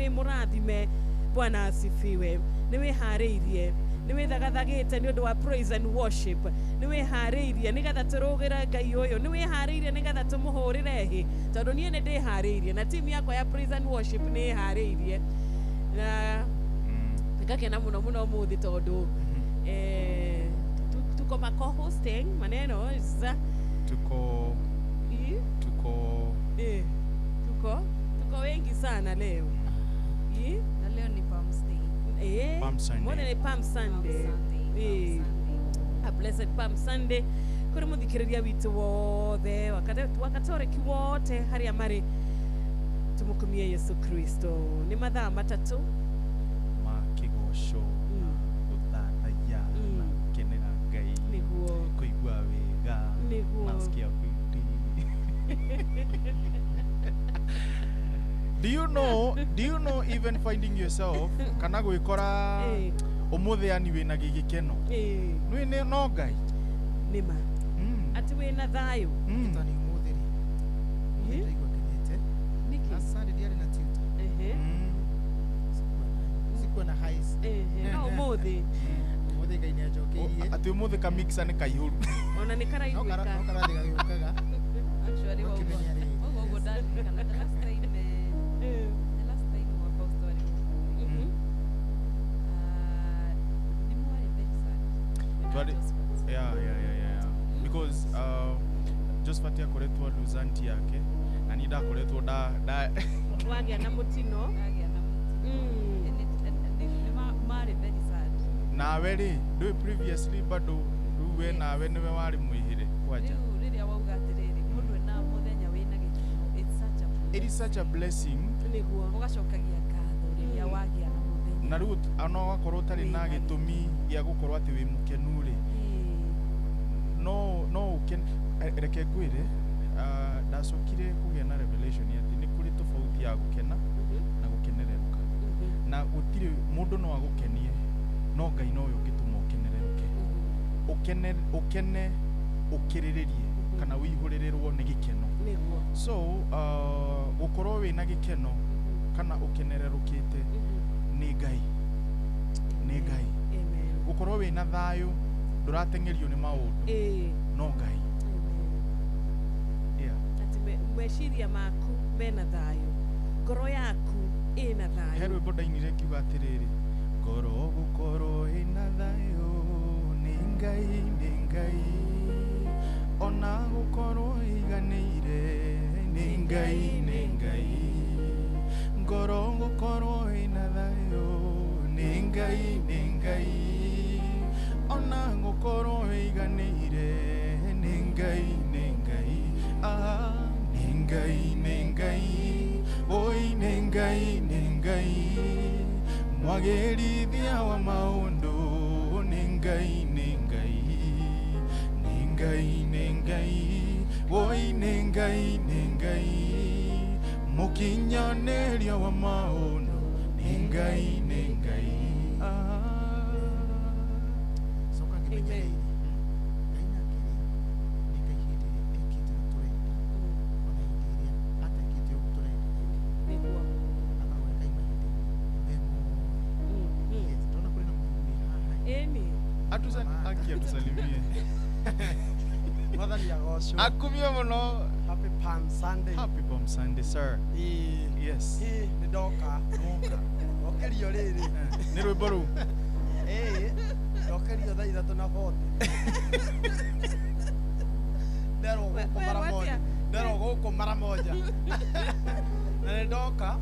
Wĩ mũrathime. Bwana asifiwe. Nĩ wĩharĩirie, nĩ wĩthagathagĩte nĩ ũndũ wa praise and worship, nĩ wĩharĩirie nĩgetha tũrũgĩre Ngai ũyũ, nĩ wĩharĩirie nĩgetha tũmũhũrĩre hĩ, tondũ niĩ nĩ ndĩharĩirie na timu yakwa ya praise and worship nĩ ĩharĩirie na ngakena mũno mũno ũmũthĩ tondũ tuko ma co-hosting maneno za Tuko tuko tuko wengi sana leo. Na leo ni Palm Day. Palm Sunday. Mbona ni Palm Sunday? Palm Sunday. Palm Sunday. A blessed Palm Sunday kuri muthikiriria witu wothe wakatoreki wote haria mari, tumukumie Yesu Kristo. Ni mathaa 3 ma kigoco na guthathaiya na gukenera Ngai, niguo kuigua wega, niguo nasikia fiti. Do you know even finding yourself kana gwikora umuthi yani wina gigikeno nwi ni no Ngai nima ati wina thayo Tani umuthi ri ndaigua ngenete. Niki? Last Sunday ndiarĩ na tutor. Sikuwa na highs. No umuthi. Umuthi Ngai nĩ anjokeirie. Ati umuthi ka mixer ni kaihuru. Ona nĩ No karaiguĩka. no karathi gagĩũkaga. Actually, Ũkĩmenya rĩrĩ. wauga ũguo ndaririkana the last time the last time wa Fausto arĩ gũkũ rĩ, nĩ mwarĩ very sad when Josephat. Yeah. Because Josephat akoretwo lose auntie yake na ni ndakoretwo nda wagĩa na mũtino. Agĩa na mũtino. And nĩ marĩ very sad. Nawe rĩ ndũĩ previously bado rĩu we nawe nĩwe warĩ mwĩhĩre kwanja. Rĩu rĩrĩa wauga atĩrĩrĩ mũndũ ena mũthenya wĩna gĩkeno, it's such a It is such a blessing. Nĩguo. Ũgacokagia ngatho rĩrĩa wagĩa na mũthenya. Na rĩu ona ũgakorwo ũtarĩ na Wĩna gĩtũmi gĩa gũkorwo atĩ wĩ mũkenu rĩ, no ũkene. Reke ngwĩre, ndacokire kũgĩa na revelation atĩ nĩ kũrĩ tofauti ya gũkena na gũkenererũka, na gũtirĩ mũndũ no agũkenie, no Ngai nowe ũngĩtũma ũkenererũke, ũkene ũkene ũkĩrĩrĩrie kana wĩihũrĩrĩrwo nĩ gĩkeno. Nĩguo. So gũkorwo wĩna gĩkeno kana ũkenererũkĩte nĩ Ngai, nĩ Ngai. Amen. Gũkorwo wĩna thayũ, ndũrateng'erio nĩ maũndũ, no Ngai. Amen. Yeah. Ati meciria maku mena thayũ, ngoro yaku ĩna He thayũ. Rwĩmbo ndainire ngiuga atĩrĩrĩ, ngoro gũkorwo ĩna thayũ nĩ Ngai, nĩ Ngai, ona gũkorwo ĩiganĩire nĩ Ngai, nĩ Ngai, ngoro gũkorwo ĩna thayũ nĩ Ngai, nĩ Ngai, ona gũkorwo ĩiganĩire nĩ Ngai, nĩ Ngai, ah, nĩ Ngai, nĩ Ngai, oi nĩ Ngai, nĩ Ngai, mwagĩrithia wa maũndũ nĩ Ngai, nĩ Ngai, nĩ Ngai, nĩ Ngai, oi nĩ Ngai, nĩ Ngai, mũkinyanĩria wa maũndũ nĩ Ngai, nĩ Ngai. Ah. Coka ngĩmenya Amen. rĩrĩ, Ngai nake rĩ, nĩ Ngai hĩndĩ ĩrĩa ekĩte ũrĩa tũrenda, ona hĩndĩ ĩrĩa atekĩte ũguo tũrenda eke. Nĩguo. Akoragwo e Ngai mahinda-inĩ me mothe. Yes, ndona kũrĩ na mũthuri wĩ haha. Ĩni. Aki atusalimie. Mwathani agocwo. Akumio mũno. Happy Palm Sunday. Happy Palm Sunday, sir. Ĩĩ. Yes. Ĩĩ, nĩ ndoka. Nwoka. Ndokĩrio rĩrĩ. Nĩ rwĩmbo rũu. Ĩĩ, ndokĩrio thaa 3:40. Nderwo gũkũ mara Werwo moja. atĩa? Nderwo gũkũ mara moja. Na nĩ ndoka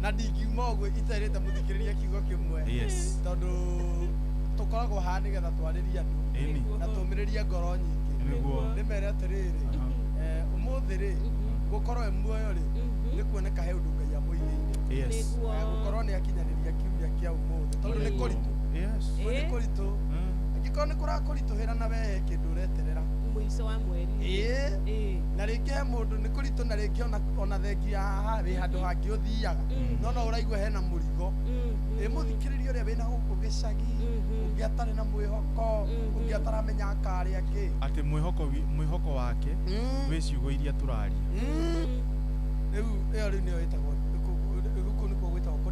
na ndingiuma ũguo iterĩte mũthikĩrĩria kiugo kĩmwe. Tondũ tũkoragwo haha nĩgetha twarĩrie andũ Ĩni. na tũmĩrĩrie ngoro nyingĩ. Nĩguo. Ndĩmere atĩrĩrĩ, ũmũthĩ rĩ, gũkorwo e muoyo rĩ, nĩ kuoneka he ũndũ Ngai amũigĩire. Yes. Nĩguo. Gũkorwo nĩ akinyanĩria kiumia kĩa ũmũthĩ tondũ nĩ kũritũ. Nĩ kũritũ. Angĩkorwo nĩ kũrakũritũhĩra na we he kĩndũ ũreterera, Mũico wa mweri. Ĩĩ. Na rĩngĩ he mũndũ nĩ kũritũ, na rĩngĩ ona thengia ya haha wĩ handũ hangĩ ũthiaga, no ũraigua hena mũrigo. Ĩ mũthikĩrĩria ũrĩa wĩna gũkũ gĩcagi, ũngĩ atarĩ na mwĩhoko, ũngĩ ataramenya akarĩa kĩ. Atĩ mwĩhoko wake wĩ ciugo iria tũraria. Rĩu ĩyo rĩu nĩyo ĩtagwo gũkũ nĩkuo gwĩtagwo kũ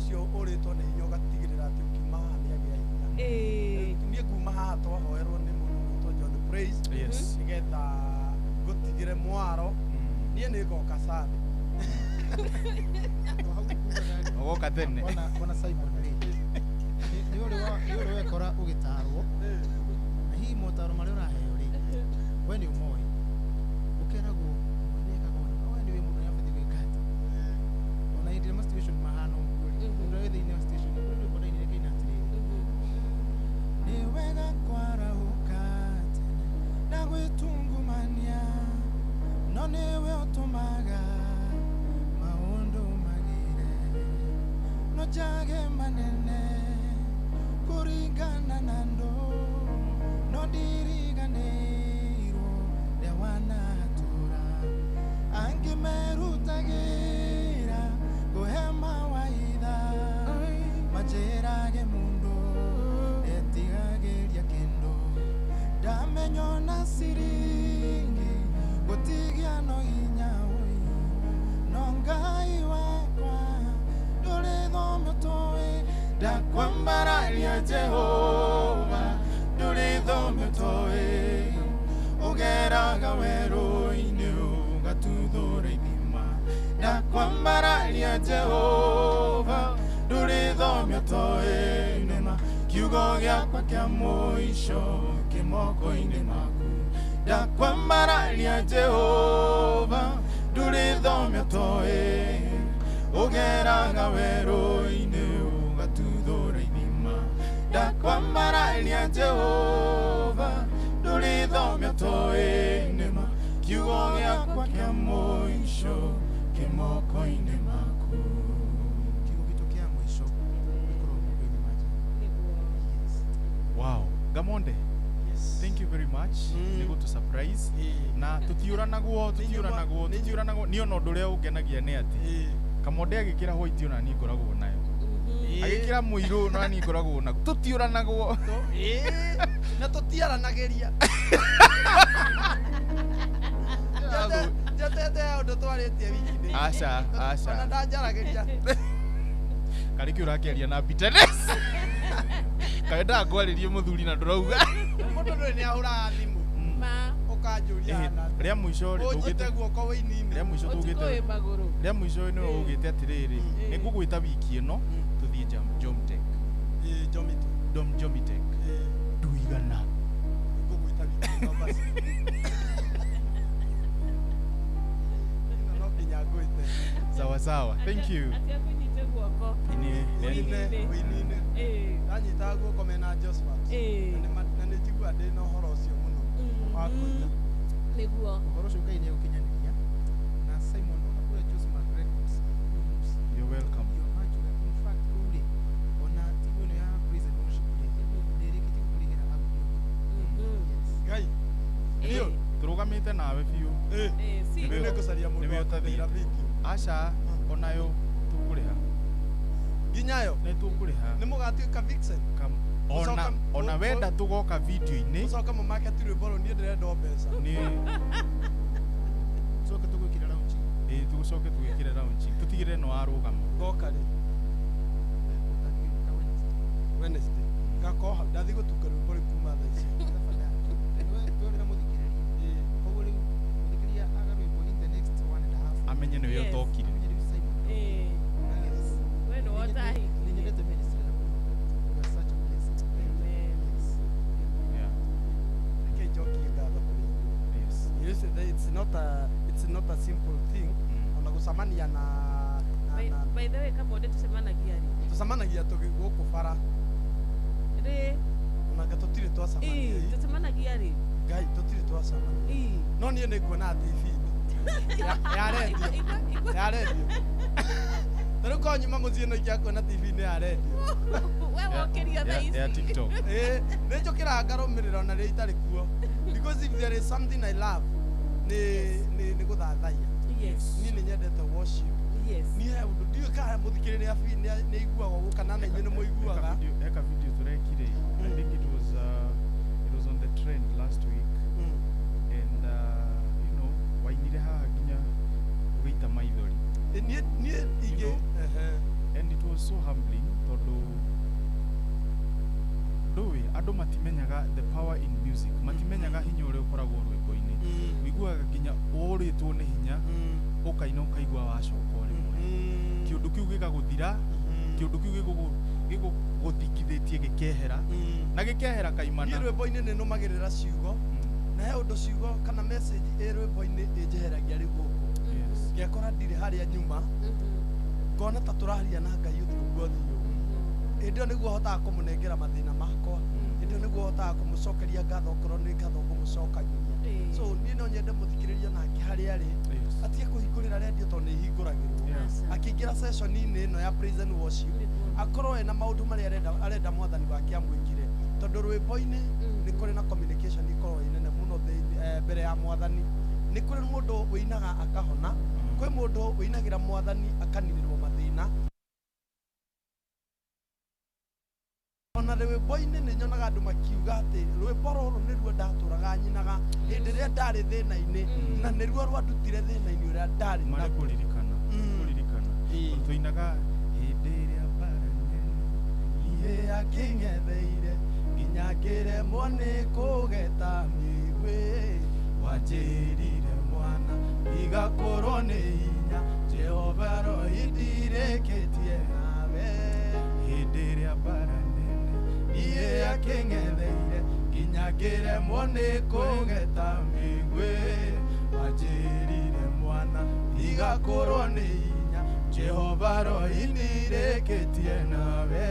ũcio ũrĩtwo nĩ hinya ũgatigĩrĩra atĩ ũkiuma haha nĩ agĩa hinya. Niĩ nguma haha twahoerwo nĩ mũndũ ũgwĩtwo John Praise. Yes. Nĩgetha ngũtigĩre mwaro. Niĩ nĩ ngoka Sunday. Ogoka tene. Ona Simon rĩ, nĩ ũrĩ wekora ũgĩtarwo na hihi motaro marĩa ũraheo rĩ, we nĩ ũmoĩ, ũkeragwo mwene we nĩ wĩ mũndũ nĩabatiĩ gwĩka atĩ ona hĩndĩ ĩrĩa ma situation mahana ũguo rĩ, mũndũ ũrĩa wĩ thĩinĩ wa situation kũrĩ rwĩmbo ndainire kaina atĩrĩrĩ, nĩ wega kwarahũka tene na gwĩtungumania, no nĩwe ũtũmaga maũndũ magĩre, no njage manene kũringana na andũ, no ndiriganĩirwo rĩa wanatũra, angĩ merutagĩra kũhe mawaitha, manjĩrage mũndũ etigagĩria kĩndũ, ndamenya ona ciringi gũtigia no hinya ũi, no Ngai wakwa ndũrĩ thome ũtoĩ, ndakwambararia Jehova ndũrĩ thome ũtoĩ, ũgeraga werũ-inĩ ũgatuthũra ithima, ndakwambararia Jehova ndũrĩ thome ũtoĩ, nĩma kiugo gĩakwa kĩa mũico kĩ moko-inĩ maku, ndakwambararia Jehova ndũrĩ thome ũtoĩ, ũgeraga werũ-inĩ ũgatuthũra ithima, ndakwambararia Jehova ndũrĩ thome ũtoĩ, nĩma kiugo gĩakwa kĩa mũico kĩ moko-inĩ maku. Kiugo gitũ kĩa mũico gĩkorwo moko-inĩ ma Jehova. Yes. Wow. Gamonde. Yes. Thank you very much. Nĩ gũtũ surprise. Na tũtiũranagwo niĩ ona ũndũ ũrĩa ũngenagia nĩ atĩ Kamonde agĩkĩra white ona niĩ ngoragwo nayo, agĩkĩra mũirũ ona niĩ ngoragwo naguo, tũtiũranagwo na tũtiaranagĩria. Njatete ũndũ twarĩtie wiki-inĩ. Aca, aca. Ona ndanjaragĩria. Karĩ kĩ ũrakĩaria na bitterness? Kawendaga kwarĩrie mũthuri na ndũrauga. Mũndũ ndũrĩ nĩ ahũraga thimũ. Ũkanjũria na rĩa mũico rĩ, ũnjite guoko wĩinine. Rĩa mũico tũgĩte rĩa mũico nĩwe ũgĩte atĩrĩrĩ, nĩ ngũgwĩta wiki ĩno tũthiĩ Jomtech. Jomitech. Jomitech. Nduigana. Ngũgwĩta wiki ĩno basi. Ĩno no nginya ngwĩte. Sawa sawa. Thank you. Atĩ akũnyite guoko. Wĩinine. Ndanyitaga guoko mena Josephat. Na nĩ njiguaga ndĩna ũhoro ũcio mũno wa kũina. Nĩguo. Ũhoro ũcio Ngai nĩegũkinyanĩria. Na Simon ona kũrĩa Josmark Records. You're welcome. You're much welcome. In fact, kũu rĩ, ona timu ĩno ya praise and worship rĩ, ndĩrĩkĩtie gũkũrĩhĩra audio. Yes. Ngai. Ndio, tũrũgamĩte nawe biũ. Rĩu nĩngũcaria mũndũ wa kũndĩhĩra video. Aca, onayo tũkũrĩha. Nginyayo? Nĩ tũkũrĩha. Nĩ mũgatuĩka vixen? Ona wenda tũgoka video-inĩ. Mũcoke mũmarket rwĩmbo rũu, niĩ ndĩrenda o mbeca. Nĩ Tũcoke tũgwĩkĩre launching. Ĩĩ, tũgũcoke tũgwĩkĩre launching. Tũtigĩrĩre nĩ warũgama. Ngoka rĩ? Ũtangĩũka Wednesday. Wednesday. Ngakorwo hau, ndathiĩ gũtunga rwĩmbo rũu kuma thaa ici. Tafadhali. Nĩwe twĩrĩra mũthikĩrĩria. Koguo rĩu mũthikĩrĩria aga rwĩmbo in the next 1.5. Amenye nĩwe ũtokire. Amenye rĩu Simon. Yes. We nĩwe ũtahikirie. Nĩ nyendete ministry yaku. You are such a blessing. Amen. Yes. Yeah. Reke njokie ngatho kũrĩ inyuĩ. Yes. It's not a simple thing. Ona gũcemania na By the way, Kamonde tũcemanagia rĩ? Tũcemanagia gũkũ bara. Rĩ? Onanga tũtirĩ twacemania. Tũcemanagia rĩ? Ngai, tũtirĩ twacemania. No niĩ nĩ nguona TV-inĩ. Ya redio. Ya redio. Ta rĩu korwo nyuma mũciĩ no ingĩaga kuona TV-inĩ ya redio. We wokĩria thaa ici. Ya TikTok. Nĩ njũkĩraga ngarũmĩrĩra ona rĩrĩa itarĩ kuo. Because if there is something I love, nĩ gũthathaiya. Yes. Niĩ nĩ nyendete worship. Yes. Niĩ he ũndũ ndiũĩ kana mũthikĩrĩria nĩ aiguaga ũguo kana na inyuĩ nĩ mũiguaga. Heka video tũrekire. I think it was on the trend last week. And you know, wainire haha nginya ũgĩita maithori. Niĩ ingĩ And it was so humbling tondũ ndũĩ andũ matimenyaga the power in music, matimenyaga hinya ũrĩa ũkoragwo rwĩmbo-inĩ. Ũiguaga nginya ũrĩtwo nĩ hinya, ũkaina ũkaigua wacoka o rĩmwe, kĩũndũ kĩu gĩgagũthira, kĩũndũ kĩu gĩgũthingithĩtie gĩkehera na gĩkehera kaimana. Niĩ rwĩmbo-inĩ nĩ nũmagĩrĩra ciugo, na he ũndũ ciugo kana message ĩ rwĩmbo-inĩ ĩnjeheragia rĩu gũkũ. Ngekora ndirĩ harĩa nyuma, ngona ta tũraria na Ngai ũthiũ kwa ũthiũ. Hĩndĩ ĩyo nĩguo hotaga kũmũnengera mathĩna makwa, hĩndĩ ĩyo nĩguo hotaga kũmũcokeria ngatho okorwo nĩ ngatho ngũmũcokagĩria. So niĩ no nyende mũthikĩrĩria nake harĩa arĩ atige kũhingũrĩra rendio tondũ nĩ ihingũragĩrwo. Akĩingĩra session-inĩ ĩno ya praise and worship, akorwo ena maũndũ marĩa arenda mwathani wake amwĩkĩre, tondũ rwĩmbo-inĩ nĩ kũrĩ na communication ĩkoragwo ĩ nene mũno mbere ya mwathani. Nĩ kũrĩ mũndũ wĩinaga akahona, kwĩ mũndũ wĩinagĩra mwathani akaninĩrwo mathĩna. Ona rwĩmbo-inĩ nĩ nyonaga andũ makiuga atĩ rwĩmbo rũrũ nĩruo ndatũraga nyinaga hĩndĩ ĩrĩa ndarĩ thĩna-inĩ, na nĩruo rwandutire thĩna-inĩ ũrĩa ndarĩ Marĩ naguo. Kũririkana, kũririkana. Tũinaga hĩndĩ ĩrĩa mbara nene Iye akĩng'etheire nginya ngĩremwo nĩ kũgeta mĩguĩ, wanjĩrire mwana igakorwo nĩ hinya, Jehova rohi ndirĩkĩtie nawe. Hĩndĩ ĩrĩa mbara nene Iye akĩng'etheire nginya ngĩremwo nĩ kũgeta mĩguĩ, wanjĩrire mwana igakorwo nĩ hinya, Jehova rohi ndirĩkĩtie nawe.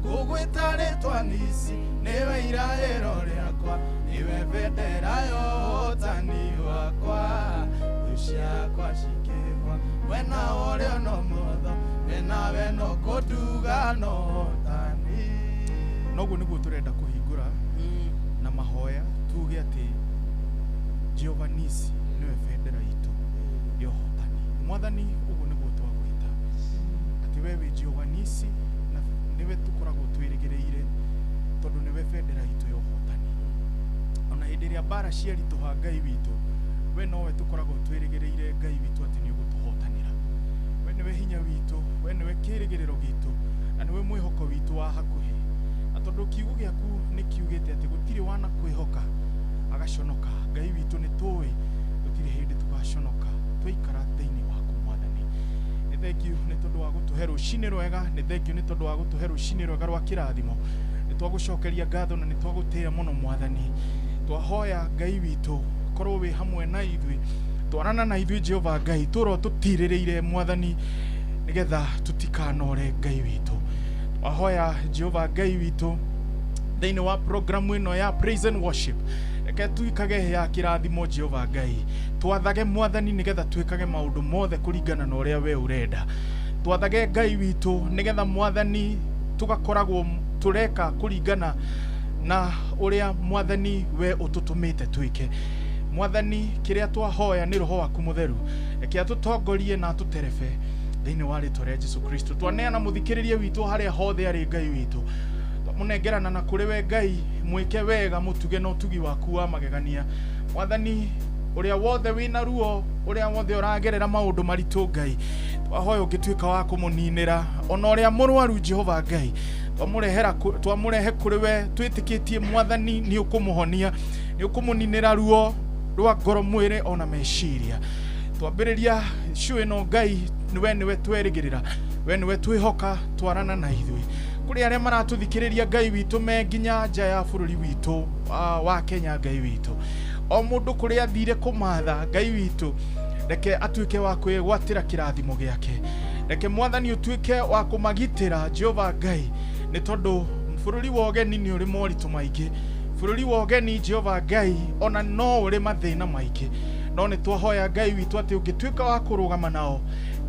Ngũgwĩta rĩtwa Nisi, nĩwe iraĩro rĩakwa, nĩwe bendera ya ũhotani wakwa. Thũ ciakwa cikĩgwa mwena ũrĩa no motho, we nawe no kũnduga no ũhotani. Noguo nĩguo tũrenda kũhingũra na mahoya, tuge atĩ Jehova Nisi nĩwe bendera itũ ya ũhotani. Mwathani, ũguo nĩguo twagwĩta, atĩ we wĩ Jehova Nisi na nĩwe tũkoragwo twĩrĩgĩrĩire, tondũ nĩwe bendera itũ ya ũhotani. Ona hĩndĩ ĩrĩa mbara ciaritũha, Ngai witũ, we nowe tũkoragwo twĩrĩgĩrĩire, Ngai witũ, atĩ nĩ ũgũtũhotanĩra. We nĩwe hinya witũ, we nĩwe kĩĩrĩgĩrĩro gitũ, na nĩwe mwĩhoko witũ wa hakuhĩ. Na tondũ kiugo gĩaku nĩ kiugĩte atĩ gũtirĩ wana kwĩhoka agaconoka, Ngai witũ, nĩ tũĩ gũtirĩ hĩndĩ tũgaconoka twaikara thĩinĩ waku. Mwathani, nĩ thengiũ nĩ tondũ wa gũtũhe rũcinĩ rwega, nĩ thengiũ nĩ tondũ wa gũtũhe rũcinĩ rwega rwa kĩrathimo. Nĩ twagũcokeria ngatho na nĩ twagũtĩĩa mũno. Mwathani, twahoya, Ngai witũ, korwo wĩ hamwe na ithuĩ, twarana na ithuĩ. Jehova Ngai, tũro tũtirĩrĩire, Mwathani, nĩgetha tũtikanore. Ngai witũ, twahoya, Jehova Ngai witũ, thĩinĩ wa programu ĩno ya praise and worship, reke tuikage ya kĩrathimo. Jehova Ngai, twathage, Mwathani, nĩgetha twĩkage maũndũ mothe kũringana na ũrĩa we ũrenda. Twathage, Ngai witũ, nĩgetha, Mwathani, tũgakoragwo tũreka kũringana na ũrĩa, Mwathani, we ũtũtũmĩte twĩke. Mwathani, kĩrĩa twahoya nĩ Roho waku Mũtheru, reke atũtongorie na atũterebe thĩinĩ wa rĩtwa rĩa Jesu Kristo. Twaneana mũthikĩrĩrie witũ harĩa hothe arĩ, Ngai witũ, twamũnengerana na kũrĩ we. Ngai, mwĩke wega, mũtuge na ũtugi waku wa magegania. Mwathani, ũrĩa wothe wĩna ruo, ũrĩa wothe ũragerera maũndũ maritũ, Ngai, twahoya ũngĩtuĩka wa kũmũninĩra. Ona ũrĩa mũrwaru, Jehova Ngai, twamũrehera twamũrehe kũrĩ we, twĩtĩkĩtie, Mwathani, nĩ ũkũmũhonia, nĩ ũkũmũninĩra ruo rwa ngoro, mwĩrĩ ona meciria. Twambĩrĩria show ĩno, Ngai, we nĩwe twerĩgĩrĩra, we nĩwe twĩhoka, twarana na ithuĩ. Kũrĩ arĩa maratũthikĩrĩria, Ngai witũ, me nginya nja ya bũrũri witũ wa Kenya, Ngai witũ, o mũndũ kũrĩa athire kũmatha, Ngai witũ, reke atuĩke wa kwĩgwatĩra kĩrathimo gĩake. Reke, Mwathani, ũtuĩke wa kũmagitĩra, Jehova Ngai, nĩ tondũ bũrũri wa ũgeni nĩ ũrĩ moritũ maingĩ. Bũrũri wa ũgeni, Jehova Ngai, ona no ũrĩ mathĩna maingĩ, no nĩ twahoya, Ngai witũ, atĩ ũngĩtuĩka wa kũrũgama nao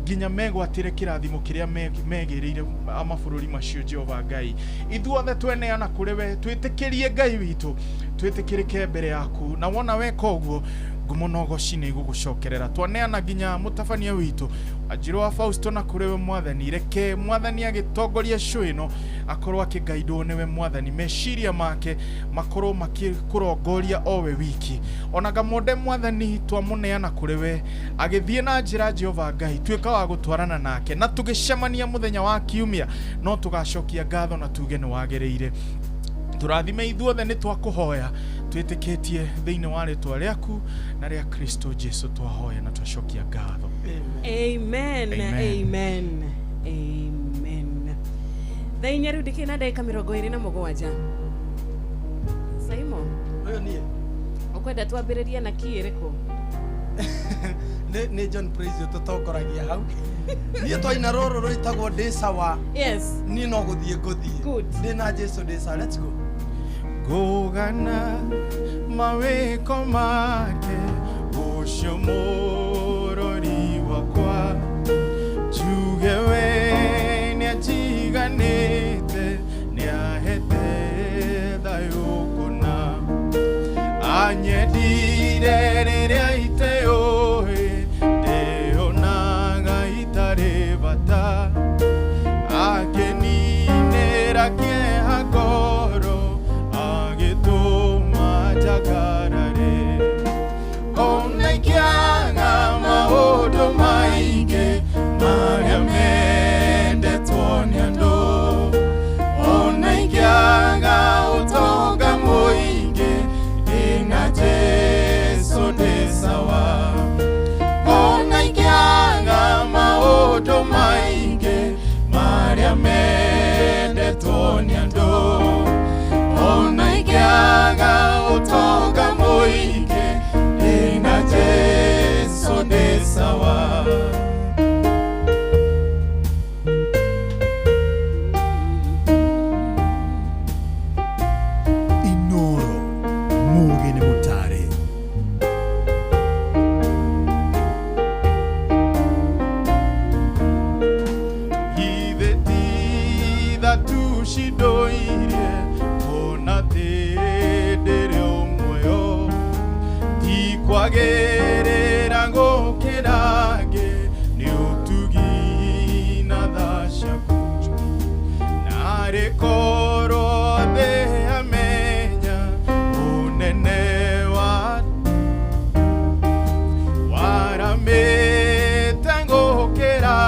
nginya megwatĩre kĩrathimo kĩrĩa megĩrĩire mabũrũri macio. Jehova Ngai, ithuothe tweneana kũrĩ we, twĩtĩkĩrie, Ngai witũ, twĩtĩkĩrĩke mbere yaku, na wona weka ũguo. Ngumo na ũgoci nĩ igũgũcokerera. Twaneana nginya mũtabania witũ Wanjirũ wa Fausto na kũrĩ we Mwathani. Reke Mwathani agĩtongoria show ĩno akorwo akĩgaidwo nĩwe Mwathani, meciria make makorwo makĩkũrongoria o we wiki. Ona Gamonde Mwathani twamũneana kũrĩ we agĩthiĩ na njĩra Jehova Ngai, tuĩka wa gũtwarana nake na tũgĩcemania mũthenya wa kiumia no tũgacokia ngatho na tuge nĩ wagĩrĩire. Tũrathime ithuothe nĩ twakũhoya twĩtĩkĩtie thĩinĩ wa rĩtwa rĩaku na rĩa Kristo Jesu twahoya na twacokia ngatho. Amen. Amen. Amen. Amen. Thaa inya rĩu ndĩkĩrĩ na ndagĩka 27. Saimo, Ũyũ niĩ. Ũkwenda twambĩrĩrie na key ĩrĩkũ? Nĩ John Praise ũtũtongoragia hau. Niĩ twaina rũrũ rwĩtagwo ndĩ sawa. Yes. Niĩ no gũthiĩ ngũthiĩ. Good. Ndĩ na Jesu ndĩ sawa. Let's go. Ngũgana mawĩko make ũcio mũrori wakwa, njuge we nĩanjiganĩte, nĩahete thayũ kũna. Anyendire rĩrĩa iteũĩ, ndĩonaga itarĩ bata, akĩninĩra kĩeha ngoro, agĩtũma njagarare. Ona ingĩaga maũndũ maingĩ marĩa mendetwo nĩ andũ, ona ingĩaga ũtonga mũingĩ, ndĩna Jesu ndĩ sawa. Ona ingĩaga maũndũ maingĩ marĩa mendetwo nĩ andũ, ona ingĩaga ũtonga mũingĩ, ndĩna Jesu ndĩ sawa. Inoro Mugi nĩ mũtare. Githĩ ti tha tu cindoirie kuona atĩ ndĩrĩ o muoyo, ti kwagĩrĩra gũkĩra angĩ, nĩ ũtugi na tha ciaku. Narĩ korwo thĩ amenya ũnene wa waramĩte gũkĩra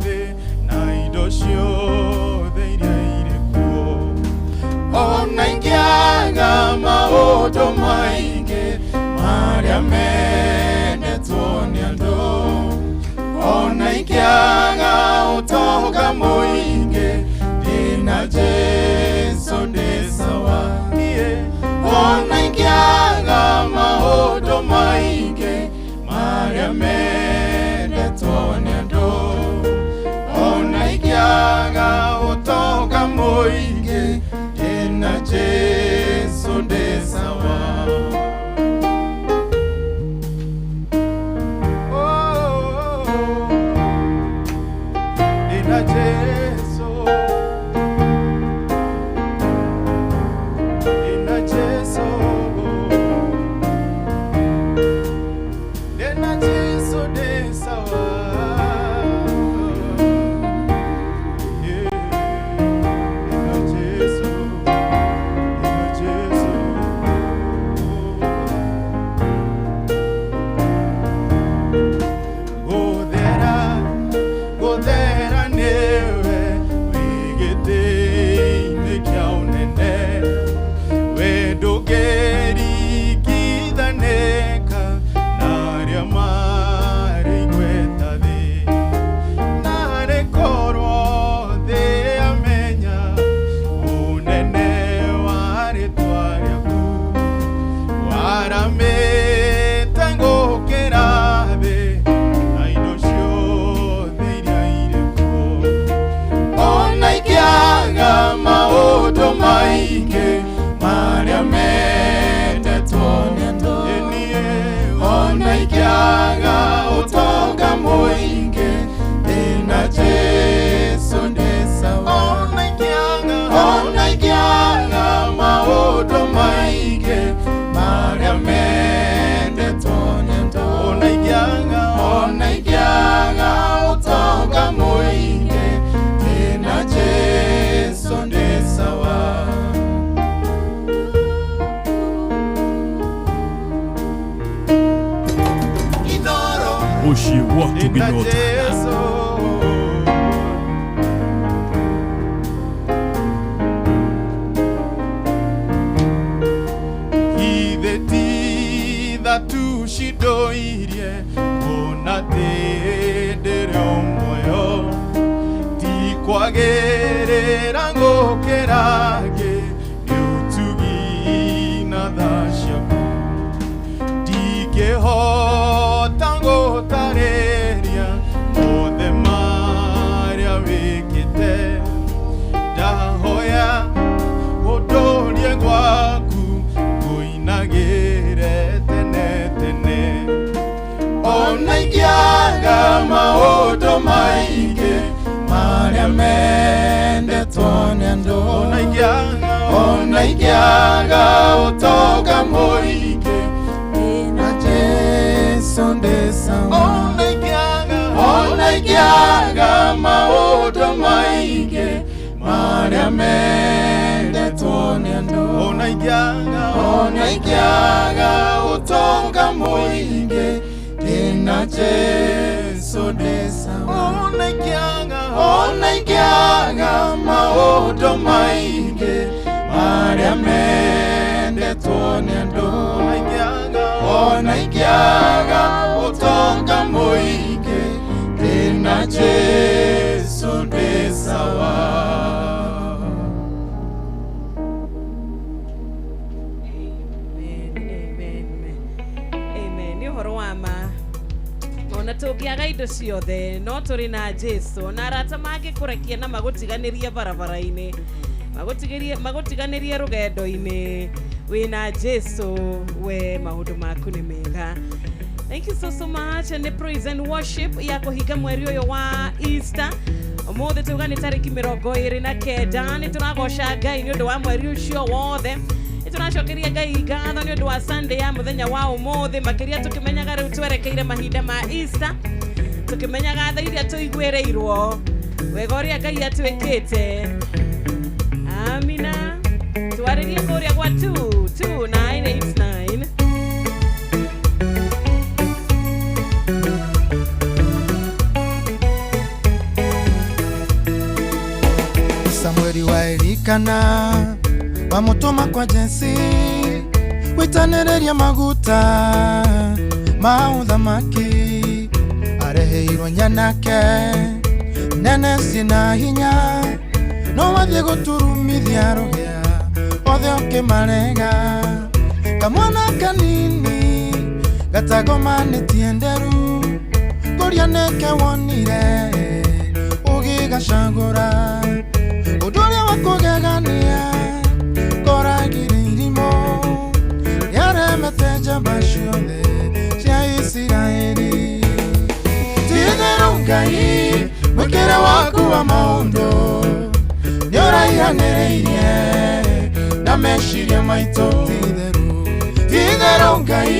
thĩ na indo ciothe iria irĩ kuo. Ona ingĩaga maũndũ maingĩ marĩa mendetwo nĩ andũ, ona ingĩaga ũtonga mũingĩ, ndĩna Jesu ndĩ sawa. Ona ingĩaga maũndũ maingĩ marĩa mendetwo nĩ andũ, ona ingĩaga ũtonga mũingĩ, ndĩna Jesu ndĩ sawa. Oh, ndĩna Jesu, ndĩna Jesu, ndĩna Jesu. Ũtugi Ndĩna na ũtana. Jesũ. Ithe ti tha tucindoirie kuona atĩ ndĩrĩ o muoyo ti kwagĩrĩra ngũkĩra ngĩ nĩ ũtugi na tha ciaku ndingĩhota ngũtarĩria mothe marĩa wĩkĩte ndahoya ũndũrie gwaku ngũinagĩre tene tene ona ingĩaga maũndũ maingĩ marĩa mendetwo nĩ andũ ona ingĩaga ona ingĩaga ũtonga mũingĩ na Jesũ ndĩ sawa ona ingĩaga ona ingĩaga maũndũ maingĩ marĩa mendetwo nĩ andũ ona ingĩaga ona ingĩaga ũtonga mũingĩ ndĩna Jesũ ndĩ sawa ona ingĩaga ona ingĩaga maũndũ maingĩ marĩa mendetwo nĩ andũ ona ingĩaga ona ingĩaga ũtonga mũingĩ ndĩna Jesũ ndĩ sawa. Amen, amen, amen. Nĩ ũhoro wa ma ona tũngĩaga indo ciothe no tũrĩ na Jesu na arata mangĩkũrekia na magũtiganĩrie barabara-inĩ magũtiganĩrie rũgendo-inĩ wĩna Jesu we maũndũ maku nĩ mega. Thank you so so much. Nĩ praise and worship ya kũhinga mweri ũyũ wa Easter. Ũmũthĩ tuga nĩ tarĩki 29 nĩ tũragoca Ngai nĩ ũndũ wa mweri ũcio wothe nĩ tũracokeria Ngai ngatho nĩ ũndũ wa Sunday ya mũthenya wa ũmũthĩ makĩria tũkĩmenyaga rĩu twerekeire mahinda ma Easter tũkĩmenyaga tha iria tũiguĩrĩirwo wega ũrĩa Ngai atwĩkĩte. Amina. Twarĩrie kũrĩa gwa 22989. Samueli wa Elikana wamutuma kwa Jesi witanĩrĩria maguta ma ũthamaki areheirwo nyanake nene ciĩna hinya no wathiĩ gũturumithia rũhĩa othe ũkĩmarega kamwana kanini gatagomanĩtie nderu kũrĩa nĩke wonire ũgĩgacagũra ũndũ ũrĩa wa kũgegania koragire irimũ rĩaremete njamba ciothe cia Isiraeli ti-itherũ Ngai mwĩkĩre waku wa maũndũ nĩũraihanĩrĩirie na meciria maitũ ti-itherũ ti-itherũ Ngai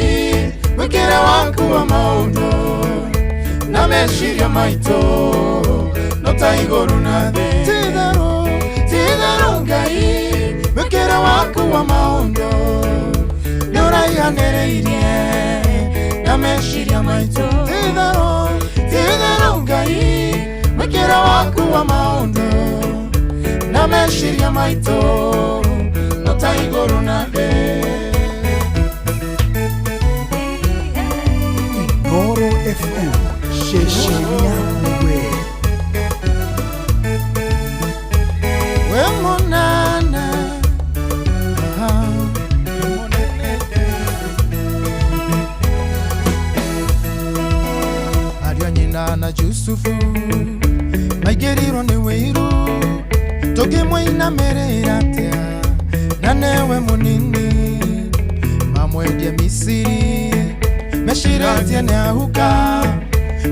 mwĩkĩre waku wa maũndũ na meciria maitũ no ta igũrũ na thĩ ti-itherũ ti-itherũ Ngai mwĩkĩre waku wa maũndũ nĩũraihanĩrĩirie na meciria maitũ ti-itherũ ti-itherũ Ngai mwĩkĩre waku wa maũndũ na meciria maitũ no ta igũrũ na thĩ. Inooro FM ceceni yaku we. We monana aria nyina na Yusufu maigĩrirwo nĩ wĩiru tũngĩmũinamĩrĩra atĩa na newe mũnini mamwendie Misiri mecirĩtie nĩ ahuka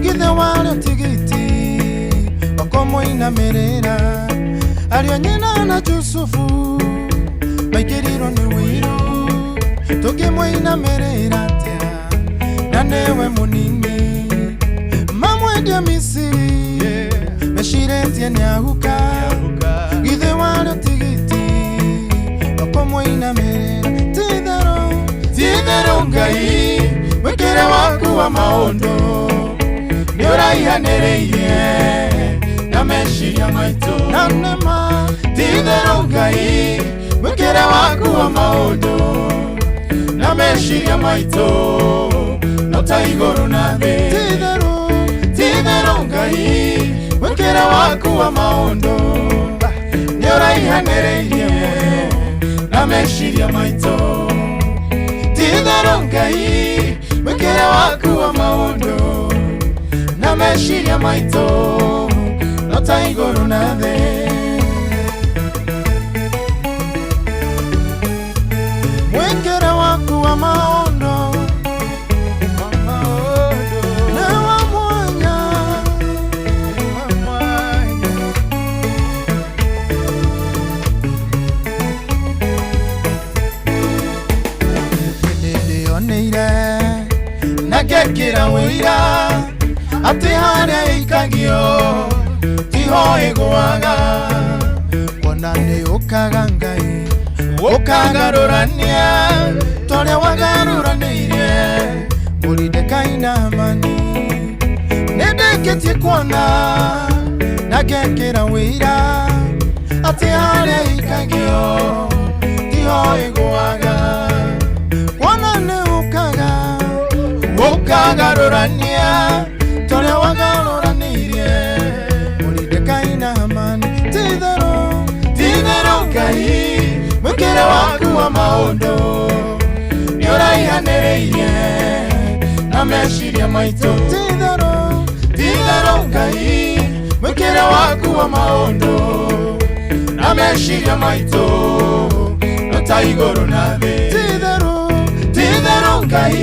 githĩ warĩ tigiti wakomũinamĩrĩra aria nyina na Yusufu maigĩrirwo nĩ wĩiru tũngĩmũinamĩrĩra atĩa na newe mũnini mamwendie Misiri mecirĩtie nĩ ahuka githĩ warĩ tigiti wakomũinamĩrĩra ti-itherũ ti-itherũ Ngai mwĩkĩre waku wa maũndũ nĩ Nĩũraihanĩrĩirie na meciria maitũ. Na nĩma ti-itherũ Ngai mwĩkĩre waku wa maũndũ na meciria maitũ no ta igũrũ na thĩ. Ti-itherũ Ngai mwĩkĩre waku wa maũndũ nĩũraihanĩrĩirie na meciria maitũ. Ti-itherũ Ngai mwĩkĩre waku wa maũndũ na meciria maitũ no ta igũrũ na thĩ. Mwĩkĩre waku wa maũndũ nĩ wa mwanya. Nĩndĩoneire na ngekĩra ũira atĩ harĩa ĩikagio tiho ĩgũaga. Kuona nĩ ũkaga Ngai ũkagarũrania torĩa wagarũranĩirie Moridekai na Hamani. Nĩndĩkĩtie kuona na ngekĩra ũira atĩ harĩa ĩikagio tiho ĩgũaga. Kuona nĩ ũkaga ũkagarũrania torĩa wagarũranĩirie Moridekai na Hamani. Ti-itherũ ti-itherũ Ngai mwĩkĩre waku wa maũndũ nĩũraihanĩrĩirie na meciria maitũ. Ti-itherũ ti-itherũ Ngai mwĩkĩre waku wa maũndũ na meciria maitũ no ta igũrũ na thĩ. Ti-itherũ ti-itherũ Ngai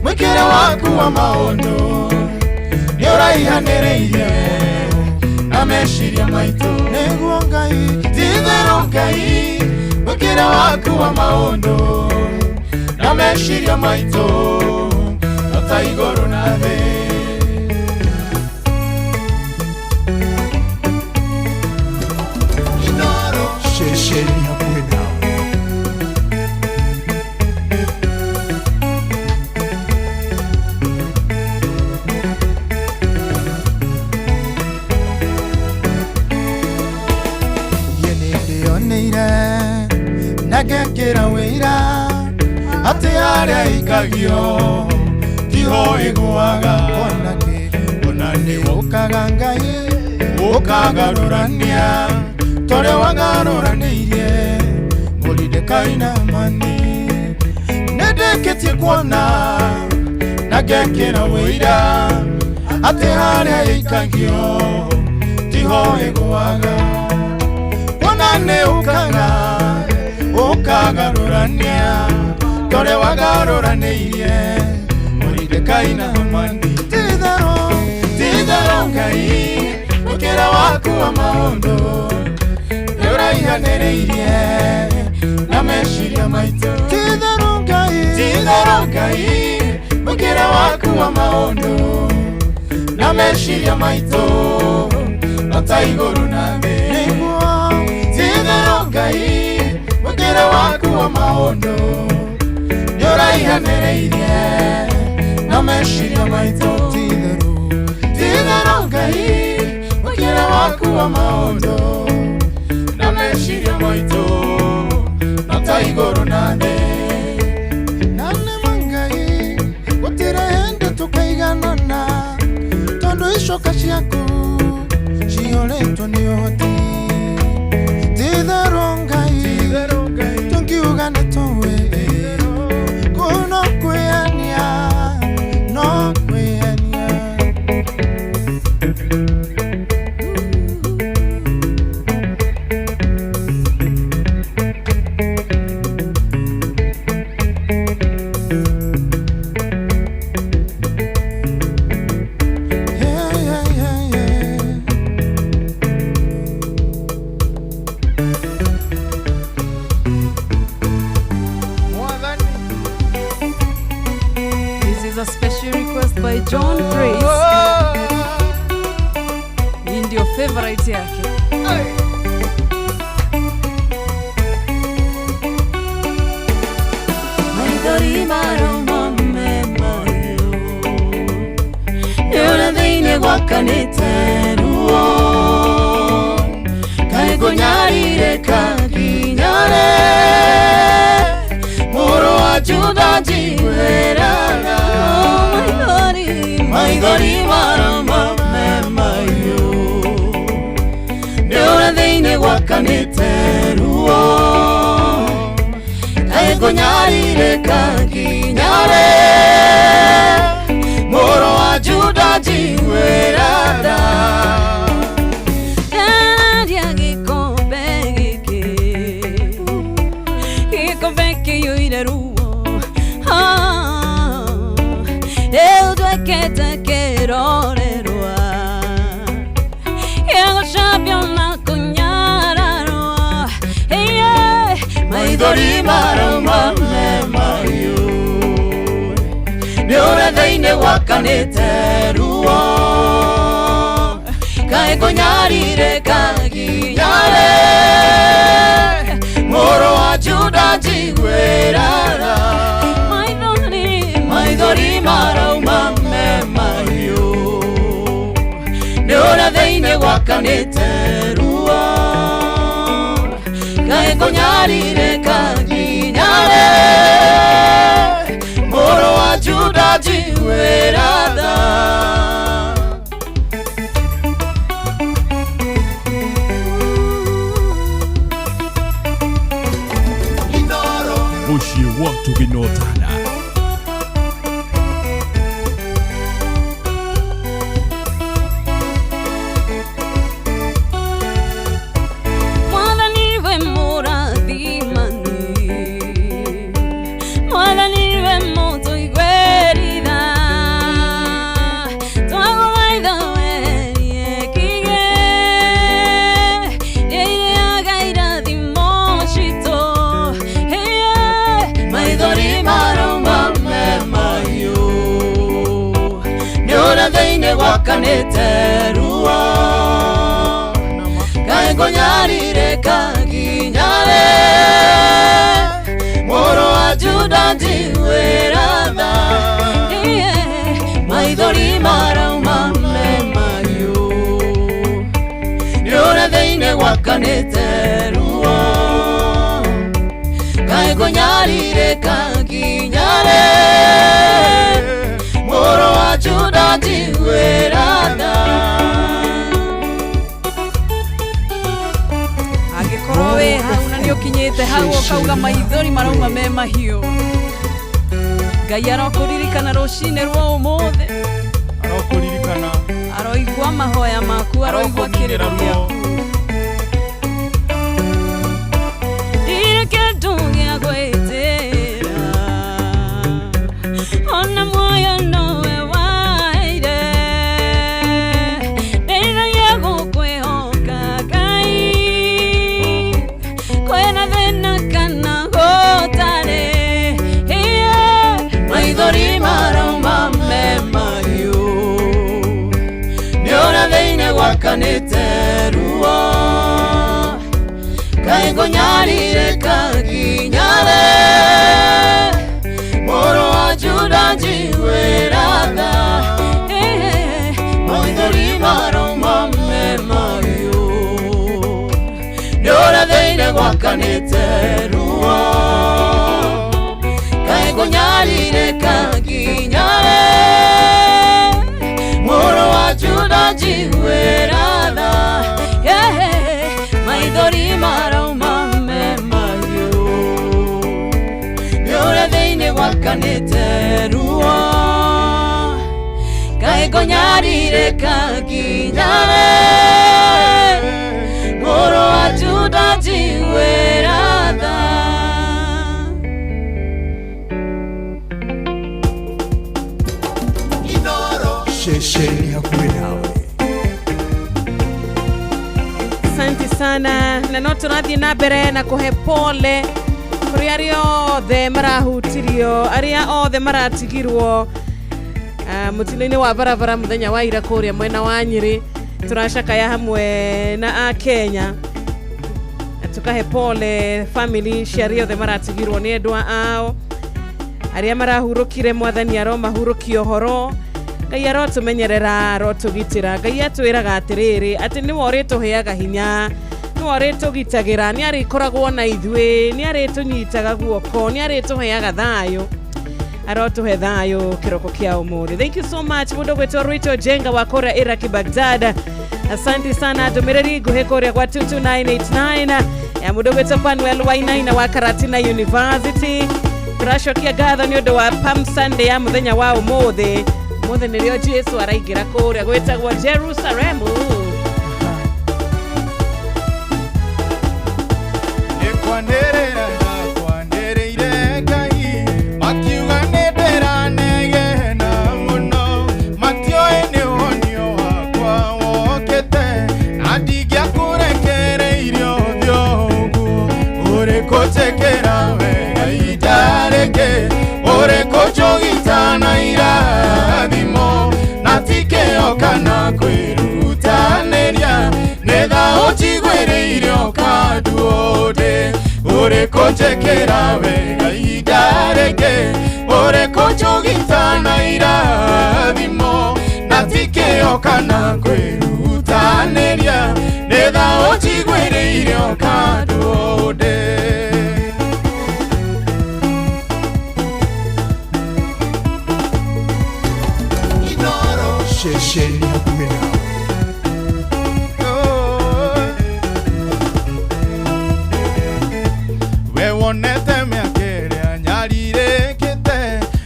mwĩkĩre waku wa maũndũ nĩũraihanĩrĩirie na meciria maitũ. Nĩguo Ngai ti-itherũ Ngai mwĩkĩre waku wa maũndũ na meciria maitũ no ta igũrũ na thĩ. Ceceni hakuhĩ nawe. Niĩ nĩndĩoneire na ngekĩra ũira atĩ harĩa ĩikagio tiho ĩgũaga. Ona kĩ ona nĩ ũkaga Ngai ũkagarũrania torĩa wagarũranĩirie Moridekai na Hamani. Nĩndĩkĩtie kuona na ngekĩra ũira atĩ harĩa ĩikagio tiho ĩgũaga. Kuona nĩ ũkaga ũkagarũrania torĩa wagarũranĩirie Moridekai na Hamani. Ti-itherũ ti-itherũ Ngai mwĩkĩre waku wa maũndũ nĩũraihanĩrĩirie na meciria maitũ. Ti-itherũ Ngai ti-itherũ Ngai mwĩkĩre waku wa maũndũ na meciria maitũ no ta igũrũ na thĩ. Nĩguo ti-itherũ Ngai mwĩkĩre waku wa maũndũ nĩũraihanĩrĩirie na meciria maitũ. Ti-itherũ ti-itherũ Ngai mwĩkĩre waku wa maũndũ na meciria maitũ no ta igũrũ na thĩ. Na nĩma Ngai gũtirĩ hĩndĩ tũkaiganana tondũ icoka ciaku cihũrĩtwo nĩ ũhoti. Ti-itherũ Ngai tũngiuga nĩ tũĩ kũu no kwĩania no kwĩania. Hey, hey, hey, hey. This is a special request by John Praise. Hii ndio favorite yake. Maithori maroma memayo. Nĩũra thĩinĩ thĩinĩ gwakanĩte ruo kaĩ ngũnyarire kaginyare mũrũ wa Juda njiguĩraga maithori marauma me mahiũ nĩ ũrĩa thĩinĩ gwakanĩte ruo kaĩ ngũnyarire kaginyare mũrũ wa Juda njiguĩraga Ndaria gĩkombe gĩkĩ gĩkombe kĩiyũire ruo rĩu nduĩkĩte kĩrorerwa gĩa gũcambio na kũnyararwo maithori marauma me mahiũ nĩ ũrĩa thĩinĩ gwakanĩte ruo kaĩ ngũnyarire kaginyare mũrũ wa Juda njiguĩraga maithori marauma me mahiũ nĩ ũrĩa thĩinĩ gwakanĩte ruo kaĩ ngũnyarire kaginyare mũrũ wa Juda njiguĩraga Muciĩ watu ginotana. Mwathani we mũrathimani Mwathani we mũtũiguĩri tha twagũthaitha werie kĩgĩ rĩrĩaga irathimo citũ maithori marauma me mahiũ nĩ ũrĩa thĩinĩ gwakanĩte ruo kaĩ ngũnyarire kaginyare mũrũ wa Juda njiguĩra tha maithori marauma me mahiũ nĩ ũrĩa thĩinĩ gwakanĩte ruo kaĩ ngũnyarire kaginyare mũrũ wa Juda njiguĩra tha Angĩkorwo wĩ hau na nĩ ũkinyĩte hau ũkauga maithori marauma me mahiũ Ngai arokũririkana rũcinĩ rwa ũmũthĩ arokũririkana aroigua mahoya maku aroigua arokũninĩra kĩrĩro ruo gĩaku ndirĩ kĩndũ gĩa gwĩtĩra ona muoyo nowe waheire ndeithagia gũkwĩhoka Ngai kwĩna thĩna kana gũtarĩ maithori marauma me mahiũ nĩ ũrĩa thĩinĩ gwakanĩte ruo kaĩ ngũnyarire kaginyare mũrũ wa Juda njiguĩra tha maithori marauma me mahiũ nĩ ũrĩa thĩinĩ gwakanĩte ruo kaĩ ngũnyarire kaginyare mũrũ wa Juda njiguĩra tha maithori marauma me mahiũ nĩ ũrĩa thĩinĩ gwakanĩte ruo kaĩ ngũnyarire kaginyare mũrũ wa Juda njiguĩra tha Ceceni hakuhĩ nawe. Asante sana na no tũrathiĩ na mbere na kũhe pole kũrĩ arĩa othe marahutirio arĩa othe maratigirwo mũtino-inĩ wa barabara mũthenya wa ira kũrĩa mwena wa Nyĩrĩ tũracakaya hamwe na akenya na tukahe pole family cia arĩa othe maratigirwo nĩ endwa ao arĩa marahurũkire mwathani aromahurũkia ũhoro Ngai arotũmenyerera, arotũgitĩra. Ngai atwĩraga atĩrĩrĩ, atĩ nĩwe ũrĩtũheaga hinya, nĩwe ũrĩtũgitagĩra, nĩ arĩkoragwo na ithuĩ, nĩ arĩtũnyitaga guoko, nĩ arĩtũheaga thayũ. Arotũhe thayũ kĩroko kĩa ũmũthĩ. Thank you so much mũndũ gwĩtwo Rachel Jenga wa kũrĩa Iraki Baghdad. Asante sana. Ndũmĩrĩri nguhĩ kũrĩa gwa 22989 ya mũndũ gwĩtwo Panuel Wainaina wa Karatina University. Tũracokia ngatho nĩ ũndũ wa Palm Sunday ya mũthenya wa ũmũthĩ. Ũmũthĩ nĩrĩo Jesu araingĩra kũrĩa gwĩtagwo Jerusalemu. Nĩkwanĩrĩra ndakwanĩrĩire Ngai, makiuga nĩndĩranegena mũno, matioĩ nĩ ũhonio wakwa wokĩte, na ndingĩakũrekereirie ũthiũ ũguo. Ũrĩ kũnjĩkĩra wega itarĩkĩ, ũrĩ kũnjũgita na irathimo, na ti kĩo kana kwĩrutanĩria, nĩ tha ũnjiguĩrĩire ũkanduũndĩ. Ũrĩ kũnjĩkĩra wega itarĩkĩ, ũrĩ kũnjũgita na irathimo, na ti kĩo kana kwĩrutanĩria, nĩ tha ũnjiguĩrĩire ũkanduũndĩ. Ceceni hakuhĩ nawe. We wonete mĩaka ĩrĩa nyarirĩkĩte,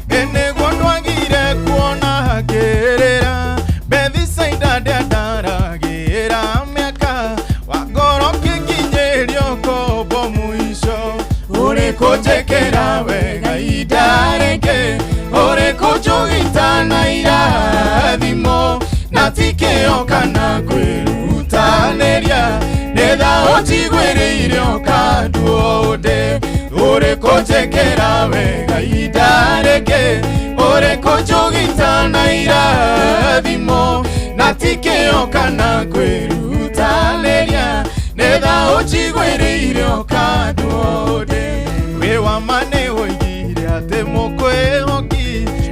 ĩ nĩguo ndwagire kuona ngĩrĩra. Bethisaida ndĩandaragĩra mĩaka, wangoro kĩnginyĩrio kombo mũico. Ũrĩ kũnjĩkĩra wega itarĩkĩ, ũrĩ kũnjũgita na irathimo, na ti kĩo kana kwĩrutanĩria, nĩ tha ũnjiguĩrĩire ũkanduũndĩ. Ũrĩ kũnjĩkĩra wega itarĩkĩ, ũrĩ kũnjũgita na irathimo, na ti kĩo kana kwĩrutanĩria, nĩ tha ũnjiguĩrĩire ũkanduũndĩ. Wĩ wa ma nĩ woigire atĩ mũkwĩhoki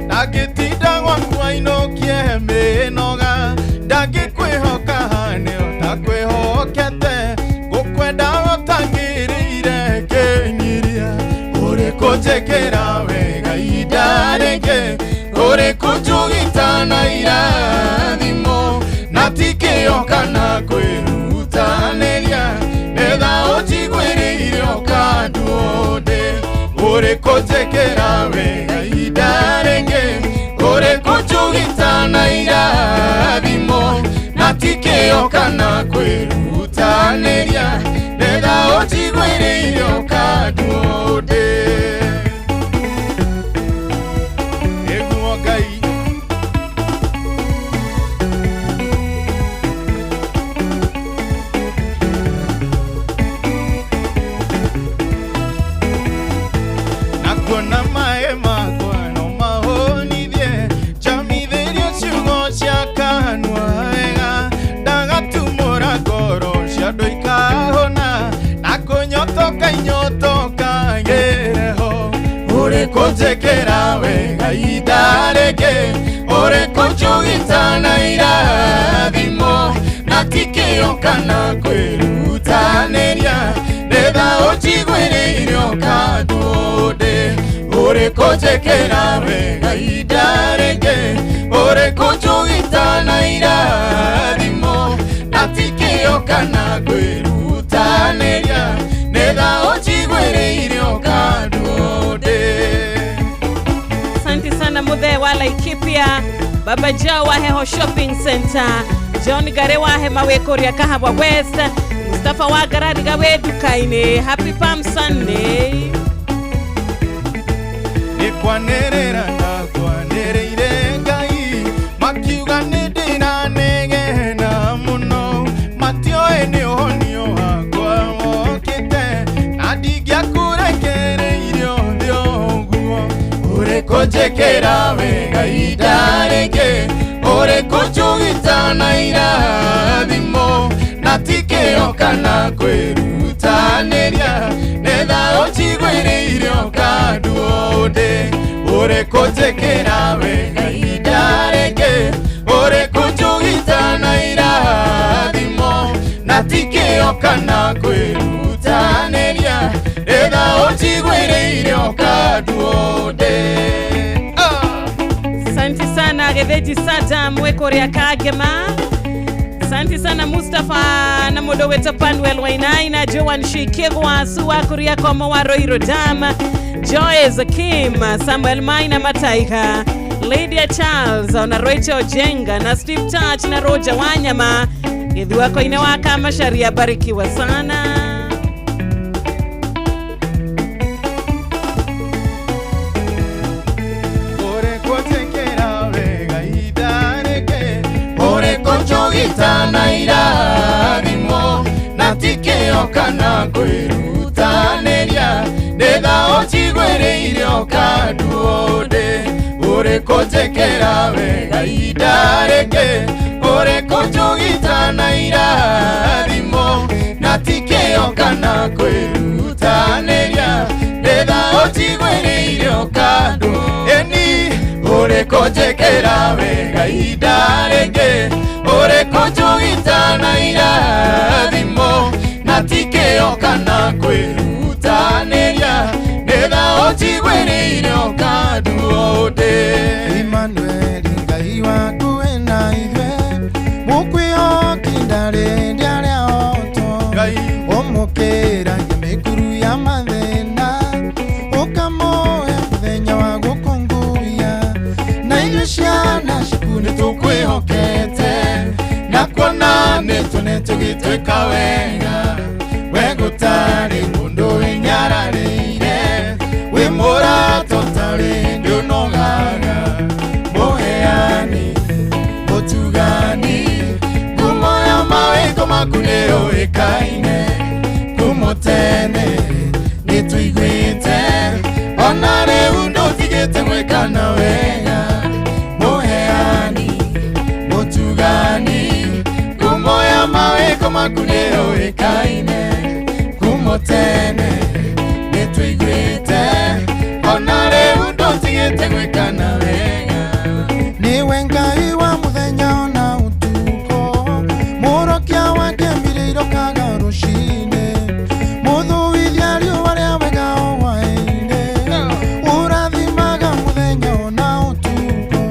ndangĩtinda gwaku ainũkie mĩnoga, ndangĩkwĩhoka nĩ ũtakwĩhokete, ngũkwenda ũtangĩrĩire kĩnyiria. Ũrĩ kũnjĩkĩra wega itarĩkĩ, ũrĩ kũnjũgita na irathimo, na ti kĩo kana kwĩrutanĩria, nĩ tha ũnjiguĩrĩire ũkanduũndĩ. Ũrĩ kũnjĩkĩra wega itarĩkĩ, ũrĩ kũnjũgita na irathimo, na ti kĩo kana kwĩrutanĩria, nĩ tha ũnjiguĩrĩire ũkanduũndĩ. Nĩguo Ngai. Na kuona maĩ makwa no mahũnithie, njamithĩrio ciugo cia kanua wega, ndagatumũra ngoro cia andũ ikahona, na kũnyotoka inyotoka ngĩre ho. Ũrĩ kũnjĩkĩra wega itarĩkĩ, ũrĩ kũnjũgita na irathimo, na ti kĩo kana kwĩrutanĩria, nĩ tha ũnjiguĩrĩire ũkanduũndĩ. Ũrĩ kũnjĩkĩra wega itarĩkĩ, ũrĩ kũnjũgita na irathimo, na ti kĩo kana kwĩrutanĩria, nĩ tha ũnjiguĩrĩire ũkanduũndĩ. Asante sana Muthe wa Laikipia, Baba Jao wa Heho Shopping Center, John Gare wa Hema wĩ kũrĩa Kahawa West, Mustafa wa Ngarariga wĩ nduka-inĩ. Happy Palm Sunday. Nĩkwanĩrĩra ndakwanĩrĩire Ngai, makiuga nĩ ndĩranegena mũno, matioĩ nĩ ũhonio wakwa wokĩte, na ndingĩakũrekereirie ũthiũ ũguo. Ũrĩ kũnjĩkĩra wega itarĩkĩ, ũrĩ kũnjũgita na irathimo, na ti kĩo kana kwĩrutanĩria, nĩ tha ũnjiguĩrĩire ũkanduũndĩ. Ũrĩ kũnjĩkĩra wega itarĩkĩ, na tikĩo kana kwĩrutanĩria rĩtha ũnjiguĩrĩire ũkanduonde. Asante sana Getheji Sadam wekuria Kagema. Asante sana Mustafa na mundu witwo Panuel Wainaina, Joan Shikigwa Suwa kuria Komo wa Ruiru Dam, Joyce Kim, Samuel Maina Mataiga, Lydia Charles ona Rachel Jenga na Steve Touch na Roger Wanyama. Githuako-inĩ wa Kamacharia, barikiwa sana. Ũrĩkũnjĩkĩra wega ihinda rĩngĩ, ũrĩkũnjũgita na irathimo na tikĩo kana kwĩrutanĩria nĩtha ũnjiguĩrĩire ũkanduonde. Ũrĩkũnjĩkĩra wega ihinda rĩngĩ, ũrĩkũnjũgita na irathimo na tikĩo kana kwĩrutanĩria nĩtha ũnjiguĩrĩire ũkandu ĩni. Ũrĩkũnjĩkĩra wega ihinda rĩngĩ, ũrĩkũnjũgita na irathimo na tikĩo kana kwĩrutanĩria nĩtha ũnjiguĩrĩire ũkanduonde. Emmanuel Ngai waku wĩna ithuĩ, mũkwĩhoki ndarĩ ndĩarĩa otwo, ũmũkĩragia mĩkuru ya mathĩna, ũkamũhe mũthenya wa gũkũngũiya, na ithuĩ ciana ciaku nĩtũkwĩhokete, na kuona nĩtũnetio gĩtuĩka wega, we gũtarĩ mũndũ wĩnyararĩire, wĩ mũrata ũtarĩ ndũnogaga, mũheani mũtugani, ngumo ya mawĩko maku nĩyũĩkaine, kuuma tene nĩtũiguĩte, ona rĩu ndũtigĩte gwĩkana wega, mũheani mũtugani, ngumo ya mawĩko maku nĩyũĩkaine, kuuma tene nĩtũiguĩte, ona rĩu ndũtigĩte gwĩkana wega. Nĩwe Ngai wa mũthenya ona ũtukũ, mũrokia wa kĩambĩrĩria irokaga rũcinĩ, mũthũithia riũa rĩa wega o hwaĩ-inĩ, ũrathimaga mũthenya ona ũtukũ.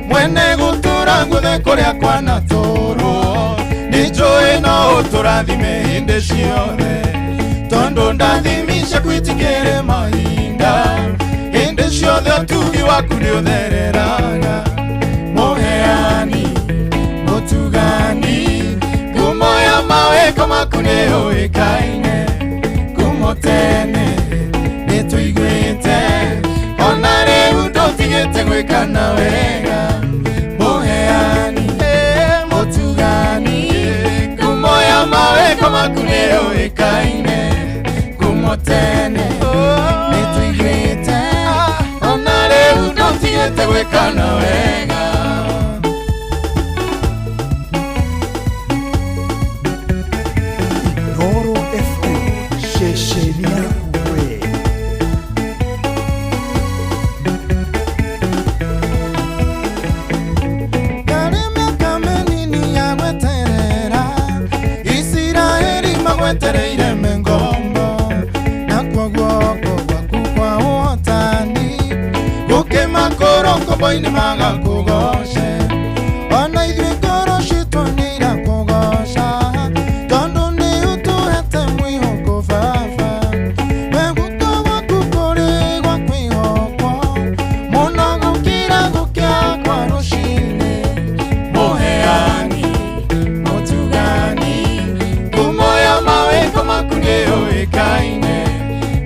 Mwene gũtũra guothe kũrĩa kwanatũrwo, nĩnjũĩ no ũtũrathime hĩndĩ ciothe, tondũ ndathimi ciaku itikĩrĩ mahinda, hĩndĩ ciothe ũtugi waku nĩũthereraga. Mũheani mũtugani, ngumo ya mawĩko maku nĩyũĩkaine, kuuma tene nĩtũiguĩte, ona rĩu ndũtigĩte gwĩkana wega. Mũheani mũtugani, ngumo ya mawĩko maku nĩyũĩkaine, kuuma tene nĩtũiguĩte, ona rĩu ndũtigĩte gwĩkana wega. Inooro FM, ceceni yaku we. Ndarĩ mĩaka mĩnini ya gweterera, Isiraeli magwetereire me ngombo, nakuo guoko gwaku kwa ũhotani gũkĩmakũrwo ngombo-inĩ magakũgoce. Ona ithuĩ ngoro citũ nĩirakũgoca, tondũ nĩ ũtũhete mwĩhoko baba. We guoko gwaku kũrĩ gwa kwĩhokwo, mũno gũkĩra gũkĩa kwa rũcinĩ. Mũheani mũtugani, ngumo ya mawĩko maku nĩyũĩkaine,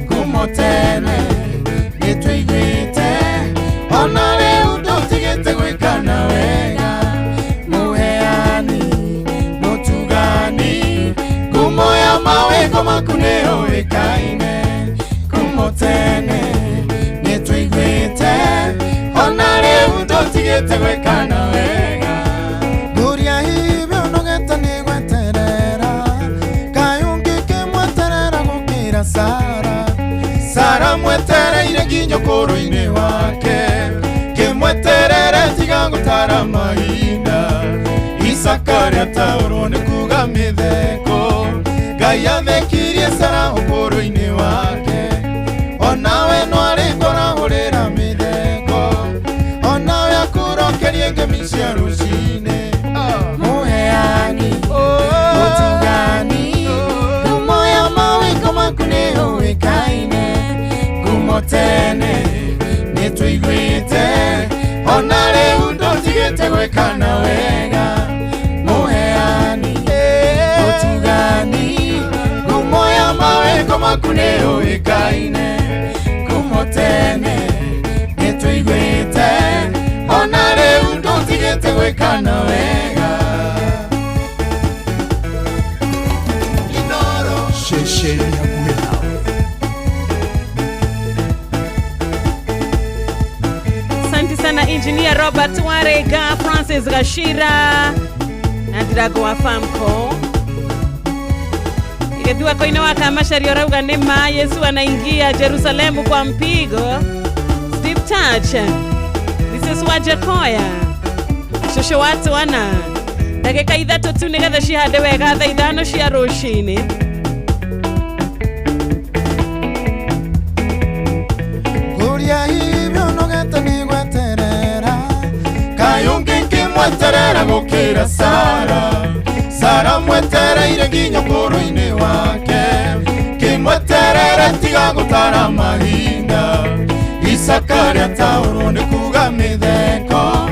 kuuma tene nĩtũiguĩte, ona rĩu ndũtigĩte gwĩkana wega. Mũheani mũtugani, ngumo ya mawĩko maku nĩyũĩkaine, kuuma tene nĩtũiguĩte, ona rĩu ndũtigĩte gwĩkana wega. Ngũria hihi ũnogete nĩ gweterera, kaĩ ũngĩkĩmweterera gũkĩra Sara. Sara mwetereire nginya ũkũrũ-inĩ wake, kĩmweterere tiga gũtara mahinda, Isaka rĩataũrwo nĩ kuga mĩtheko. Ngai athekirie Sara ũkũrũ-inĩ wake onawe no arĩkũrahũrĩra mĩtheko onawe akũrokerie ngemi cia rũcinĩ mũheani mũtugani ngumo ya mawĩko maku nĩyũĩkaine ngumo tene nĩtũiguĩte ona rĩu ndũtigĩte gwĩkana wega mũheani mũtugani ngumo ya mawĩko maku nĩyũĩkaine ngumo tene nĩtũiguĩte ona rĩu ndũtigĩte gwĩkana wega Inoro Ceceni hakuhĩ nawe. Asante sana Engineer Robert Warega, Francis Gashira na Ndirago wa Famco. Igethua koine wa Kamashari orauga nĩ ma Yesu anaingia Jerusalemu kwa mpigo. Steve Touch, Mrs. Wajakoya, Shosho watu wana ndagĩka ithatũ tu nĩgetha cihande wega thaa 5 cia rũcinĩ. Nguria hivyo nogete nĩ gweterera kayũngĩ ngĩmweterera gũkĩra Sara Sara mwetereire nginya ũkũrũ-inĩ wake kĩmweterere tiga gũtara mahinda Isaka rĩataũrwo nĩ kuga mĩtheko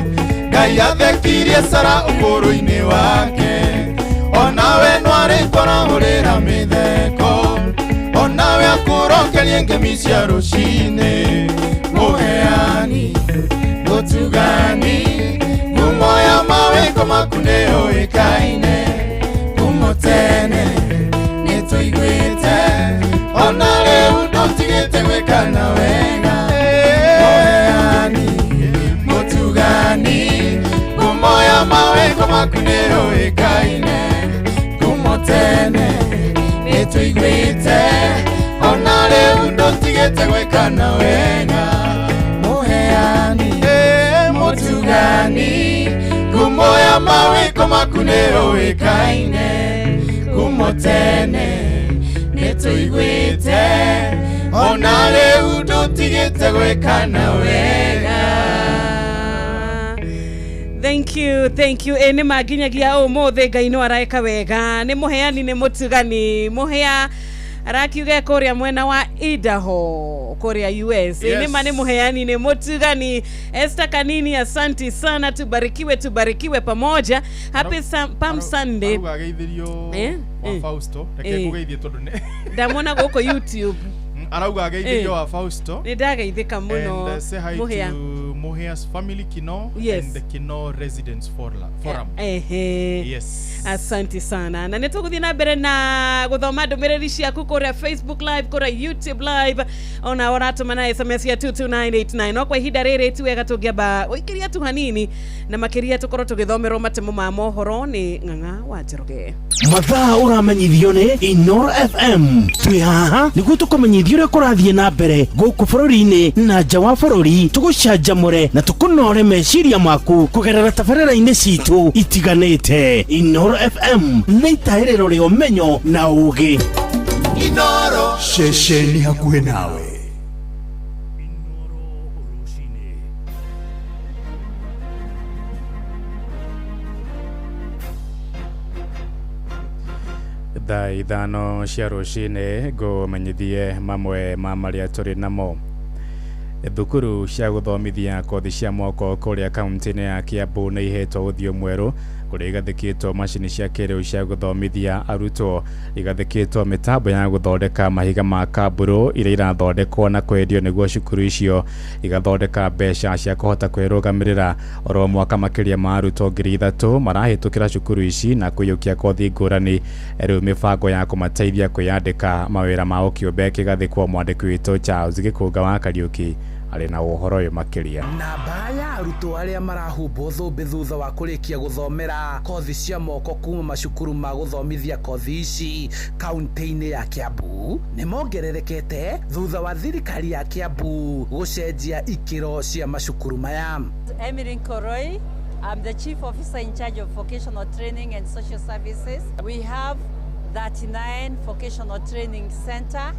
Ngai athekirie Sara ũkũrũ-inĩ wake onawe no arĩkũrahũrĩra mĩtheko onawe akũrokerie ngemi cia rũcinĩ mũheani mũtugani ngumo ya mawĩko maku nĩyũĩkaine ngumo tene nĩtũiguĩte ona rĩu ndũtigĩte gwĩkana wega mũheani mũtugani ngumo ya mawĩko maku nĩyũĩkaine ngumo tene nĩtũiguĩte ona rĩu ndũtigĩte gwĩkana wega mũheani mũtugani ngumo ya mawĩko maku nĩyũĩkaine ngumo tene nĩtũiguĩte ona rĩu ndũtigĩte gwĩkana wega. Thank you, thank you. Nĩ manginyagia ũmũthĩ Ngai no araeka wega. Nĩ mũheani nĩ mũtugani. Mũhea arakiuga kũrĩa mwena wa Idaho kũrĩa US. Yes. Nĩ ma nĩ mũheani nĩ mũtugani. Esther Kanini, asanti sana, tubarikiwe, tubarikiwe pamoja. Happy Palm Sunday. Arauga ageithirio wa Fausto reke ngũgeithie tondũ nĩ Ndamwona gũkũ YouTube. Arauga ageithirio wa Fausto. Nĩ ndageithĩka mũno. And say hi Mũhea. to Muhea's family Kino Yes. and the Kino Residents Forum. Ehe. Yes. Asante sana. Na nĩtũgũthiĩ na mbere na gũthoma ndũmĩrĩri ciaku kũrĩa Facebook Live, kũrĩa YouTube Live, ona ũratũma na SMS ya 22989. No kwa ihinda rĩrĩ ti wega tũngĩamba gũikĩria tu hanini na makĩria tũkorwo tũgĩthomerwo matemo ma mohoro nĩ Ng'ang'a wa Njoroge. Mathaa ũramenyithio nĩ Inoro FM. Twĩ haha nĩguo tũkũmenyithie ũrĩa kũrathiĩ na mbere gũkũ bũrũri-inĩ na nja wa bũrũri, tũgũcanjamũre na tũkũnore meciria maku kũgerera tabarĩra-inĩ citũ itiganĩte. Inoro FM nĩ itahĩrĩro rĩa ũmenyo na ũũgĩ. Inoro Ceceni hakuhĩ nawe. Thaa 5 cia rũcinĩ ngũmenyithie mamwe ma marĩa tũrĩ namo. Thukuru cia gũthomithia kothi cia moko kũrĩa kaunti-inĩ ya Kiambu nĩ ihetwo ũthiũ mwerũ kũrĩa igathĩkĩtwo macini cia kĩrĩu cia gũthomithia arutwo, igathĩkĩtwo mĩtambo ya gũthondeka mahiga ma kamburu iria irathondekwo na kwendio nĩguo cukuru icio igathondeka mbeca cia kũhota kwĩrũgamĩrĩra. Oro mwaka makĩria ma arutwo 3,000 marahĩtũkĩra cukuru ici na kũiyũkia kothi ngũrani. Rĩu mĩbango ya kũmateithia kwĩyandĩka mawĩra mao kĩũmbe kĩgathĩkwo. Mwandĩki witũ Charles Gĩkũnga wa Kariũki arĩ na ũhoro ũyũ makĩria. Namba ya arutwo arĩa marahumbwo thũmbĩ thutha wa kũrĩkia gũthomera kothi cia moko kuma macukuru ma gũthomithia kothi ici kaunti-inĩ ya Kiambu nĩ mongererekete thutha wa thirikari ya Kiambu gũcenjia ikĩro cia macukuru maya. Emily Nkoroi, I'm the Chief Officer in charge of Vocational Training and Social Services. We have 39 vocational training center,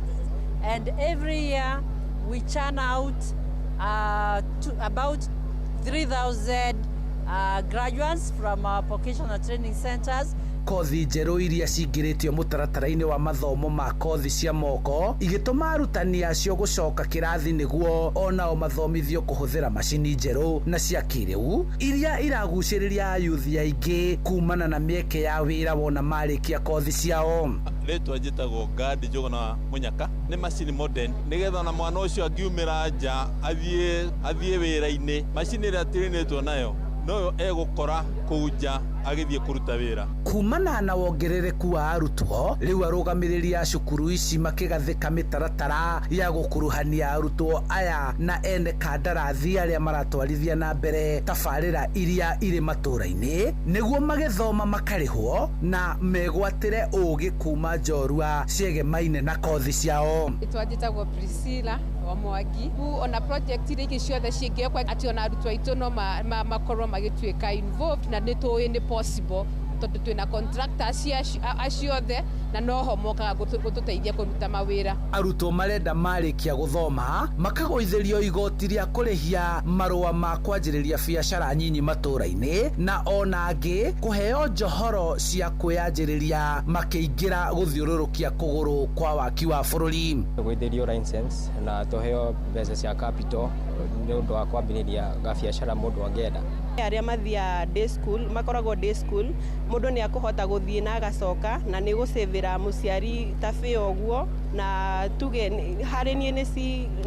and every year we churn out to about 3,000 graduates from our vocational training centers. Kothi njerũ iria cingĩrĩtio mũtaratara-inĩ wa mathomo ma kothi cia moko igĩtũma arutani acio gũcoka kĩrathi nĩguo onao mathomithio kũhũthĩra macini njerũ na cia kĩrĩu iria iragucĩrĩria ayuthi aingĩ kumana na mĩeke ya wĩra wona marĩkia kothi ciao. Rĩtwa njĩtagwo Gadi Njũgũna Mũnyaka. Nĩ macini modern nĩgetha ona mwana ũcio angiumĩra nja athiĩ wĩra-inĩ, macini ĩrĩa tĩrĩnĩtwo nayo noyo egũkora kũu nja agĩthiĩ kũruta wĩra. Kumana na wongerereku wa arutwo rĩu arũgamĩrĩri a cukuru ici makĩgathĩka mĩtaratara ya gũkuruhania arutwo aya na ene kandarathi arĩa maratwarithia na mbere tabarĩra iria irĩ matũũra-inĩ nĩguo magĩthoma makarĩhwo na megwatĩre ũũgĩ kuma njorua ciegemaine na kothi ciao. Njĩtagwo Priscilla wa Mwangi. Ona project iria ingĩ ciothe cingĩekwo atĩ ona arutwo aitũ no makorwo magĩtuĩka involved na nĩ tũĩ nĩ possible tondũ twĩna contractors acio othe na noho mokaga gũtũteithia kũruta mawĩra. Arutwo marenda marĩkia gũthoma makagũithĩrio igoti rĩa kũrĩhia marũa ma kwanjĩrĩria biacara nyinyi matũũra-inĩ na ona angĩ kũheo njohoro cia kwĩyanjĩrĩria makĩingĩra gũthiũrũrũkia kũgũrũ kwa waki wa bũrũri. Tũgũithĩrio license na tũheo mbeca cia capital nĩ ũndũ wa kwambĩrĩria gabiacara mũndũ angĩenda. Arĩa mathiaga day school makoragwo day school mũndũ nĩ akũhota gũthiĩ na agacoka na nĩ gũcĩvĩra mũciari ta bĩa ũguo na tuge harĩ niĩ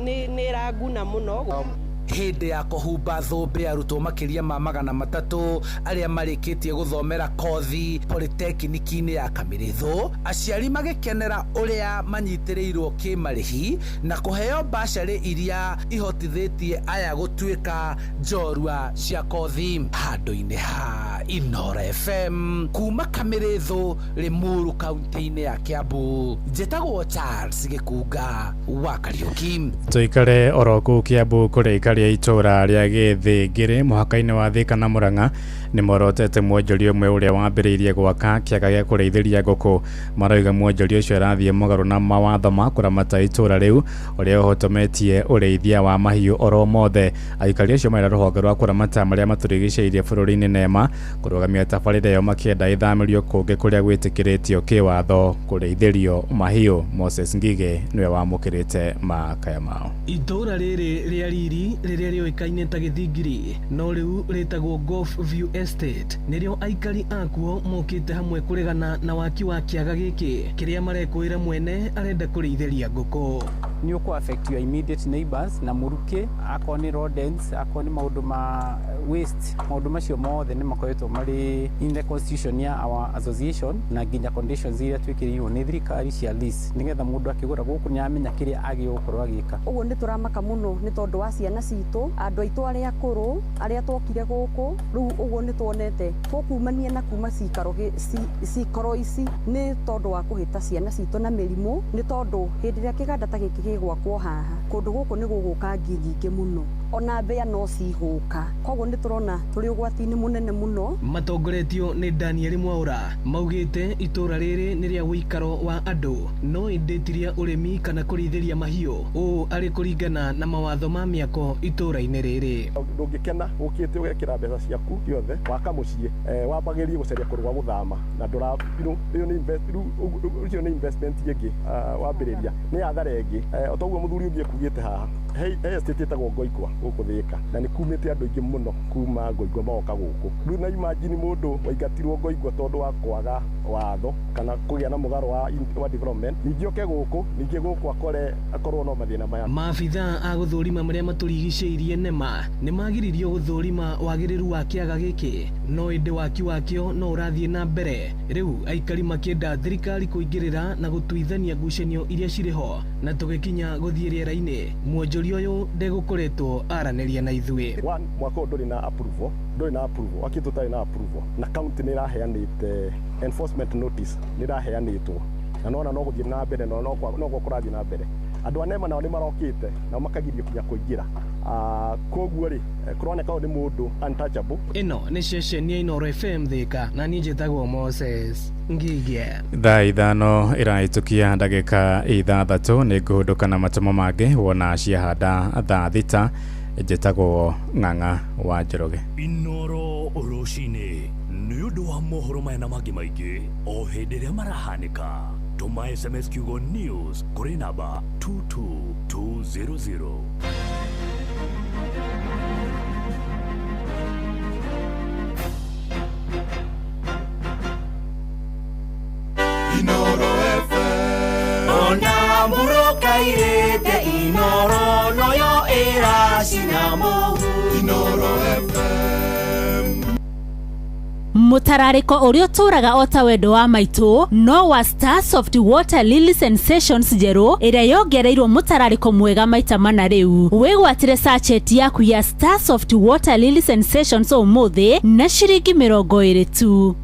nĩ ĩranguna mũno. Hĩndĩ ya kũhumba thũmbĩ arutwo makĩria ma 300 arĩa marĩkĩtie gũthomera kothi polytechnic-inĩ ya Kamĩrĩthũ, aciari magĩkenera ũrĩa manyitĩrĩirwo kĩmarĩhi na kũheo mbacarĩ iria ihotithĩtie aya gũtuĩka njorua cia kothi. Handũ-inĩ ha Inoro FM kuma Kamĩrĩthũ, Limuru, kaunti-inĩ ya Kiambu, njĩtagwo Charles Gĩkunga wa Kariũki. Tũikare oro kũu Kiambu kũrĩa aikari a itũũra rĩa Gĩthĩngĩrĩ mũhaka-inĩ wa Thika na Murang'a nĩ morotete mwonjoria ũmwe ũrĩa wambĩrĩirie gwaka kĩaga gĩa kũrĩithĩria ngũkũ. Marauga mwonjoria ũcio arathiĩ mũgarũ na mawatho ma kũramata itũũra rĩu ũrĩa ũhotometie ũrĩithia wa mahiũ oro mothe. Aikari acio marera rũhonge rwa kũramata marĩa matũrigicĩirie bũrũri-inĩ NEMA kũrũgamia tabarĩra ĩyo makĩenda ĩthamĩrio kũngĩ kũrĩa gwĩtĩkĩrĩtio kĩwatho kũrĩithĩrio mahiũ. Moses Ngige nĩwe wamũkĩrĩte makaya mao. Itũũra rĩrĩ rĩa riri rĩrĩa rĩũĩkaine ta Gĩthingiri no rĩu rĩtagwo Golf View Estate nĩrĩo aikari akuo mokĩte hamwe kũregana na waki wa kĩaga gĩkĩ kĩrĩa marekũĩra mwene arenda kũrĩithĩria ngũkũ. Nĩ ũkũ affect your immediate neighbors na mũrukĩ, akorwo nĩ rodents, akorwo nĩ maũndũ ma waste, maũndũ macio mothe nĩ makoretwo marĩ in the constitution ya our association na nginya conditions iria twĩkĩrĩirwo nĩ thirikari cia lease nĩgetha mũndũ akĩgũra gũkũ nĩ amenya kĩrĩa agĩrĩirwo gũkorwo agĩka. Ũguo nĩ tũramaka mũno nĩ tondũ wa ciana citũ, andũ aitũ arĩa akũrũ arĩa twokire gũkũ rĩu ũguo nĩ tuonete tũkumania na kuma cikaro ici nĩ tondũ wa kũhĩta ciana citũ na mĩrimũ nĩ tondũ hĩndĩ ĩrĩa kĩganda ta gĩkĩ gĩgwakwo haha kũndũ gũkũ nĩ gũgũka ngi nyingĩ mũno ona mbĩa no cigũka, koguo nĩ tũrona tũrĩ ũgwati-inĩ mũnene mũno. Matongoretio nĩ Daniel Mwaura maugĩte itũũra rĩrĩ nĩ rĩa ũikaro wa andũ no ĩndĩ ti rĩa ũrĩmi kana kũrĩithĩria mahiũ, ũũ arĩ kũringana na mawatho ma mĩako itũũra-inĩ rĩrĩ. Ndũngĩkena ũkĩte ũgekĩra mbeca ciaku ciothe waka mũciĩ wambagĩrie gũcaria kũndũ gwa gũthama na ndũra ĩyo nĩ ũcio nĩ investment ĩngĩ wambĩrĩria nĩ athara ĩngĩ. O toguo mũthuri ũngĩ ekugĩte haha he estate ĩtagwo Ngoingwa gũkũ Thika na nĩ kumĩte andũ aingĩ mũno kuma Ngoingwa magoka gũkũ. Rĩu na imagine mũndũ waingatirwo Ngoingwa tondũ wa kwaga watho kana kũgĩa na mũgarũ wa development, ningĩ oke gũkũ ningĩ gũkũ akore akorwo no mathĩna maya. Maabithaa a gũthũrima marĩa matũrigicĩirie NEMA nĩ magiririo gũthũrima wagĩrĩru wa kĩaga gĩkĩ no ĩndĩ waki wakĩo no ũrathiĩ na mbere. Rĩu aikari makĩenda thirikari kũingĩrĩra na gũtuithania ngucanio iria cirĩ ho na tũgĩkinya gũthiĩ rĩera-inĩ mwonjoria ũyũ ndegũkoretwo aranĩria na ithuĩ. One, mwaka ũyũ ndũrĩ na approval, wakĩtũ ũtarĩ na approval na county nĩ ĩraheanĩte enforcement notice nĩ ĩraheanĩtwo na nona no gũthiĩ na mbere na no kũrathiĩ na mbere. Andũ a NEMA nao nĩ marokĩte nao makagirio kinya kũingĩra. Koguo rĩ, kũroneka ũyũ nĩ mũndũ untouchable. Ĩno nĩ ceceni ya Inooro FM Thika na niĩ njĩtagwo Moses Ngige. Thaa 5 ĩrahĩtũkia ndagĩka 6 nĩ ngũhũndũka na matũmo mangĩ wona ciahanda thaa 6. Njĩtagwo Ng'ang'a wa Njoroge. Inooro rũcinĩ nĩ ũndũ wa mohoro maya na mangĩ maingĩ o hĩndĩ ĩrĩa marahanĩka. Tũma SMS kiugo news kũrĩ namba 22200. Inooro FM. Ona murokairĩte Inooro noyo ĩracina mũhu. Inooro FM. Mutararĩko ũrĩa ũtũũraga o ta wendo wa maitũ no wa Star Soft Water Lily Sensations njerũ ĩrĩa yongereirwo mũtararĩko mwega maita mana. Rĩu wĩgwatĩre sachet yaku ya Star Soft Water Lily Sensations ũmũthĩ na ciringi 20 tu.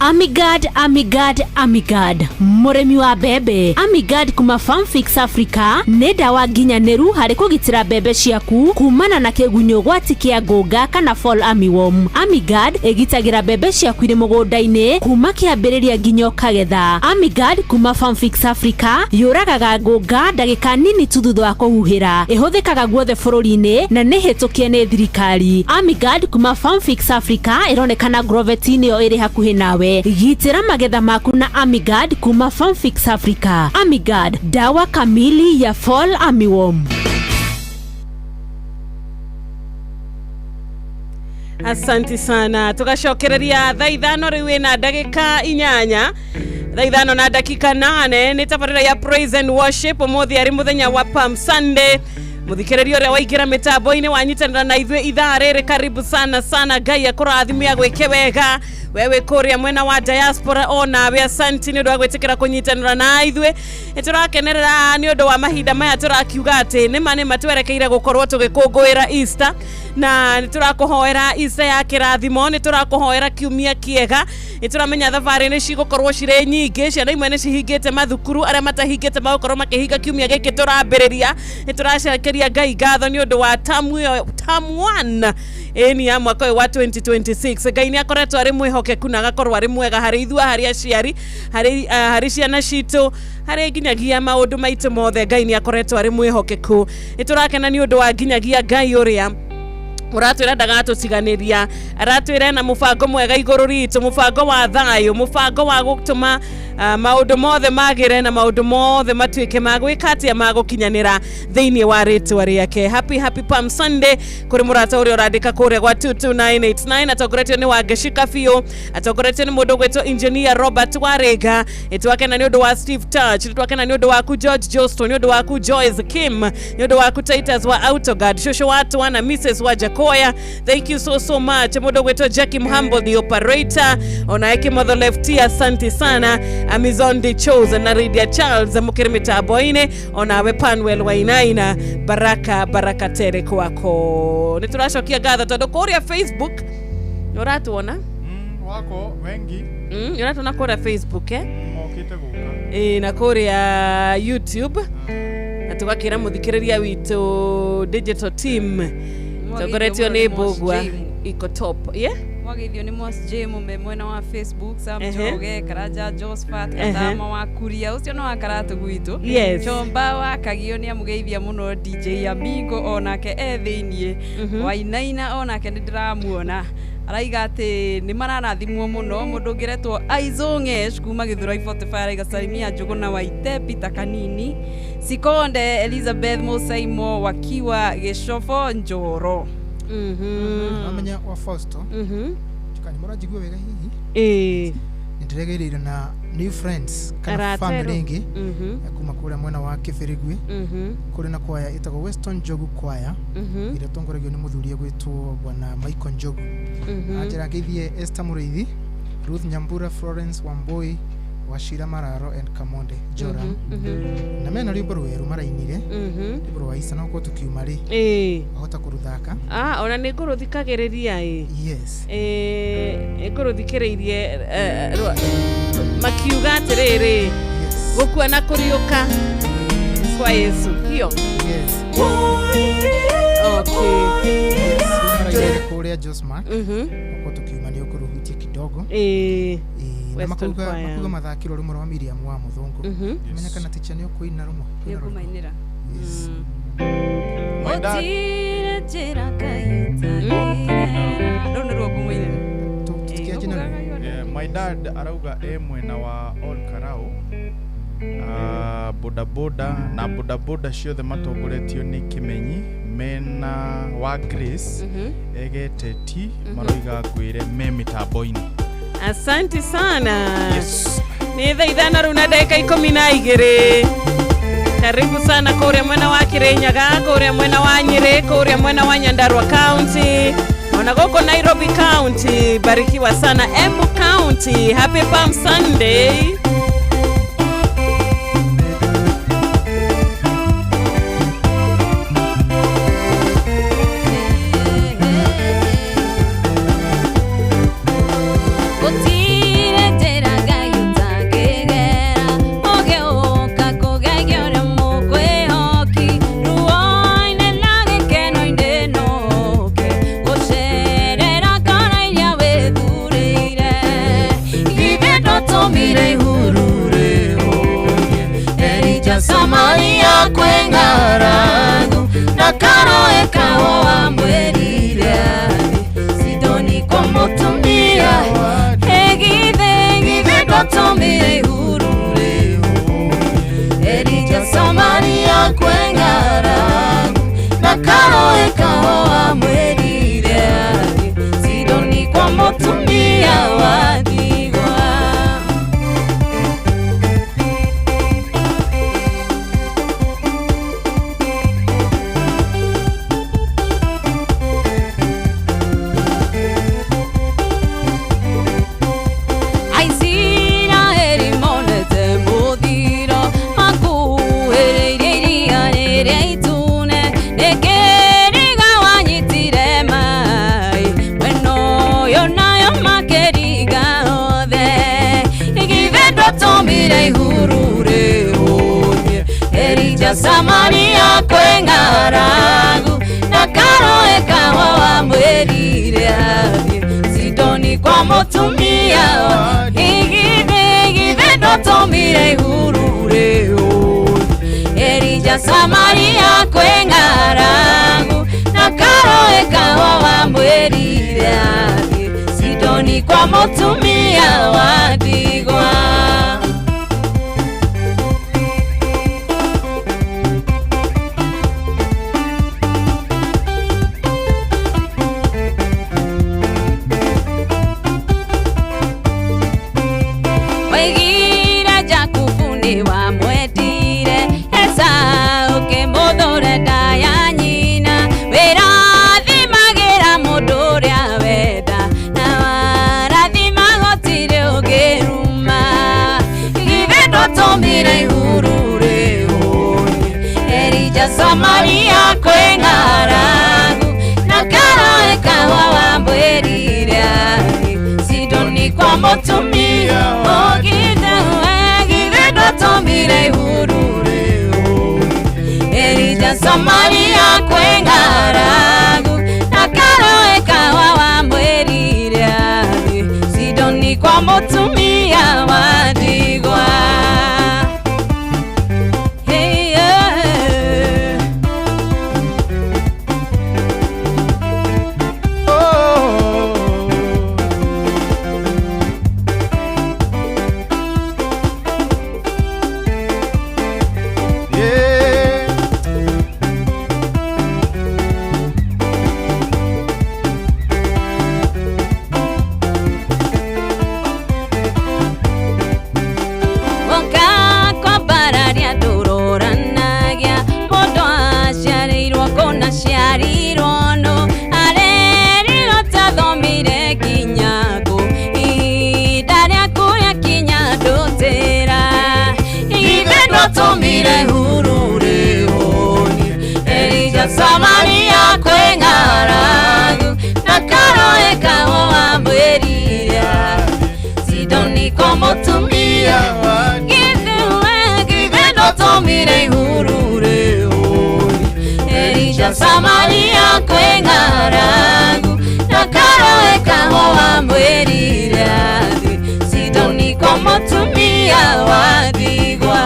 Amigard, Amigard, Amigard, mũrĩmi wa mbembe. Amigard kuma Farmfix Africa nĩ ndawa nginyanĩru harĩ kũgitĩra mbembe ciaku kumana na kĩgunyũ gwati kĩa ngũnga kana fall armyworm. Amigard ĩgitagĩra mbembe ciaku irĩ mũgũnda-inĩ kuma kĩambĩrĩria nginya ũkagetha. Amigard kuma Farmfix Africa yũragaga ngũnga ndagĩka nini tu thutha wa kũhuhĩra. Ĩhũthĩkaga guothe bũrũri-inĩ na nĩ hĩtũkie nĩ thirikari. Amigard kuma Farmfix Africa ĩronekana Grovet-inĩ ĩyo ĩrĩ hakuhĩ nawe. Gitĩra magetha maku na Amigard kuma Farmfix Africa. Amigard, dawa kamili ya fall armyworm. Asante sana. Tugacokereria thaa 5 rĩu ĩna ndagĩka 8, thaa 5 na ndagĩka 8. Nĩ tabarĩra ya praise and worship. Ũmũthĩ arĩ mũthenya wa Palm Sunday. Mũthikĩrĩria ũrĩa waingĩra mĩtambo-inĩ wanyitanĩra na ithuĩ ithaa rĩrĩ, karibu sana sana. Ngai akũrathime agwĩke wega. Wewe kũrĩa mwena wa diaspora onawe asanti nĩ ũndũ wa gwĩtĩkĩra kũnyitanĩra na ithuĩ. Nĩ tũrakenerera nĩ ũndũ wa mahinda maya tũrakiuga atĩ nĩma nĩma twerekeire gũkorwo tũgĩkũngũĩra Easter, na nĩ tũrakũhoera Easter ya kĩrathimo, nĩ tũrakũhoera kiumia kĩega. Nĩ tũramenya thabarĩ nĩ cigũkorwo cirĩ nyingĩ, ciana imwe nĩ cihingĩte mathukuru, arĩa matahingĩte magũkorwo makĩhinga kiumia gĩkĩ tũrambĩrĩria. Nĩ tũracokeria Ngai ngatho nĩ ũndũ wa tamu ĩyo, tamu 1 ĩni ya mwaka ũyũ wa 2026. Ngai nĩ akoretwo arĩ mwĩhokeku na agakorwo arĩ mwega harĩ ithuĩ, harĩ aciari, harĩ ciana citũ, harĩ nginyagia maũndũ maitũ mothe. Ngai nĩ akoretwo arĩ mwĩhokeku. Nĩ tũrakena nĩ ũndũ wa nginyagia Ngai ũrĩa ũratwĩra ndagatũtiganĩria, aratwĩra na mũbango mwega igũrũ ritũ, mũbango wa thayũ, mũbango wa gũtũma maũndũ mothe magĩre na maũndũ mothe matuĩke ma gwĩka atĩa, ma gũkinyanĩra thĩinĩ wa rĩtwa rĩake. Happy happy Palm Sunday kũrĩ mũrata ũrĩa ũrandĩka kũrĩa gwa 22989, atongoretio nĩ Wangeci Kabiũ, atongoretio nĩ mũndũ ũgwĩtwo Engineer Robert Warĩnga. Nĩtwakena nĩ ũndũ wa Steve Touch, nĩtwakena nĩ ũndũ waku George Johnston, nĩ ũndũ waku Joyce Kim, nĩ ũndũ waku Titus wa Autoguard, Shosho wa Twana, Mrs wa Jakoya. Thank you so so much. Mũndũ ũgwĩtwo Jackie Mhambo the operator, ona Kimotho Lefty, asante sana. Amazon the Chosen na Lydia Charles mukiri mitambo-inĩ, onawe Panwell Wainaina, baraka baraka tere kwako. Nĩ tũracokia ngatho tondũ kũrĩa Facebook nĩ ũratuona wako wengi nĩ ũratuona kũrĩa Facebook mokĩte gũka ĩ na kũrĩa YouTube, na tũgakĩra mũthikĩrĩria witũ digital team tongoretio nĩ Mbũgua iko top, yeah. Mwageithio nĩ Mos J mume mwena wa Facebook, Sam Njoroge, Karanja Josephat, Katama wa Kuria, ũcio no wa Karatu gwitũ. Yes. Chomba wa Kagio nĩ amũgeithia mũno, DJ Amigo onake e thĩiniĩ, Wainaina onake nĩ ndĩramuona araiga atĩ nĩ mararathimwo mũno. Mũndũ ũngĩretwo Aizo Ngesh kuma Githurai 45 araiga salimia Njũgũna Waite, Peter Kanini, Sikonde, Elizabeth Musaimo wakiwa Gĩcobo Njoro. Amenya wa Fausto tukani mũranjigua wega hihi? Ĩĩ. Nĩ ndĩregereire na new friends kana Arata family erũ. ĩngĩ kuma kũrĩa mwena wa Kĩbĩrĩgui, kũrĩ na kwaya ĩtagwo Weston Njogu kwaya ĩrĩa ĩtongoragio nĩ mũthuri ũgwĩtwo bwana Michael Njogu. Anjĩra ngeithie Esther Mũrĩithi, Ruth Nyambura, Florence Wambui, Wachira Mararo and Kamonde Joram. Na mena rwĩmbo rwerũ marainire, rwĩmbo rwa Isa, no korwo tũkiuma rĩ wahota kũrũthaka. Ona nĩ ngũrũthikagĩrĩria ĩ. Yes. Nĩ ngũrũthikĩrĩirie makiuga atĩrĩrĩ, gũkua na kũriũka kwa Yesu hiyo. Yes. Okay. Yes, maraigĩrĩire kũrĩa Josmark. Gũkorwo tũkiuma nĩ ũkũrũhutie kidogo. Ĩĩ. Na Western makuga Choir. makuga mathakirwo rũmwe rwa Miriam wa Mũthũngũ. Menya kana teacher nĩ ũkũina rũmwe. Nĩ ngũmainĩra. Yes. My dad- Gũtirĩ njĩra Ngai ũtangĩgerera. Rũu nĩruo ngũmũinĩra. Yeah, my dad arauga e mwena wa Ol Karau, bodaboda na bodaboda ciothe matongoretio nĩ Kĩmenyi mena wa Grace egete ti maroiga ngwĩre me mĩtambo-inĩ. Asante sana. Yes. Nĩ thaa 5 rĩu na ndagĩka 12. Karibu sana kũrĩa mwena wa Kirinyaga, kũrĩa mwena wa Nyĩrĩ, kũrĩa mwena wa Nyandarua County, ona gũkũ Nairobi County. Barikiwa sana Embu County. Happy Palm Sunday. Gũtirĩ njĩra Ngai ũtangĩgera, ũgĩũka kũgegia ũrĩa mũkwĩhoki, ruo-inĩ na gĩkeno-inĩ no ũke, gũcerera ngoro iria wĩthurĩire. Githĩ ndũtũmire ihurure ũũrie, Elija Samaria kwĩ ng'aragu, na karoe kao wamwĩrire athiĩ Sidoni kwa mũtumia. Githĩ githĩ ndũtũmire ihurure ũũrie, Elija Samaria kwĩ ng'aragu, na karoe kao wamwĩrire athiĩ Sidoni kwa mũtumia wa ndigwa. Aisiraeli monete mũthiro makuhĩrĩirie iria rĩrĩa itune nĩkĩriga wanyitire maĩ mwena ũyũ nayo makĩringa othe. Githĩ ndũtũmire ihurure ũthiĩ Elija Samaria kwĩ ng'aragu, na karoe kawa wamwĩrire athiĩ Sidoni kwa mũtumia. Githĩ githĩ ndũtũmire ihurure ũthiĩ Elija Samaria kwĩ ng'aragu, na karoe kawa wamwĩrire athiĩ Sidoni kwa mũtumia wa ndigwa. Waigire Jakubu nĩ wamwendire, Esau ũkĩmũthũra nda ya nyina. Wĩrathimagĩra mũndũ ũrĩa wenda, na warathima gũtirĩ ũngĩruma. Githĩ ndũtũmire ihurure ũũrie, Elija Samaria kwĩ ng'aragu, na karoe kawa wamwĩrire athiĩ Sidoni kwa mũtumia. Githĩ githĩ ndũtũmire ihurure ũũrie, Elija Samaria kwĩ ng'aragu, na karoe kawa wamwĩrire athiĩ Sidoni kwa mũtumia wa ndigwa. Hey, yeah. Yeah. Woka kwambararia ndũroranagia, mũndũ aciarĩirwo kũna ciarirwo nũ, arerirwo tathomire nginya kũ, ihinda rĩaku rĩakinya ndũtĩra. Githĩ ndũtũmire ihurure ũũrie, Elija Samaria kwĩ ng'aragu, na karoe kao wamwĩrire athiĩ Sidoni kwa mũtumia. Githĩ we githĩ ndũtũmire ihurure ũũrie, Elija Samaria kwĩ ng'aragu na karoe kahũa mwĩrire athiĩ Sidoni kwa mũtumia wa ndigwa.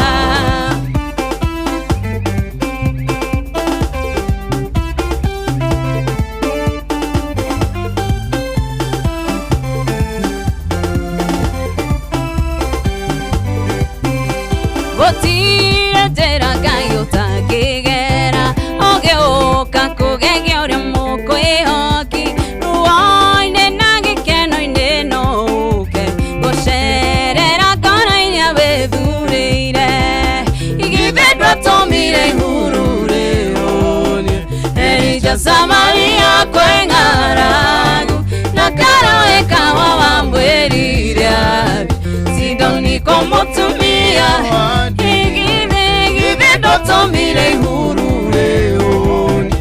Gũtirĩ njĩra Ngai ũtangĩgera ũgĩũka kũgegia ũrĩa mũkwĩhoki ruo-inĩ na gĩkeno-inĩ no ũke gũcerera ngoro iria wĩthurĩire githĩ ndwatũmire ihurure ũnie Elija Samaria kwĩ ng'aragu na karoe kahũa wamwĩrire athiĩ Sidoni kwa mũtumia githĩ ndwatũmire ihurure ũnie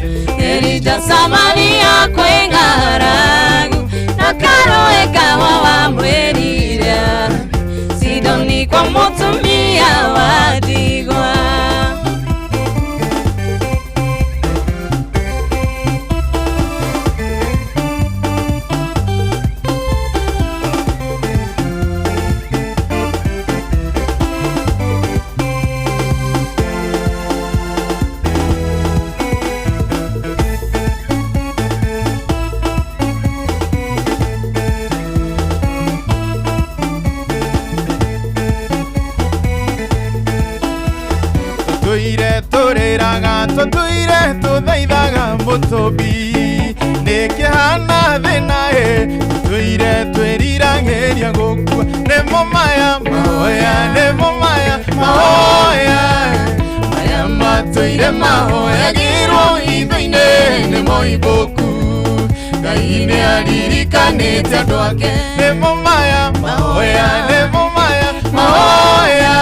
Elija Samaria kwĩ ng'aragu na karoe kahũa wamwĩrire athiĩ Sidoni kwa mũtumia wa ndigwa. Tuire turiraga tutuire tuthaithaga mutumbi nikihana thina ĩ tuire twiriragĩria gũkua nĩmo maya mahoya nĩmo maya mahoya maya matũire mahoyagĩrwo hitho-inĩ nĩ moimbũku Ngai nĩ aririkanĩte andũ ake nĩmo maya mahoya nĩmo maya mahoya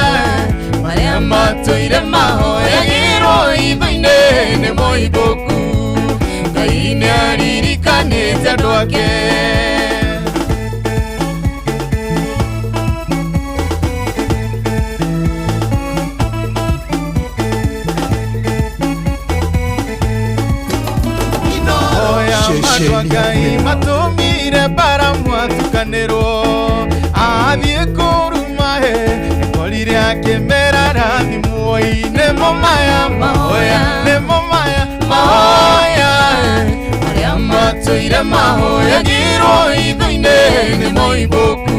marĩa matũire mahoyagĩrwo hitho-inĩ nĩ moimbũku Ngai nĩ aririkanĩte andũ ake. Andũ a Ngai matũmire Baramu atukanĩrwo athiĩ kũruma he ekorire akĩmera rathimwo-ĩ nĩmo maya mahoya nĩmo maya mahoya marĩa matũire mahoyagĩrwo hitho-inĩ nĩ moimbũku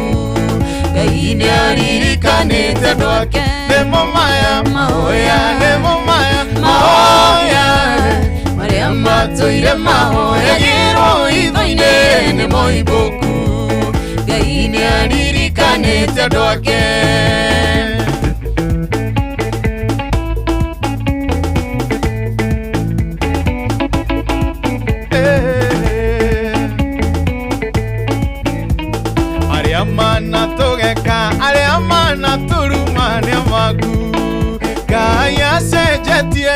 Ngai nĩ aririkanĩte andũ ake nĩmo maya mahoya nĩmo maya mahoya marĩa matũire mahoyagĩrwo hitho-inĩ nĩ moimbũku Ngai nĩ aririkanĩte andũ ake. Arĩa manatũgeka arĩa manaturuma nĩ amaku Ngai acenjetie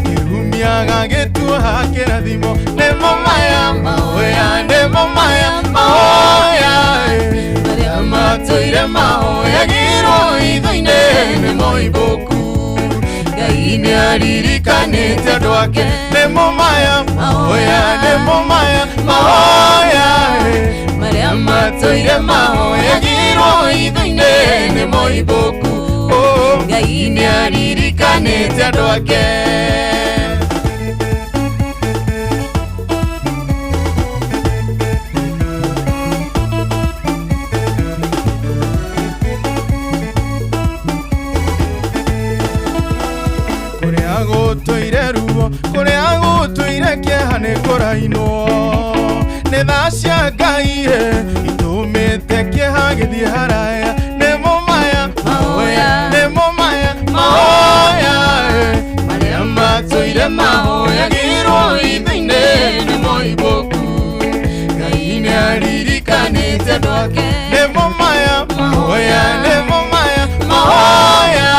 kĩrumi agagĩtua kĩrathimo nĩmo maya mahoya nĩmo maya mahoya marĩa matũire mahoyagĩrwo hitho-inĩ nĩ moimbũku Ngai nĩ aririkanĩte andũ ake nĩmo maya mahoya nĩmo maya mahoya marĩa matũire mahoyagĩrwo hitho-inĩ nĩ moimbũku Ngai nĩ aririkanĩte andũ ake. Kũrĩa gũtũire ruo kũrĩa gũtũire kĩeha nĩ kũrainwo nĩ tha cia Ngai itũmĩte kĩeha gĩthiĩ haraya nĩmo maya mahoya nĩmo maya mahoya marĩa matũire mahoyagĩrwo hitho-inĩ nĩ moimbũku Ngai nĩ aririkanĩte andũ ake nĩmo maya mahoya nĩmo maya mahoya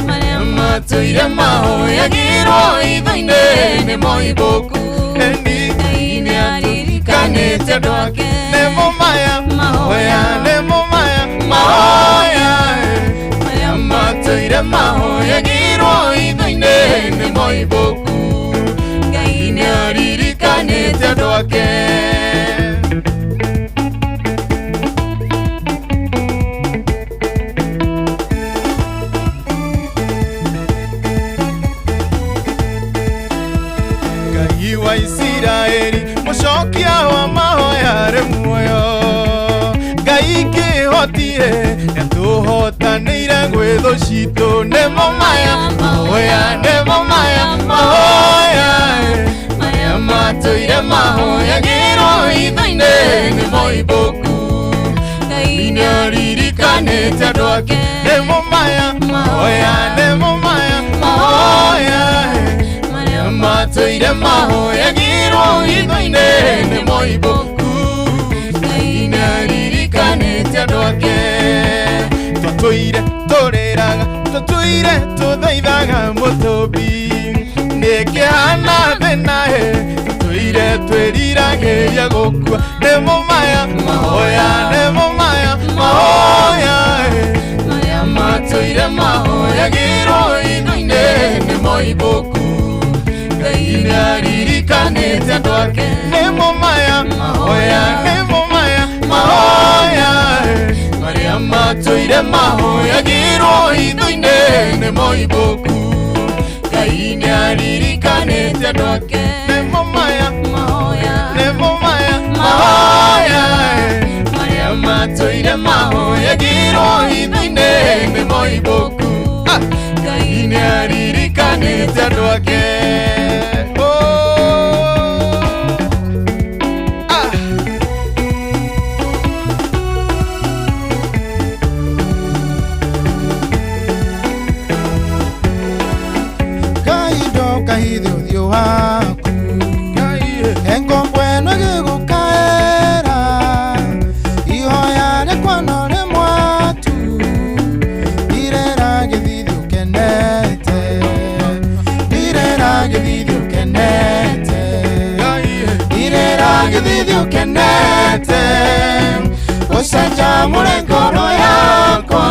marĩa matũire mahoyagĩrwo hitho-inĩ nĩ moimbũku Ngai nĩ aririkanĩte andũ ake nĩmo maya mahoya nĩmo maya mahoya marĩa matũire mahoyagĩrwo hitho-inĩ nĩ moimbũku Ngai nĩ aririkanĩte nĩaririkanĩte andũ ake. Ngai wa Isiraeli mũcokia wa mahoya arĩ muoyo. Ngai kĩhotie nĩatũhotanĩire gwĩ thũ citũ. Nĩmo maya mahoya, nĩmo maya mahoya, maya matũire mahoyagĩrwo hitho-inĩ nĩ moimbũku. Ngai nĩaririkanĩte andũ ake. Nĩmo maya mahoya, nĩmo maya mahoya, maya matũire mahoyagĩrwo hitho-inĩ nĩ moimbũku. Ngai nĩaririkanĩte andũ ake. Twatũire tũrĩraga, twatũire tũthaithaga mũtũmbi, nĩkĩhana thĩna ĩ, twatũire twĩriragĩria gũkua. Nĩmo maya mahoya, nĩmo maya mahoya, maya matũire mahoyagĩrwo hitho-inĩ nĩ moimbũku. Ngai nĩaririkanĩte andũ ake. Nĩmo maya mahoya, nĩmo maya mahoya, marĩa matũire mahoyagĩrwo hitho-inĩ nĩ moimbũku. Ngai nĩaririkanĩte andũ ake. Nĩmo maya mahoya, nĩmo maya mahoya, marĩa matũire mahoyagĩrwo hitho-inĩ nĩ moimbũku. Ngai nĩaririkanĩte andũ ake. Kahithe ũthiũ waku engombo ĩno ĩgĩgũkaĩra, ihoya rĩakwa no rĩmwe tu, ndirĩra gĩthithi ũkenete, ndirĩra gĩthithi ũkenete, ndirĩra gĩthithi ũkenete, ũcanjamũre ngoro yakwa.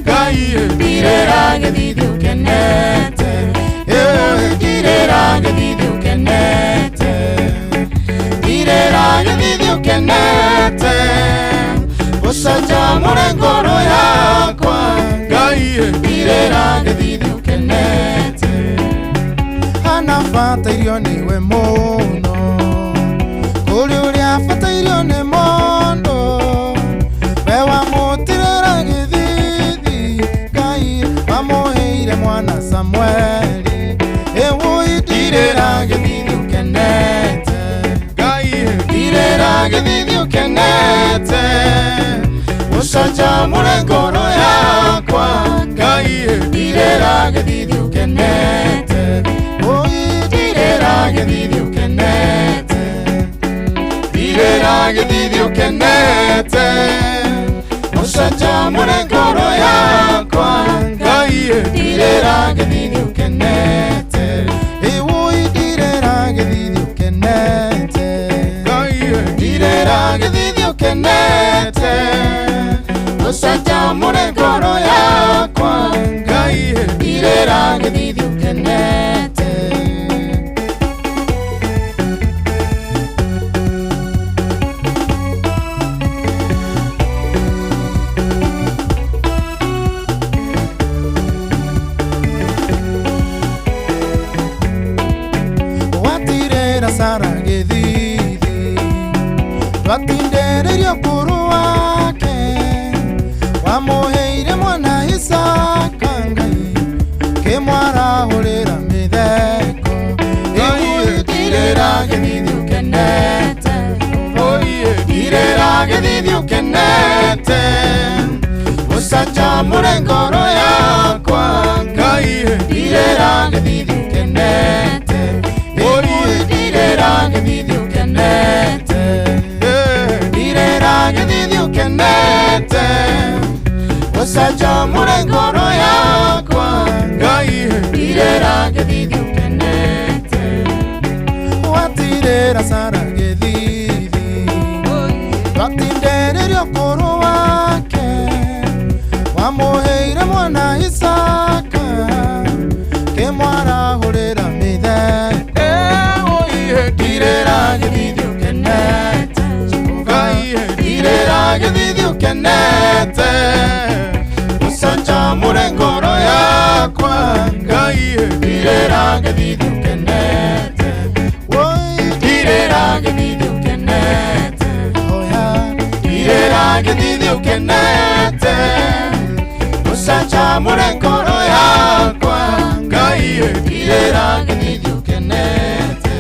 Ngai ndirĩra gĩthithi ũkenete, ndirĩra gĩthithi ũkenete, ndirĩra gĩthithi ũkenete, ũcanjamũre ngoro yakwa. Ngai ndirĩra gĩthithi ũkenete. Hana batairio nĩwe mũno, kũrĩ ũrĩa abatairio nĩ mũndũ, we wamũtirĩra gĩthithi. Ngai wamũheire mwana Samueli. Ndirĩra gĩthithi ũkenete, Ngai ndirĩra gĩthithi ũkenete, ũcanjamũre ngoro yakwa. Ngai ndirĩra gĩthithi ũkenete, ndirĩra gĩthithi ũkenete, ndirĩra gĩthithi ũkenete, ũcanjamũre ngoro yakwa. Ngai ndirĩra gĩthithi ũkenete, ndirĩra gĩthithi ũkenete, ndirĩra gĩthithi ũkenete, ũcanjamũre ngoro yakwa. Ngai ndirĩra gĩthithi ũkenete. Watirĩra Sara gĩthithi, ndwatindererio ũkũrũ wake, wamũheire mwana Isaka. Ngai kĩmwarahũrĩra mĩtheko. Ndirĩra gĩthithi ũkenete, ndirĩra gĩthithi ũkenete, ũcanjamũre ngoro yakwa. Ngai ndirĩra gĩthithi ũkenete, ndirĩra gĩthithi ũkenete, ndirĩra gĩthithi ũkenete, ũcanjamũre ngoro yakwa. Ngai ndirĩra gĩthithi ũkenete. Watirĩra Sara gĩthithi, ndwatindererio ũkũrũ wake, wamũheire mwana ukenete ucanjamũre ngoro yakwa Ngai ndirĩra ngĩthithi ũkenete ndirĩra ngĩthithi ũkenete ndirĩra ngĩthithi ũkenete ucanjamũre ngoro yakwa Ngai ndirĩra ngĩthithi ũkenete.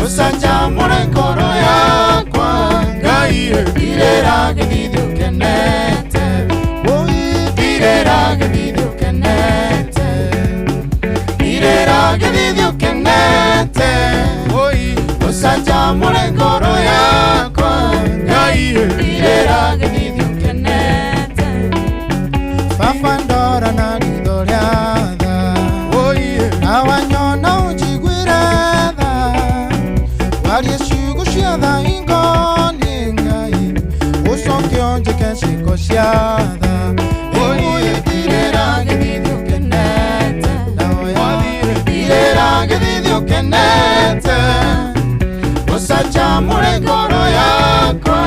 Ucanjamũre ngoro yakwa Ngai ndirĩra ngĩthithi ũkenete ndirĩra ngĩthithi ũkenete ndirĩra ngĩthithi ũkenete ucanjamũre ngoro yakwa Ngai ndirĩra ngĩthithi ũkenete. Baba ndora na ritho rĩa tha na wanyona ũnjiguĩre tha warie ciugo cia tha ingoniĩ Ngai ũcoke ũnjĩke ciĩko cia tha ndirĩra ngĩthithi ũkenete ndirĩra ngĩthithi ũkenete ucanjamũre ngoro yakwa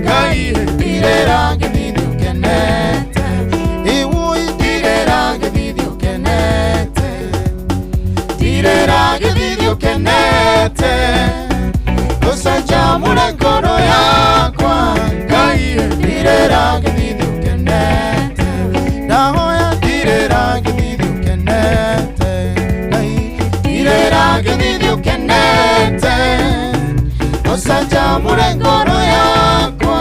Ngai ndirĩra ngĩthithi ũkenete ndirĩra ngĩthithi ũkenete ndirĩra ngĩthithi ũkenete ucanjamũre ngoro yakwa Ngai ndirĩra ngĩthithi ũkenete ndahoya ndirĩra ngĩthithi ũkenete Ngai ndirĩra ngĩthithi ũkenete ucanjamũre ngoro yakwa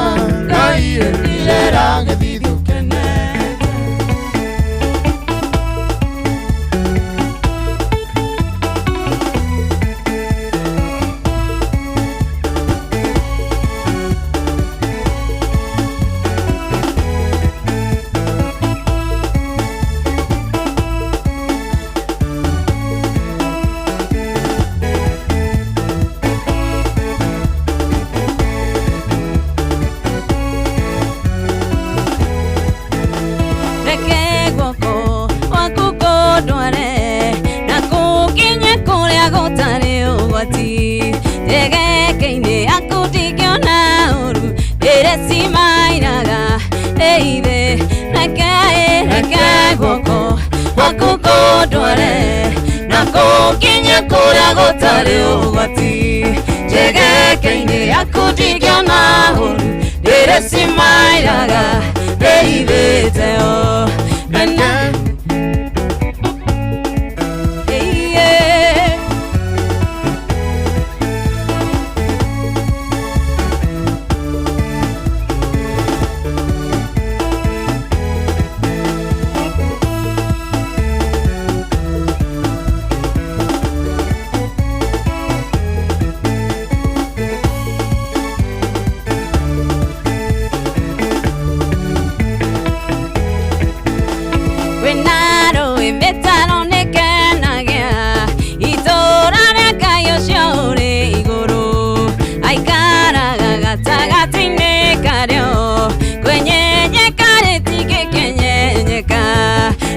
Ngai ndirĩra ngĩthithi ũkenete. Nginya kũrĩa gũtarĩ ũgwati njegeke-inĩ yaku ndingĩona ũru ndĩrĩcimairaga ndĩhithĩte o mena.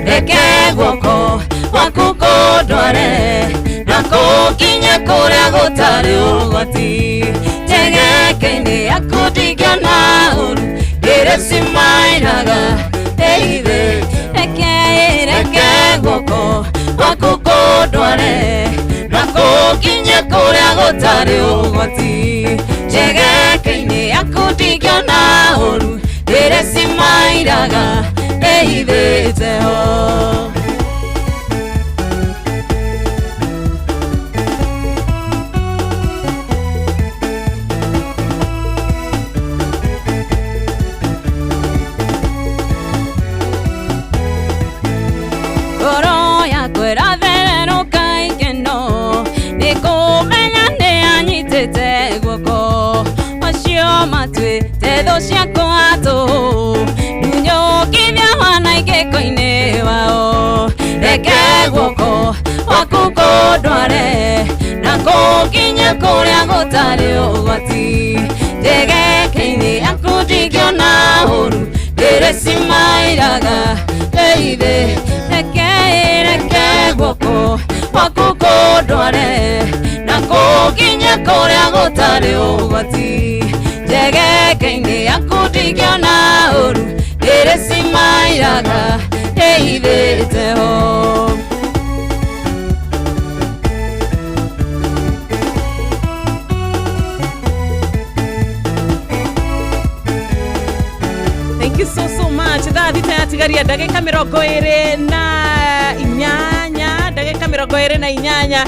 Reke guoko gwaku kũndware na kũnginya kũrĩa gũtarĩ ũgwati njegeke-inĩ yaku ndingĩona ũru ndĩrĩcimairaga ndĩhithĩte. Reke reke guoko gwaku kũndware na kũnginya kũrĩa gũtarĩ ũgwati njegeke-inĩ yaku ndingĩona ũru ndĩrĩcimairaga ndĩhithĩte ho. manyitĩte guoko acio matuĩte thũ ciakwa tũhũ ndunyũkithia wanangĩko-inĩ wao reke guoko gwaku kũndware na kũnginye kũrĩa gũtarĩ ũgwati njegeke-inĩ yaku ndingĩona ũru ndĩrĩcimairaga ĩithe reke reke guoko gwaku kũndware na kũnginye kũrĩa gũtarĩ ũgwati njegeke-inĩ yaku ndingĩona ũru ndĩrĩcimairaga ĩithĩte ho. Thank you so so much. Thaa thita yatigaria ndagĩka 28, ndagĩka 28.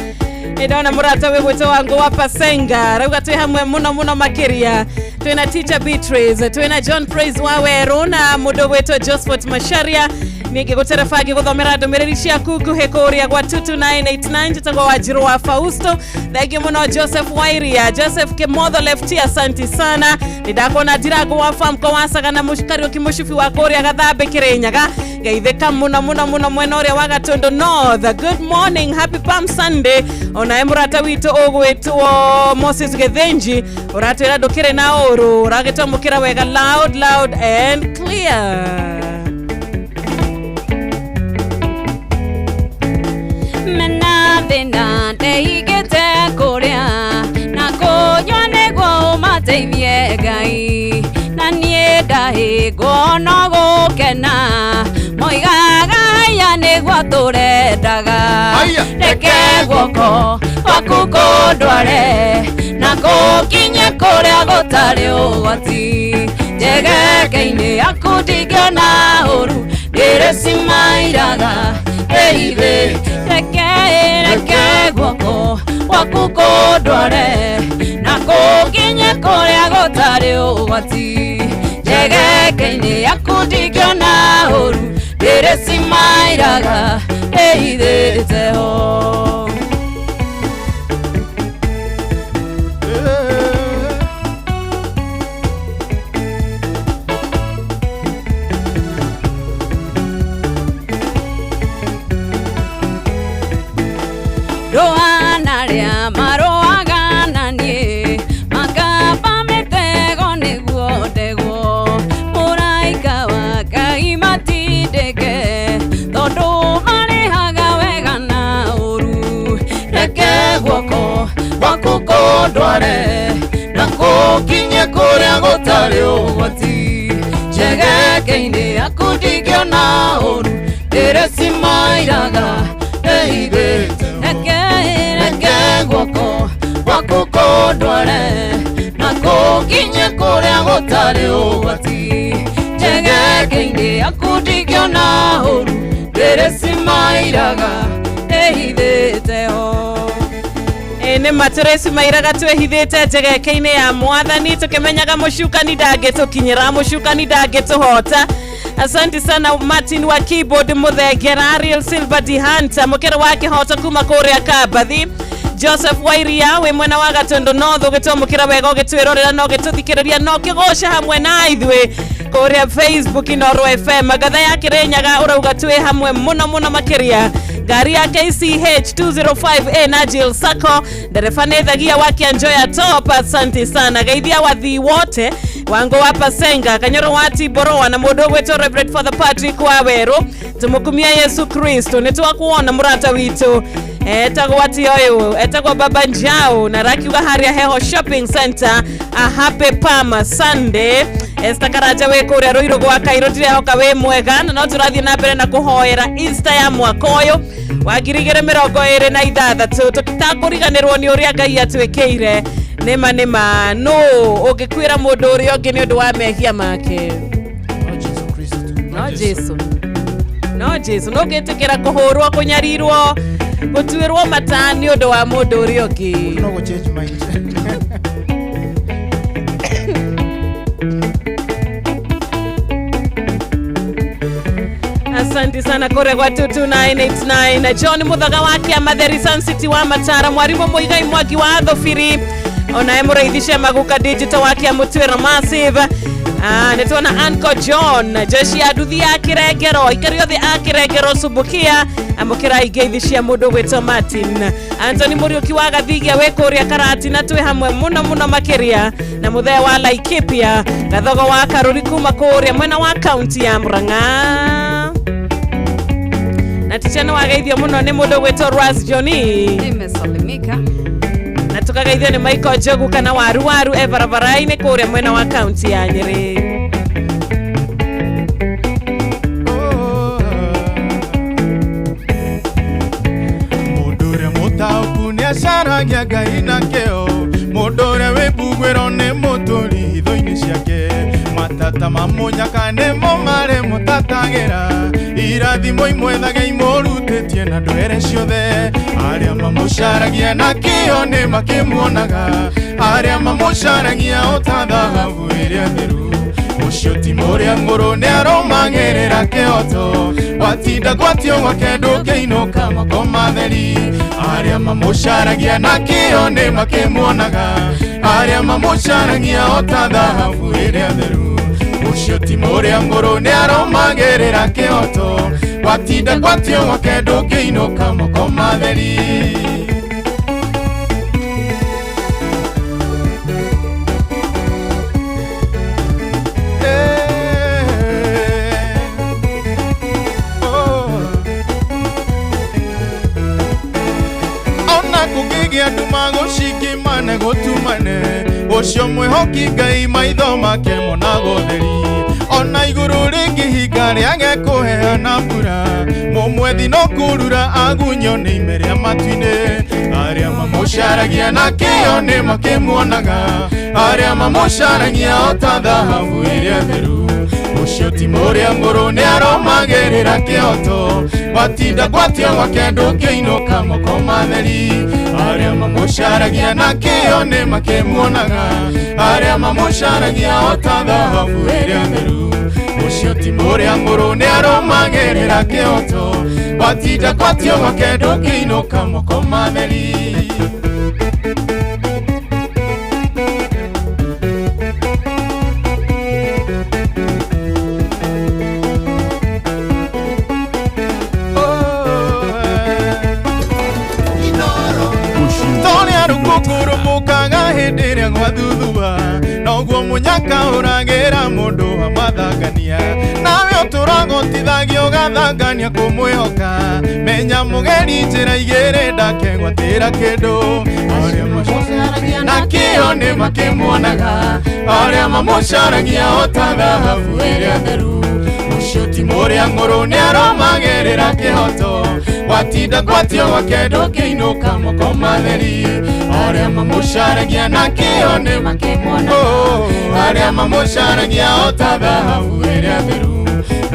Nĩndona mũrata wĩ gwĩtwo wangu wa Pasenga rauga twĩ hamwe mũno mũno makĩria. Twĩna Teacher Beatrice, twĩna John Praise wa Werũ na mũndũ gwĩtwo Josephat Macharia. Niĩ ngĩgũtereba ngĩgũthomera ndũmĩrĩri ciaku nguhĩ kũrĩa gwa 22989. Njĩtagwo Wanjirũ wa Fausto. Thengiũ mũno Joseph Wairia, Joseph Kimotho Lefti, asanti sana. Nĩndakuona Ndirango wa Famco wa Sagana Kariũki mũcibi wa kũrĩa Gathambe Kĩrĩnyaga. Geithĩka mũno mũno mũno mwena ũrĩa wa Gatundu North. Good morning, happy Palm Sunday. Onawe mũrata witũ ũgwĩtwo Moses Gĩthĩnji ũratwĩra ndũkĩrĩ na ũru, ũragĩtwamũkĩra wega loud loud and clear. Mena thĩna ndeigĩte kũrĩa na kũnyua nĩguo ũmateithie Ngai na niĩ ndahĩngwo no gũkena moigaga haya nĩguo tũrendaga reke guoko gwaku kũndware na kũnginye kũrĩa gũtarĩ ũgwati njegeke-inĩ yaku ndingĩona ũru ndĩrĩcimairaga ĩithe reke reke guoko gwaku kũndware na kũnginye kũrĩa gũtarĩ ũgwati njegeke-inĩ yaku ndingĩona ũru ndĩrĩcimairaga ĩithĩte ho. Rũa arĩa marũaga na niĩ makamba mĩtego nĩguo ndegwo mũraika wa Ngai matindĩke tondũ marĩhaga wega na ũru reke guoko gwaku kũndware na kũnginye kũrĩa gũtarĩ ũgwati njegeke-inĩ yaku ndingĩona ũru ndĩrĩcimairaga ĩithe reke reke guoko gwaku kũndware na kũnginye kũrĩa gũtarĩ ũgwati njegeke-inĩ yaku ndingĩona ũru ndĩrĩcimairaga ĩhithĩte ho. Nĩ ma tũrĩcimairaga twĩhithĩte njegeke-inĩ ya mwathani tũkĩmenyaga mũcukani ndangĩtũkinyĩra, mũcukani ndangĩtũhota. Asante sana Martin wa keyboard Muthengera, Ariel Silver D Hunter mũkĩro wa kĩhoto kuma kũrĩa Kambathi, Joseph Wairia wĩ mwena wa Gatundu North ũgĩtwamũkĩra wega ũgĩtwĩrorera na ũgĩtũthikĩrĩria na ũkĩgoca hamwe na ithuĩ kũrĩa Facebook Inooro FM. Ngatha ya Kĩrĩnyaga ũrauga twĩ hamwe mũno mũno makĩria. Ngari ya KCH 205A na Jill Sacco, ndereba nĩ thagia wa Kianjoya Top, asante sana. Geithia wathii wote wango wa Pasenga Kanyoro wa Tiboroa na mũndũ ũgwĩtwo Reverend Father Patrick wa Werũ tũmũkumia Yesu Kristo. Nĩ twakuona mũrata witũ etagwo ati ũyũ etagwo Baba Njau na rakiuga harĩa Heho Shopping Center a happy Palm Sunday. Esther Karanja wĩ kũrĩa Rũirũ gwa Kairũ ndirehoka wĩ mwega na no tũrathiĩ na mbere na kũhoera Easter ya mwaka ũyũ wa 2026 tũtakũriganĩrwo nĩ ũrĩa Ngai atwĩkĩire. Nĩma nĩma nũ ũngĩkwĩra mũndũ ũrĩa ũngĩ nĩ ũndũ wa mehia make? No Jesu, no Jesu. No ngĩtĩkĩra kũhũrwo, kũnyarirwo, gũtuĩrwo mata nĩ ũndũ wa mũndũ ũrĩa ũngĩ. No gũ change mind. Asante sana kũrĩa gwa 22989 John Muthaga wa Kĩama Theri Sun City wa Matara, Mwarimũ Mũigai Mwangi wa Thobiri, Onaye mũrĩithi Shemaguka digital wa Kĩamũtuĩro massive. Nĩ tuona Uncle John jeshi ya nduthi ya Kĩrengero, aikari othe a Kĩrengero Subukia, amũkĩra ingeithi cia mũndũ gwĩtwo Martin Anthony Mũriũki wa Gathigia wĩ kũrĩa Karatina, twĩ hamwe mũno mũno makĩria na mũthee wa Laikipia Gathogo wa Karuri kuma kũrĩa mwena wa kaunti ya Murang'a. Na ticha nĩ wageithio mũno nĩ mũndũ gwĩtwo Ras Johnny. Nimesalimika. Na tukageithio nĩ Michael Njogu kana waru waru e barabara-inĩ kũrĩa mwena wa kaunti ya Nyĩrĩ. Mũndũ ũrĩa mũtaũku nĩ acaragia Ngai na kĩo, mũndũ ũrĩa wĩ mbuguĩro nĩ mũtũri hitho-inĩ ciake. Matata ma mũnyaka nĩmo marĩ mũtatagĩra, irathimo imwethage imũrutĩtie na ndwere ciothe. Arĩa mamũcaragia na kĩo nĩ makĩmuonaga, arĩa mamũcaragia o ta thahabu ĩrĩa theru. Ũcio ti mũrĩa ngũrũ nĩ arũmagĩrĩra kĩhoto, watinda gwatio gwake ndũngĩinũka moko matheri. Arĩa mamũcaragia na kĩo nĩ makĩmuonaga, arĩa mamũcaragia o ta thahabu ĩrĩa theru. Ũcio ti mũrĩa ngũrũ nĩ arũmagĩrĩra kĩhoto, watinda gwatio gwake ndũngĩinũka moko matheri. Ona kũngĩgĩa nduma gũcikimane gũtumane, ũcio mwĩhoki Ngai maitho make monaga ũtheri. Ona igũrũ rĩngĩhinga rĩage kũheana mbura, mũmwethi no kũrura agunyio nĩ ime rĩa matu-inĩ. Arĩa mamũcaragia na kĩo nĩ makĩmuonaga, arĩa mamũcaragia o ta thahabu ĩrĩa theru. Ũcio ti mũrĩa ngũrũ nĩ arũmagĩrĩra kĩhoto, watinda gwatio gwake ndũngĩinũka moko matheri. Arĩa mamũcaragia na kĩo nĩ makĩmuonaga, arĩa mamũcaragia o ta thahabu ĩrĩa theru. Ũcio ti mũrĩa ngũrũ nĩ arũmagĩrĩra kĩhoto, watinda gwatio gwake ndũngĩinũka moko matheri. Torĩa rũkũngũ rũmũkaga hĩndĩ ĩrĩa gwathuthuba, noguo mũnyaka ũragĩra mũndũ wa mathangania. Nawe ũtũragotithagio ũgathangania kũmwĩhoka, menya mũgeri njĩra igĩrĩ ndakegwatĩra kĩndũ. Arĩa mamũcaragia na kĩo nĩ makĩmuonaga, arĩa mamũcaragia o ta thahabu ĩrĩa theru. Ũcio ti mũrĩa ngũrũ nĩ arũmagĩrĩra kĩhoto, watinda gwatio gwake ndũngĩinũka moko matheri. Arĩa mamũcaragia na kĩo nĩ makĩmuonaga, arĩa mamũcaragia o ta thahabu ĩrĩa theru.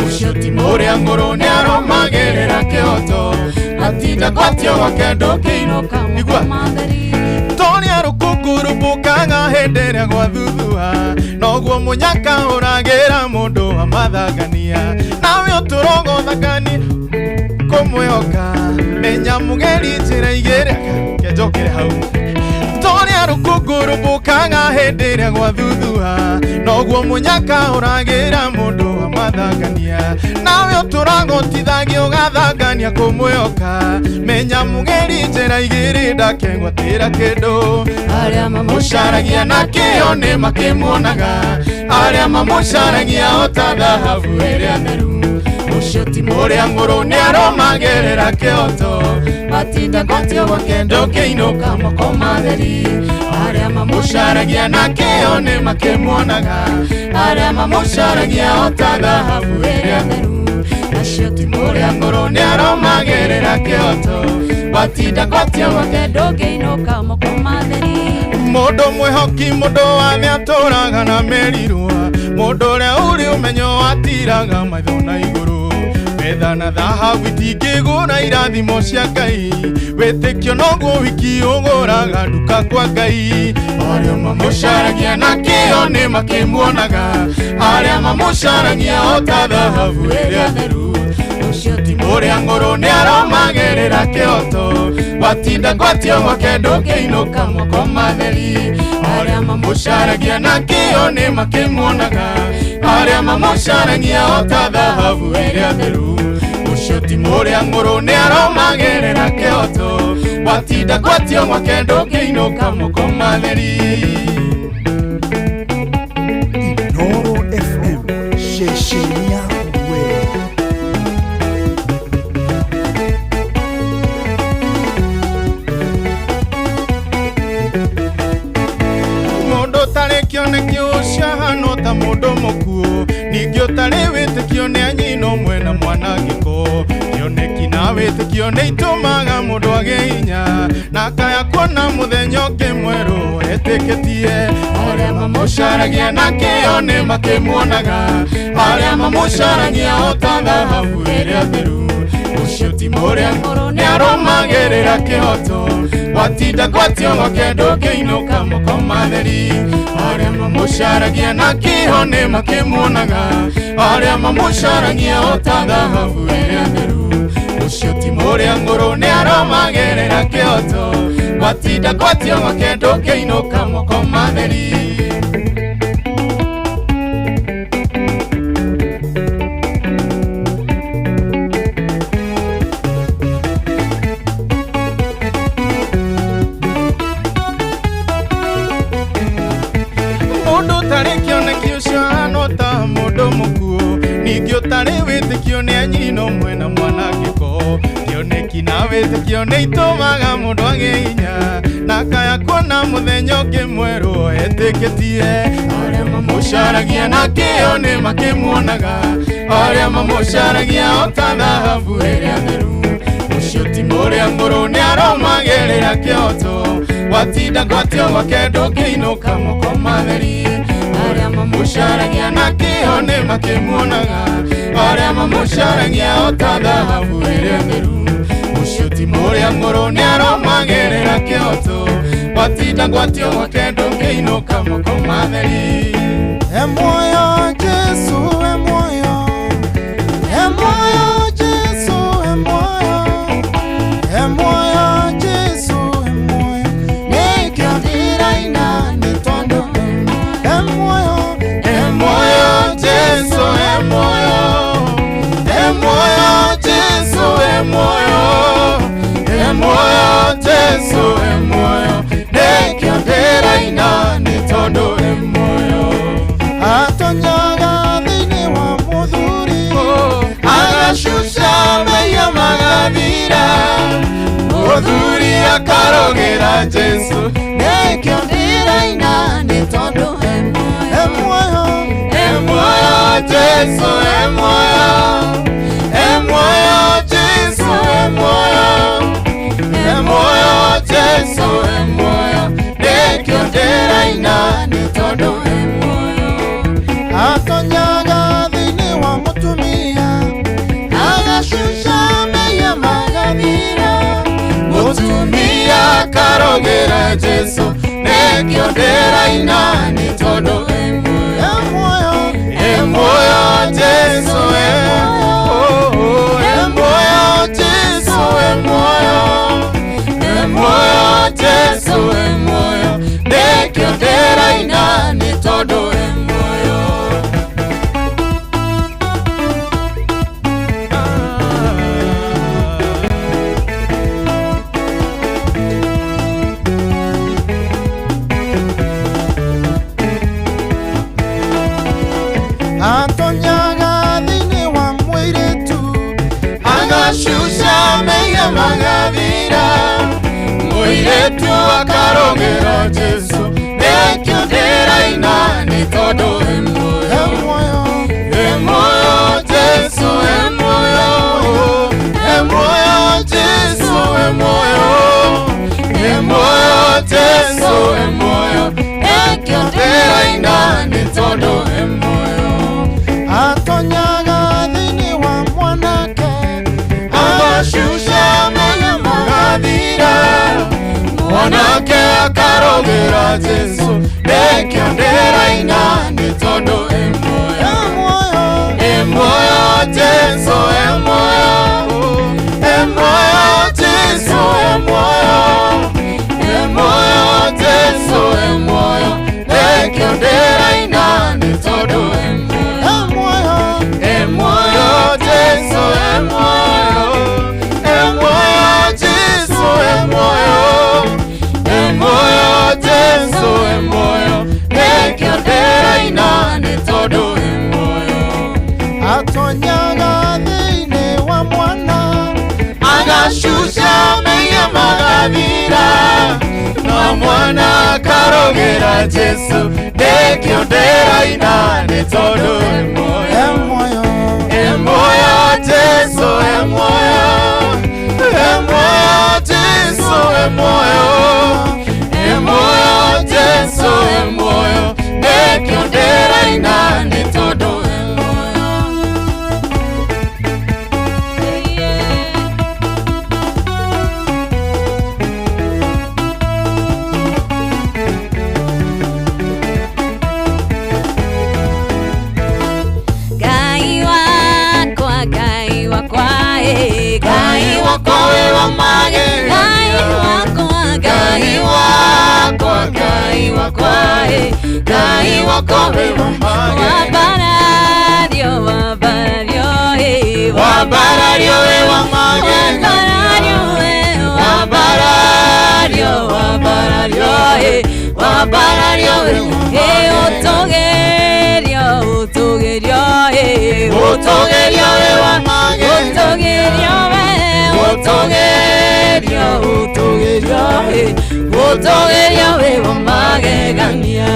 Ũcio ti mũrĩa ngũrũ nĩ arũmagĩrĩra kĩhoto, watinda gwatio gwake ndũngĩinũka moko matheri. Torĩa rũkũngũ rũmbũkaga hĩndĩ ĩrĩa gwathuthuha, noguo mũnyaka ũragĩra mũndũ wa mathangania. Nawe ũtũrogothangania kũmwĩhoka, menya mũgeri njĩra igĩrĩ kenjokere hau. Torĩa rũkũngũ rũmbũkaga hĩndĩ ĩrĩa gwathuthuha, noguo mũnyaka ũragĩra mũndũ wa mathangania. Nawe ũtũragotithagio ũgathangania kũmwĩhoka, menya mũgeri njĩra igĩrĩ ndakegwatĩra kĩndũ. Arĩa mamũcaragia na kĩo nĩ makĩmuonaga, arĩa mamũcaragia o ta thahabu ĩrĩa theru. Ũcio ti mũrĩa ngũrũ nĩ arũmagĩrĩra kĩhoto, watinda gwatio gwake ndũngĩinũka moko matheri. Arĩa mamũcaragia na kĩo nĩ makĩmuonaga, arĩa mamũcaragia o ta thahabu ĩrĩa theru. Ũcio ti mũrĩa ngũrũ nĩ arũmagĩrĩra kĩhoto, watinda gwatio gwake ndũngĩinũka moko matheri. Mũndũ mwĩhoki mũndũ wa thĩ atũraga na merirwa, mũndũ ũrĩa ũrĩ ũmenyo atiraga maitho na igũrũ. Betha na thahabu itingĩgũra irathimo cia Ngai, wĩtĩkio noguo wiki ũgũraga nduka kwa Ngai. Arĩa mamũcaragia na kĩo nĩ makĩmuonaga, arĩa mamũcaragia o ta thahabu ĩrĩa theru. Ũcio ti mũrĩa ng'ũrũ nĩ aromagĩrĩra kĩhoto. Watinda ngwatio gwake ndũngĩinũka moko matheri. Arĩa mamũcaragia na kĩo nĩ makĩmuonaga. Arĩa mamũcaragia o ta thahabu ĩrĩa theru. Ũcio ti mũrĩa ng'ũrũ nĩ aromagĩrĩra kĩhoto. Watinda ngwatio gwake ndũngĩinũka moko matheri. Inooro FM ceceni yaku we. Mũndũ ũtarĩ kĩoneki ũcio ahana ta mũndũ mũkuũ. Ningĩ ũtarĩ wĩtĩkio nĩ anyina ũmwe na mwanangĩko. Kĩoneki na wĩtĩkio nĩ itũmaga mũndũ agĩe hinya. Na akaya kuona mũthenya ũngĩ mwerũ etĩkĩtie. Arĩa mamũcaragia na kĩo nĩ makĩmuonaga. Arĩa mamũcaragia o ta thahabu ĩrĩa theru. Ũcio ti mũrĩa ng'ũrũ nĩ arũmagĩrĩra kĩhoto. Watinda ngwatio gwake ndũngĩinũka moko matheri. Arĩa mamũcaragia na kĩo nĩ makĩmuonaga. Arĩa mamũcaragia o ta thahabu ĩrĩa theru. Ũcio ti mũrĩa ng'ũrũ nĩ arũmagĩrĩra kĩhoto. Watinda ngwatio gwake ndũngĩinũka moko matheri. Mũndũ ũtarĩ kĩoneki ũcio ahana ta mũndũ mũkuũ. Ningĩ ũtarĩ wĩtĩkio nĩ anyina ũmwe na mwanangĩko. Kĩoneki na wĩtĩkio nĩ itũmaga mũndũ agĩe hinya. Na akaya kuona mũthenya ũngĩ mwerũ etĩkĩtie. Arĩa mamũcaragia na kĩo nĩ makĩmuonaga. Arĩa mamũcaragia o ta thahabu ĩrĩa theru. Ũcio ti mũrĩa ng'ũrũ nĩ arũmagĩrĩra kĩhoto. Watinda ngwatio gwake ndũngĩinũka moko matheri. Arĩa mamũcaragia na kĩo nĩ makĩmuonaga. Arĩa mamũcaragia o ta thahabu ĩrĩa theru. Ũcio ti mũrĩa ng'ũrũ nĩ arũmagĩrĩra kĩhoto. Watinda ngwatio gwake ndũngĩinũka moko matheri. E muoyo Jesu, e muoyo. E muoyo Jesu, e muoyo. E muoyo Jesu, e muoyo. Nĩkĩo ndĩraina nĩ tondũ e muoyo. E muoyo Jesu, e muoyo. E muoyo Jesu, e muoyo. E muoyo Jesu, e muoyo. Nĩkĩo ndĩraina nĩ tondũ e muoyo. Atonyaga thĩinĩ wa mũthuri. Agacuca maiya magathira. Mũthuri akarogera Jesu. Nĩkĩo ndĩraina nĩ tondũ e muoyo. E muoyo Jesu, e muoyo. E muoyo Jesu, e muoyo. E muoyo Jesu, e muoyo. Nĩkĩo ndĩraina nĩ tondũ e muoyo. Atonyaga thĩinĩ wa mũtumia. Agacuca maiya magathira. Mũtumia akarogera Jesu. Nĩkĩo ndĩraina nĩ tondũ e muoyo. E muoyo Jesu, e muoyo. E muoyo Jesu, e muoyo. E muoyo Jesu, e muoyo. Nĩkĩo ndĩraina nĩ tondũ e muoyo. Atonyaga thĩinĩ wa mũirĩtu. Agacuca maiya magathira. Mũirĩtu akarogera Jesu. Nĩkĩo ndĩraina nĩ tondũ e muoyo. E muoyo Jesu, e muoyo. E muoyo Jesu, e muoyo. E muoyo Jesu, e muoyo. Nĩkĩo ndĩraina nĩ tondũ e muoyo. Atonyaga thĩinĩ wa mwanake. Agacuca maiya magathira. Mwanake akarogera Jesu. Nĩkĩo ndĩraina nĩ tondũ e muoyo. E muoyo Jesu, e muoyo. muoyo nĩkĩo ndĩraina nĩ tondũ e muoyo atonyaga thĩinĩ wa mwana agacuca menya magathira no mwana akarogera Jesu nĩkĩo ndĩraina nĩ tondũ e muoyo e muoyo Jesu e muoyo e muoyo Jesu e muoyo e muoyo Jesu e muoyo nĩkĩo ndĩraina nĩ tondũ e muoyo. Ngai wakwa, Ngai wakwa, eh, Ngai wakwa wĩ wa magegania. Ngai wakwa, Ngai wakwa, Ngai wakwa, eh, Ngai wakwa wĩ wa magegania. Wambarario, wambarario, eh, Wambarario wĩ wa magegania. Wambarario, eh, wambarario, wambarario, eh, wambarario, eh, ũtũgĩrio, ũtũgĩrio, eh, Ũtũgĩrio wĩ wa magegania. Ũtũgĩrio, eh, ũtũgĩrio, ũtũgĩrio, eh, ũtũgĩrio wĩ wa magegania.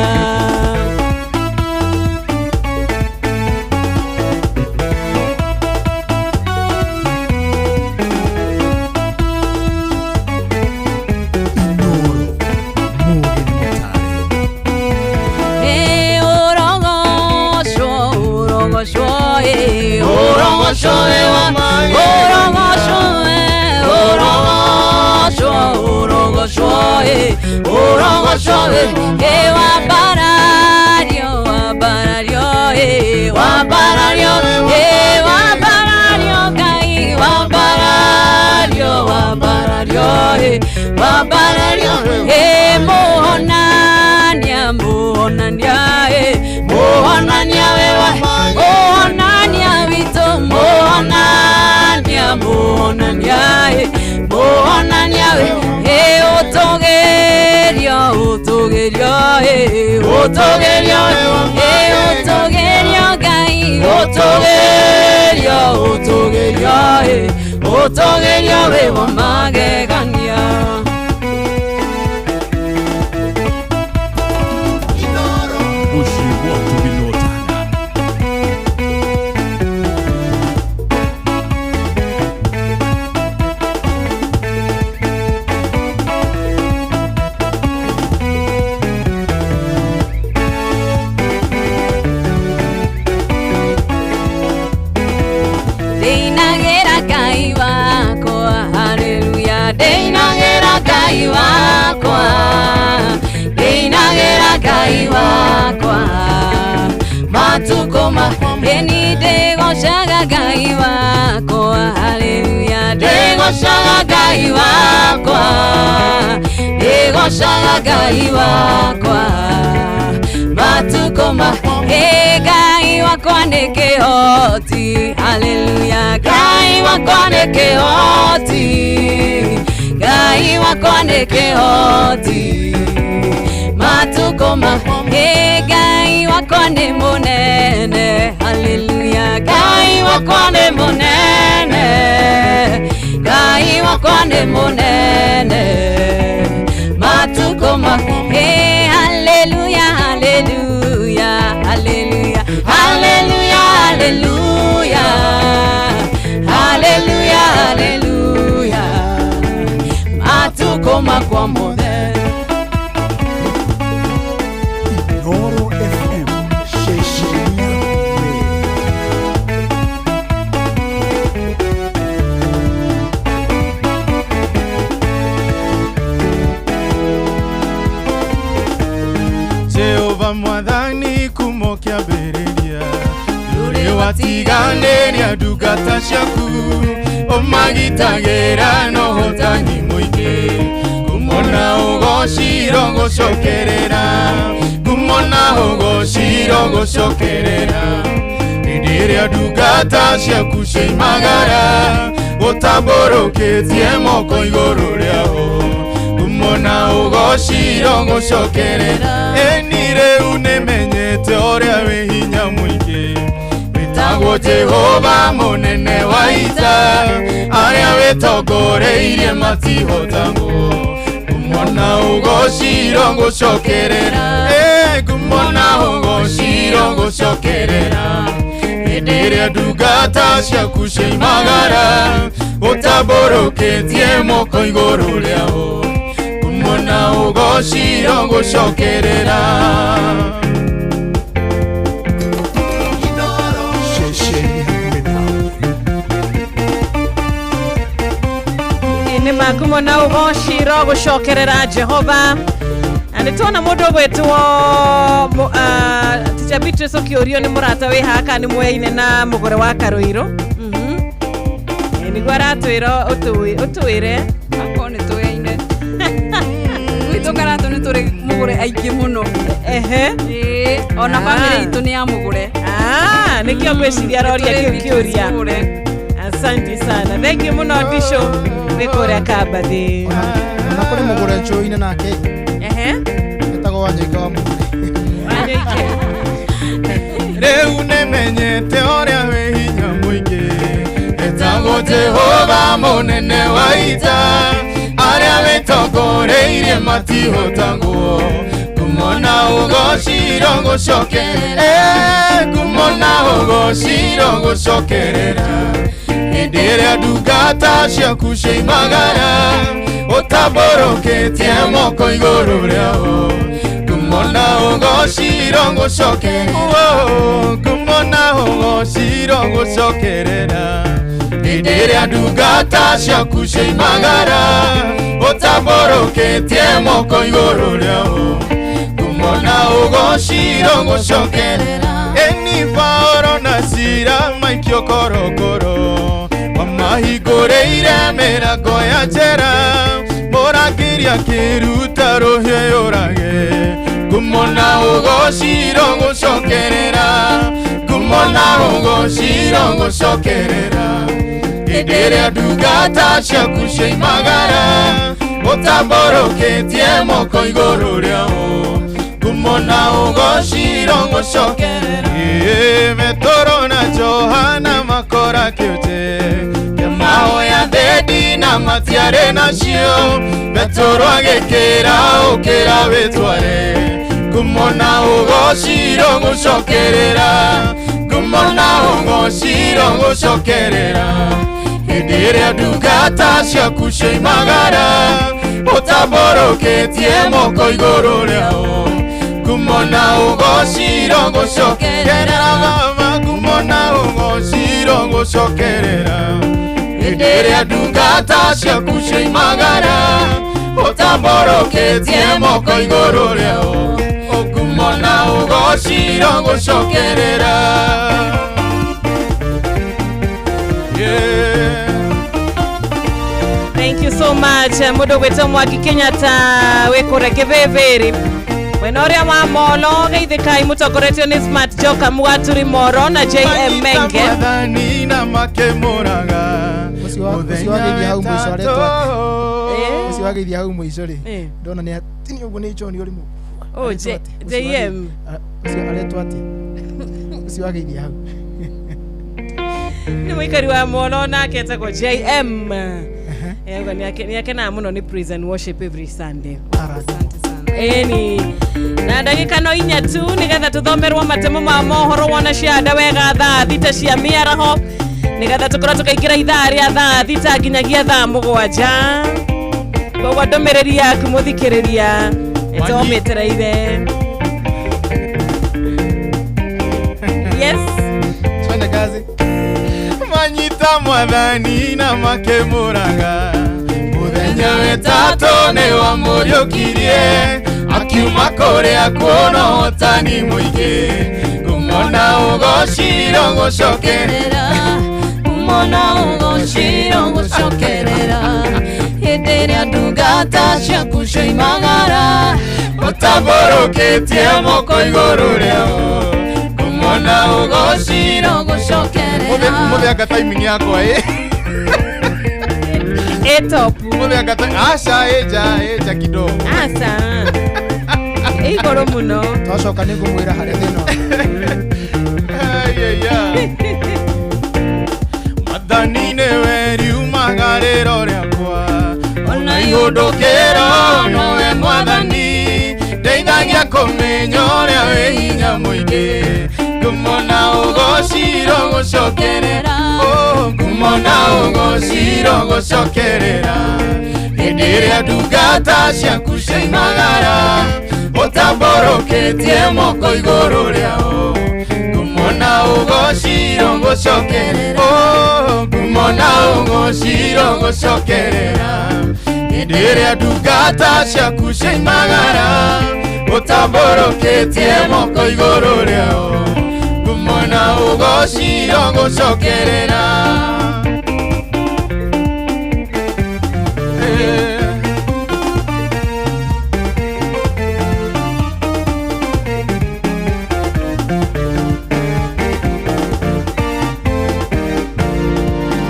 Eh, ũrogocwo, ũrogocwo, eh, Ũrogocwo wĩ wa magegania. Ũrogocwo, eh, ũrogocwo, ũrogocwo, eh, ũrogocwo, eh, eh, wambarario, wambarario, eh, wambarario, eh, wambarario, Ngai, wambarario, wambarario, eh, wambarario, eh, muhonania, muhonania, eh, muhonania wĩ wa muhonania witũ, muhonania, muhonania, eh, muhonania wĩ, eh, ũtũgĩrio, ũtũgĩrio, eh, ũtũgĩrio, eh, ũtũgĩrio Ngai, ũtũgĩrio, ũtũgĩrio, eh, ũtũgĩrio wĩ wa magegania. Mũciĩ gwaku Binotana. Ndĩinagĩra Ngai wakwa, haleluya, ndĩinagĩra Ngai wakwa, ndĩinagĩra Ngai wakwa, matukũ ma ĩni ndĩgocaga Ngai wakwa, haleluya, ndĩgocaga Ngai wakwa, ndĩgocaga Ngai wakwa, matukũ ma ĩ Ngai wakwa nĩ kĩhoti, haleluya, Ngai wakwa nĩ kĩhoti, Ngai wakwa nĩ kĩhoti, matukũ ma ĩ Ngai wakwa nĩ mũnene, haleluya, Ngai wakwa nĩ mũnene, Ngai wakwa nĩ mũnene, matukũ ma ĩ haleluya, haleluya, haleluya, haleluya, haleluya, haleluya, haleluya, matukũ makwa mothe. Inooro FM ceceni yaku we. Jehova mwathani kumo kĩambĩrĩria ndũrĩ watiganĩria ndungata ciaku ũmagitagĩra na ũhotani mũingĩ kumona ũgociro gũcokerera kumona ũgociro gũcokerera hĩndĩ ĩrĩa ndungata ciaku ciaimagara ũtambũrũkĩtie moko igũrũ rĩao. Ngumona ũgociro ngũcokerera Eni rĩu nĩmenyete ũrĩa wĩ hinya mũingĩ Wĩtagwo Jehova mũnene wa ita Arĩa wĩtongoreirie matihotagwo Ngumona ũgociro ngũcokerera Ngumona ũgociro ngũcokerera Hĩndĩ ĩrĩa ndungata ciaku ciaimagara Ũtambũrũkĩtie moko igũrũ rĩao Ngumona ũgociro ngũcokerera Nĩ makumona ũgociro gũcokerera Jehova na nĩ tuona mũndũ ũgwĩtwo Teacher Beatrice ũkĩũrio nĩ mũrata wĩ haha kana nĩ mweine na mũgũre wa Karũirũ. Nĩguo aratwĩra ũtwĩre akorwo nĩ tũyaine gwitũ Karatũ nĩ tũrĩ mũgũre aingĩ mũno. Ehe. Ona bamĩrĩ itũ nĩ ya mũgũre. Nĩkĩo ngwĩciria aroria kĩu kĩũria. Asante sana. Thank you mũno Ndisho wĩ kũrĩa Kambathi. Ona kũrĩ mũgũre njũĩ-inĩ nake. Ehe. Etagwo Wanyoike wa Mũgũre. Wanyoike. Rĩu nĩmenyete ũrĩa wĩ hinya mũingĩ Etagwo Jehova mũnene wa ita Arĩa wĩtongoreirie matihotagwo Ngumona ũgociro ngũcokerera Ngumona ũgociro ngũcokerera Hĩndĩ ĩrĩa ndungata ciaku ciaimagara Ũtambũrũkĩtie moko igũrũ rĩao Ngumona ũgociro ngũcokerera Ngumona ũgociro ngũcokerera Hĩndĩ ĩrĩa ndungata ciaku ciaimagara Ũtambũrũkĩtie moko igũrũ rĩao Ngumona ũgociro ngũcokerera Eni Paũlũ na Sila maikio korokoro Wamahingũrĩire mĩrango ya njera Mũrangĩri akĩruta rũhiũ yũrage Ngumona ũgociro ngũcokerera Ngumona ũgociro ngũcokerera Hĩndĩ ĩrĩa ndungata ciaku ciaimagara Ũtambũrũkĩtie moko igũrũ rĩao Ngumona ũgociro ngũcokerera Petero na Johana makora kĩũte Mahoya thendi na matiarĩ nacio Petero agĩkĩra ũkĩra wĩtware Ngumona ũgociro ngũcokerera Ngumona ũgociro ngũcokerera Hĩndĩ ĩrĩa ndungata ciaku ciaimagara Ũtambũrũkĩtie moko igũrũ rĩao Ngumona ũgociro ngũcokerera Baba ngumona ũgociro ngũcokerera Hĩndĩ ĩrĩa ndungata ciaku ciaimagara Ũtambũrũkĩtie moko igũrũ rĩao Ngumona ũgociro ngũcokerera. Thank you so much mũndũ ũgwĩtwo Mwangi Kenyatta wĩ kũrĩa Kĩbĩbĩrĩ mwena ũrĩa wa Molo geithĩkai mũtongoretio nĩ Smart Joka Mũgaturi Moro na JM Menge. Mwathani na makĩmũraga Ũcio wageithia hau mũico aretwo atĩa? Ũcio wageithia hau mũico rĩ ndona nĩ atini ũguo nĩ John ũrĩ Oh, JM ũcio aretwo atĩa? Ũcio wageithia hau nĩ mũikari wa Molo nake etagwo JM. Ego nĩ akenaga mũno nĩ praise and worship every Sunday. Eni na ndagĩka no inya tu nĩgetha tũthomerwo matemo ma mohoro wona cianda wega thaa 6 cia mĩaraho nĩgetha tũkorwo tũkaingĩra ithaa rĩa thaa 6 nginyagia thaa 7. Koguo ndũmĩrĩri yaku mũthikĩrĩria ĩtũmĩtereire. Yes, twende kazi. Manyita mwathani na makĩmũraga Mũthenya wetatũ nĩ wamũriũkirie Akiuma kũrĩa kuona ũhotani mũingĩ Ngumona ũgociro ngũcokerera Ngumona ũgociro ngũcokerera Hĩndĩ ĩrĩa ndungata ciaku cioimagara Ũtambũrũkĩtie moko igũrũ rĩao Ngumona ũgociro ngũcokerera Mũthĩ anga timing yakwa ĩ. Ĩ top. Ũmũthĩ anga aca ĩnja ĩnja kidogo. Aca. Ĩ igũrũ mũno. Twacoka nĩ ngũmwĩra harĩa thĩna ũrĩ. Mwathani nĩwe riumaga rĩro rĩakwa ona ihũndũkĩro nowe mwathani ndeithagia kũmenya ũrĩa wĩ hinya mũingĩ ngumo na ũgociro gũcokerera ngumo na ũgociro gũcokerera hĩndĩ ĩrĩa ndungata ciaku ciaimagara ũtambũrũkĩtie moko igũrũ rĩao ngumo na ũgociro gũcokerera ngumo na ũgociro gũcokerera hĩndĩ ĩrĩa ndungata ciaku ciaimagara ũtambũrũkĩtie moko igũrũ rĩao ngumo na ũgociro gũcokerera.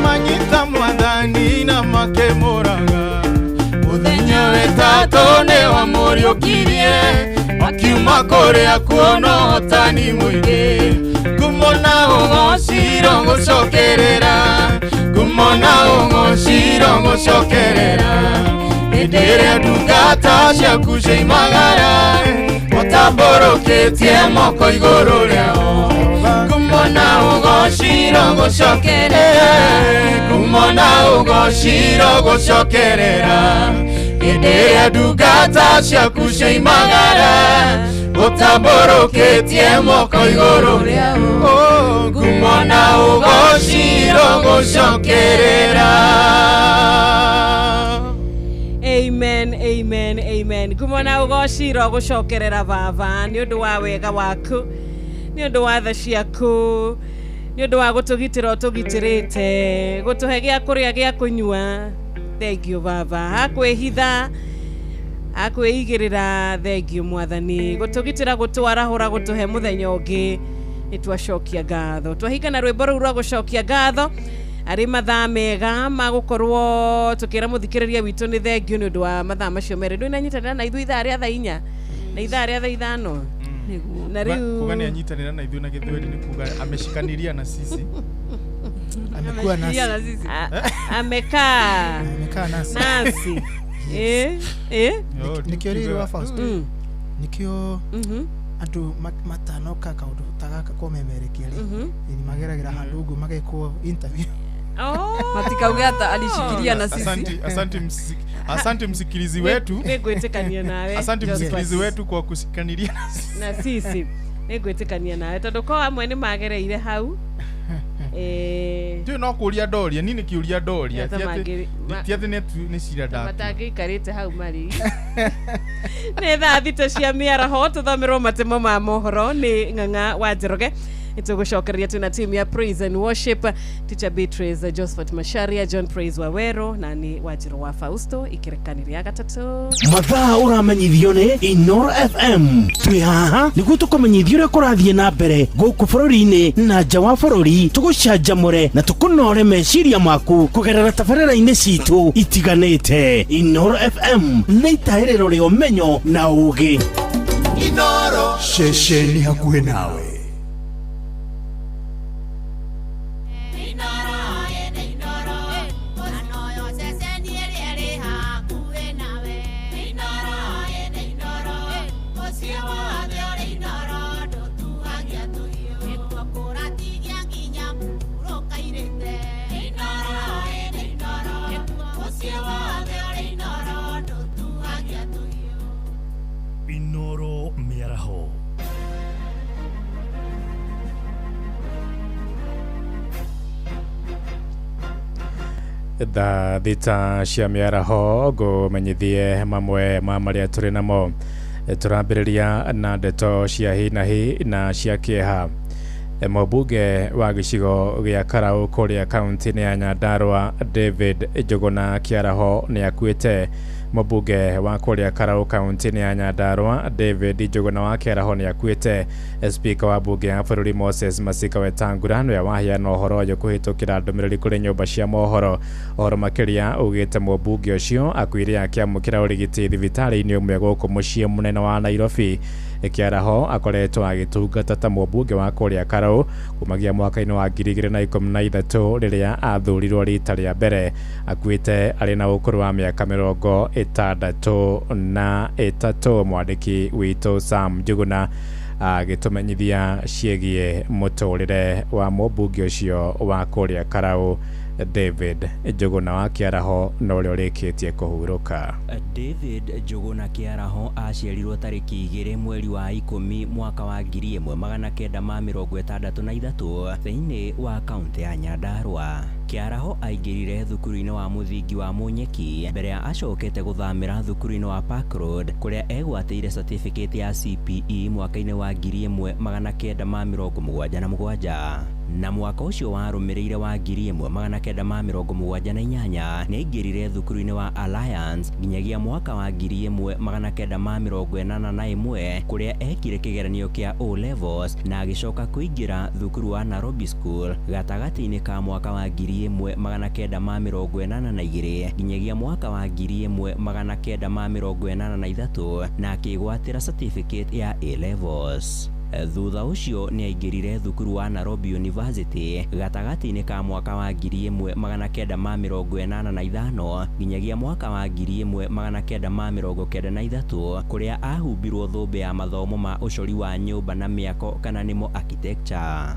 Manyita mwathani na makĩmũraga mũthenya wĩtatũ nĩwamũriũkirie akiuma kũrĩa kuona ũhotani mũingĩ ngumo na ũgociro gũcokerera ngumo na ũgociro gũcokerera hĩndĩ ĩrĩa ndungata ciaku ciaimagara ũtambũrũkĩtie moko igũrũ rĩao ngumo na ũgociro gũcokerera ngumo na ũgociro gũcokerera hĩndĩ ĩrĩa ndungata ciaku ciaimagara ũtambũrũkĩtie moko igũrũ rĩao ngumo na ũgociro gũcokerera. Amen, amen, amen. Ngumo na ũgociro gũcokerera baba nĩ ũndũ wa wega waku, nĩ ũndũ wa tha ciaku, nĩ ũndũ wa gũtũgitĩra ũtũgitĩrĩte, gũtũhe gĩa kũrĩa gĩa kũnyua. Thank you baba. Hakwĩhitha akwĩigĩrĩra thengio mwathani gũtũgitĩra gũtwarahũra gũtũhe mũthenya ũngĩ nĩ twacokia ngatho. Twahinga na rwĩmbo rũu rwa gũcokia ngatho arĩ mathaa mega ma gũkorwo tũkĩra mũthikĩrĩria witũ nĩ thengio nĩ ũndũ wa mathaa macio merĩ. Ndũinanyitanĩra na ithuĩ ithaa rĩa thaa 4 na ithaa rĩa thaa 5. Na rĩu kuga nĩ anyitanĩra na ithuĩ na gĩthweri nĩ kuga ameshikaniria na sisi. Amekuwa nasi. Amekaa nasi. Nikio rĩrĩ wa Fausto nikio andũ matanoka kaũndũ ta gaka kũmemerekia rĩ nĩ mageragĩra handũ ũguo magekwo interview. Matikauge hata alishikilia na sisi. Asante msikilizi wetu. Nĩngwĩtĩkania nawe. Asante msikilizi wetu kwa kushikaniria na sisi. Nĩngwĩtĩkania nawe tondũ ko amwe nĩ magereire hau. Ndiũ no kũria ndoria ni nĩ kĩũria ndoria ti atĩ nĩ cira ndaku matangĩikarĩte hau marĩ. Nĩ thaa 6 cia mĩaraho tũthomerwo matemo ma mohoro nĩ Ng'ang'a wa Njoroge. Nĩtũgũcokereria twĩna team ya Praise and Worship, Teacher Beatrice, Josephat Macharia, John Praise Wawero na nĩ Wanjĩrũ wa Fausto ikerekani rĩa gatatũ. Mathaa ũramenyithio nĩ Inoro FM. Twĩ haha nĩguo tũkũmenyithia ũrĩa kũrathiĩ na mbere gũkũ bũrũri-inĩ na nja wa bũrũri, tũgũcanjamũre na tũkũnore meciria maku kũgerera tabarĩra-inĩ citũ itiganĩte. Inoro FM nĩ itahĩrĩro rĩa ũmenyo na ũũgĩ. Inoro ceceni hakuhĩ nawe. Inoro mĩaraho. Thaa 6 cia mĩaraho ngũmenyithie mamwe ma marĩa tũrĩ namo. Tũrambĩrĩria na ndeto cia hi na hi na cia kĩeha. Mũmbunge wa gĩcigo gĩa Karau kũrĩa kaunti-inĩ ya Nyandarua David Njuguna Kĩaraho nĩ akuĩte. Mũmbunge wa kũrĩa Karau kaunti-inĩ ya Nyandarua David Njuguna wa Kĩaraho nĩ akuĩte. Spika wa bunge ya bũrũri Moses Masika Wetangula nĩwe waheana ũhoro ũyũ kũhĩtũkĩra ndũmĩrĩri kũrĩ nyũmba cia mohoro. Ũhoro makĩria ugĩte mũmbunge ũcio akuire akĩamũkĩra ũrigiti thibitarĩ-inĩ ũmwe gũkũ mũciĩ mũnene wa Nairobi. Kĩaraho akoretwo agĩtungata ta mũmbunge wa kũrĩa Karau kumagia mwaka-inĩ wa 2013 rĩrĩa athurirwo rita rĩa mbere. Akuĩte arĩ na ũkũrũ wa mĩaka 63. Mwandĩki witũ Sam Njuguna agĩtũmenyithia ciĩgiĩ mũtũrĩre wa mũmbunge ũcio wa kũrĩa Karau David Njuguna wa Kĩaraho na ũrĩa ũrĩkĩtie kũhurũka. David Njuguna Kĩaraho aciarirwo tarĩki 2 mweri wa 10 mwaka wa 1963 thĩinĩ wa kaunti ya Nyandarua. Kĩaraho aingĩrire thukuru-inĩ wa mũthingi wa Munyeki mbere ya acokete gũthamĩra thukuru-inĩ wa Park Road kũrĩa egwatĩire certificate ya CPE mwaka-inĩ wa 1977 na mwaka ũcio warũmĩrĩire wa 1978 nĩaingĩrire thukuru-inĩ wa Alliance nginyagia mwaka wa 1981 kũrĩa ekire kĩgeranio kĩa O levels na agĩcoka kũingĩra thukuru wa Nairobi School gatagatĩ-inĩ ka mwaka wa 1982 nginyagia mwaka wa 1983 na akĩgwatĩra certificate ya A levels. Thutha ũcio nĩaingĩrire thukuru wa Nairobi University gatagatĩ-inĩ ka mwaka wa 1985 nginyagia mwaka wa 1993 kũrĩa ahumbirwo thũmbĩ ya mathomo ma ũcori wa nyũmba na mĩako kana nĩmo architecture.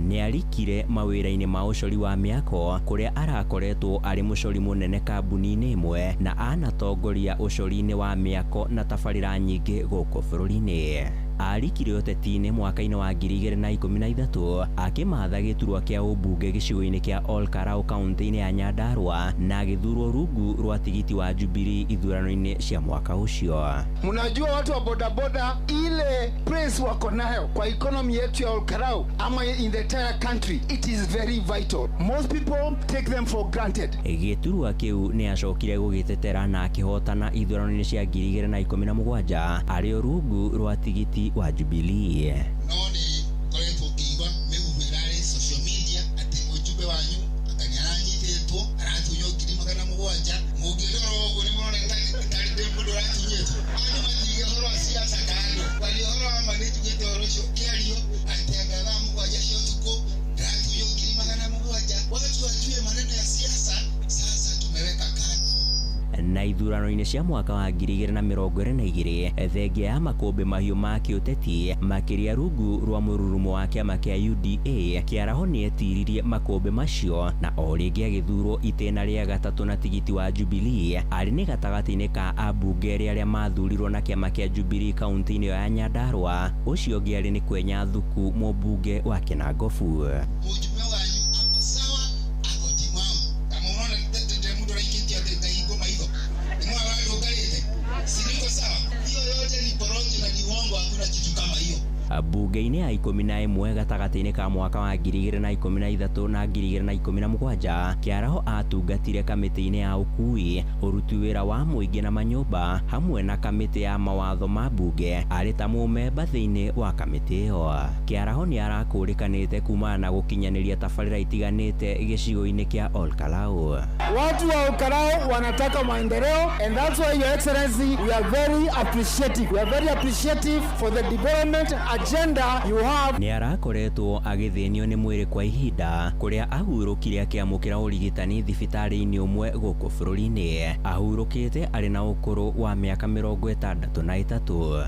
Nĩarikire mawĩra-inĩ ma ũcori wa mĩako kũrĩa arakoretwo arĩ mũcori mũnene kambuni-inĩ ĩmwe na anatongoria ũcori-inĩ wa mĩako na tabarĩra nyingĩ gũkũ bũrũri-inĩ. Arikire ũteti-inĩ mwaka-inĩ wa 2013 akĩmatha gĩturwa kĩa ũmbunge gĩcigo-inĩ kĩa Ol Kalou kaunti-inĩ ya Nyandarua na agĩthurwo rungu rwa tigiti wa Jubilee ithurano-inĩ cia mwaka ũcio. Mnajua watu wa bodaboda ile place wako nayo kwa economy yetu ya Ol Kalou ama in the entire country, it is very vital. Most people take them for granted. Gĩturwa kĩu nĩ acokire gũgĩtetera na akĩhotana ithurano-inĩ cia 2017 arĩ rungu rwa tigiti wa Jubilee. No nĩ ngoretwo ngĩigua mĩhuhu ĩrarĩ social media atĩ mũjumbe wanyu anga nĩ aranyitĩtwo aratunywo 700,000. Mũngĩrora ũguo nĩ mũrona tarĩ ndĩ mũndũ ũratunyĩtwo. Andũ matige ũhoro wa siasa kando, kwaria ũhoro wa ma nĩ njugĩte ũhoro ũcio ũkĩario atĩ anga thaa 7 cia ũtukũ ndĩratunywo 700,000. Watu wajue maneno ya siasa sasa tumeweka kando. Na ithurano-inĩ cia mwaka wa 2022 thengia ya makũmbĩ mahiũ ma kĩũteti makĩria rungu rwa mũrurumo wa kĩama kĩa UDA Kĩaraho nĩetiririe makũmbĩ macio na o rĩngĩ agĩthurwo itĩna rĩa gatatũ na tigiti wa Jubilee arĩ nĩ gatagatĩ-inĩ ka ambunge arĩa mathurirwo na kĩama kĩa Jubilee kaunti-inĩ ya Nyandarua. Ũcio ũngĩ arĩ nĩ Kwenya Thuku mũmbunge wa Kinangofu. Mũjumbe wanyu ako sawa, ako timamu. Kama unaona mũndũ araikĩtie atĩ ndahingwo maitho si niko sawa? Hiyo yote ni porojo na ni uongo, hakuna kitu kama hiyo. Bunge-inĩ ya 11 gatagatĩ-inĩ ka mwaka wa 2013 na 2017 Kĩaraho atungatire kamĩtĩ-inĩ ya ũkui, ũruti wĩra wa mũingĩ na manyũmba hamwe na kamĩtĩ ya mawatho ma bunge arĩ ta mũmemba thĩinĩ wa kamĩtĩ ĩyo. Kĩaraho nĩ arakũrĩkanĩte kumana na gũkinyanĩria tabarĩra itiganĩte gĩcigo-inĩ kĩa Ol Kalou. Watu wa Ol Kalou wanataka maendeleo, and that's why, Your Excellency, we are very appreciative. We are very appreciative for the development agenda you have. Nĩ arakoretwo agĩthĩnio nĩ mwĩrĩ kwa ihinda kũrĩa ahurũkire akĩamũkĩra ũrigitani thibitarĩ-inĩ ũmwe gũkũ bũrũri-inĩ. Ahurũkĩte arĩ na ũkũrũ wa mĩaka 63.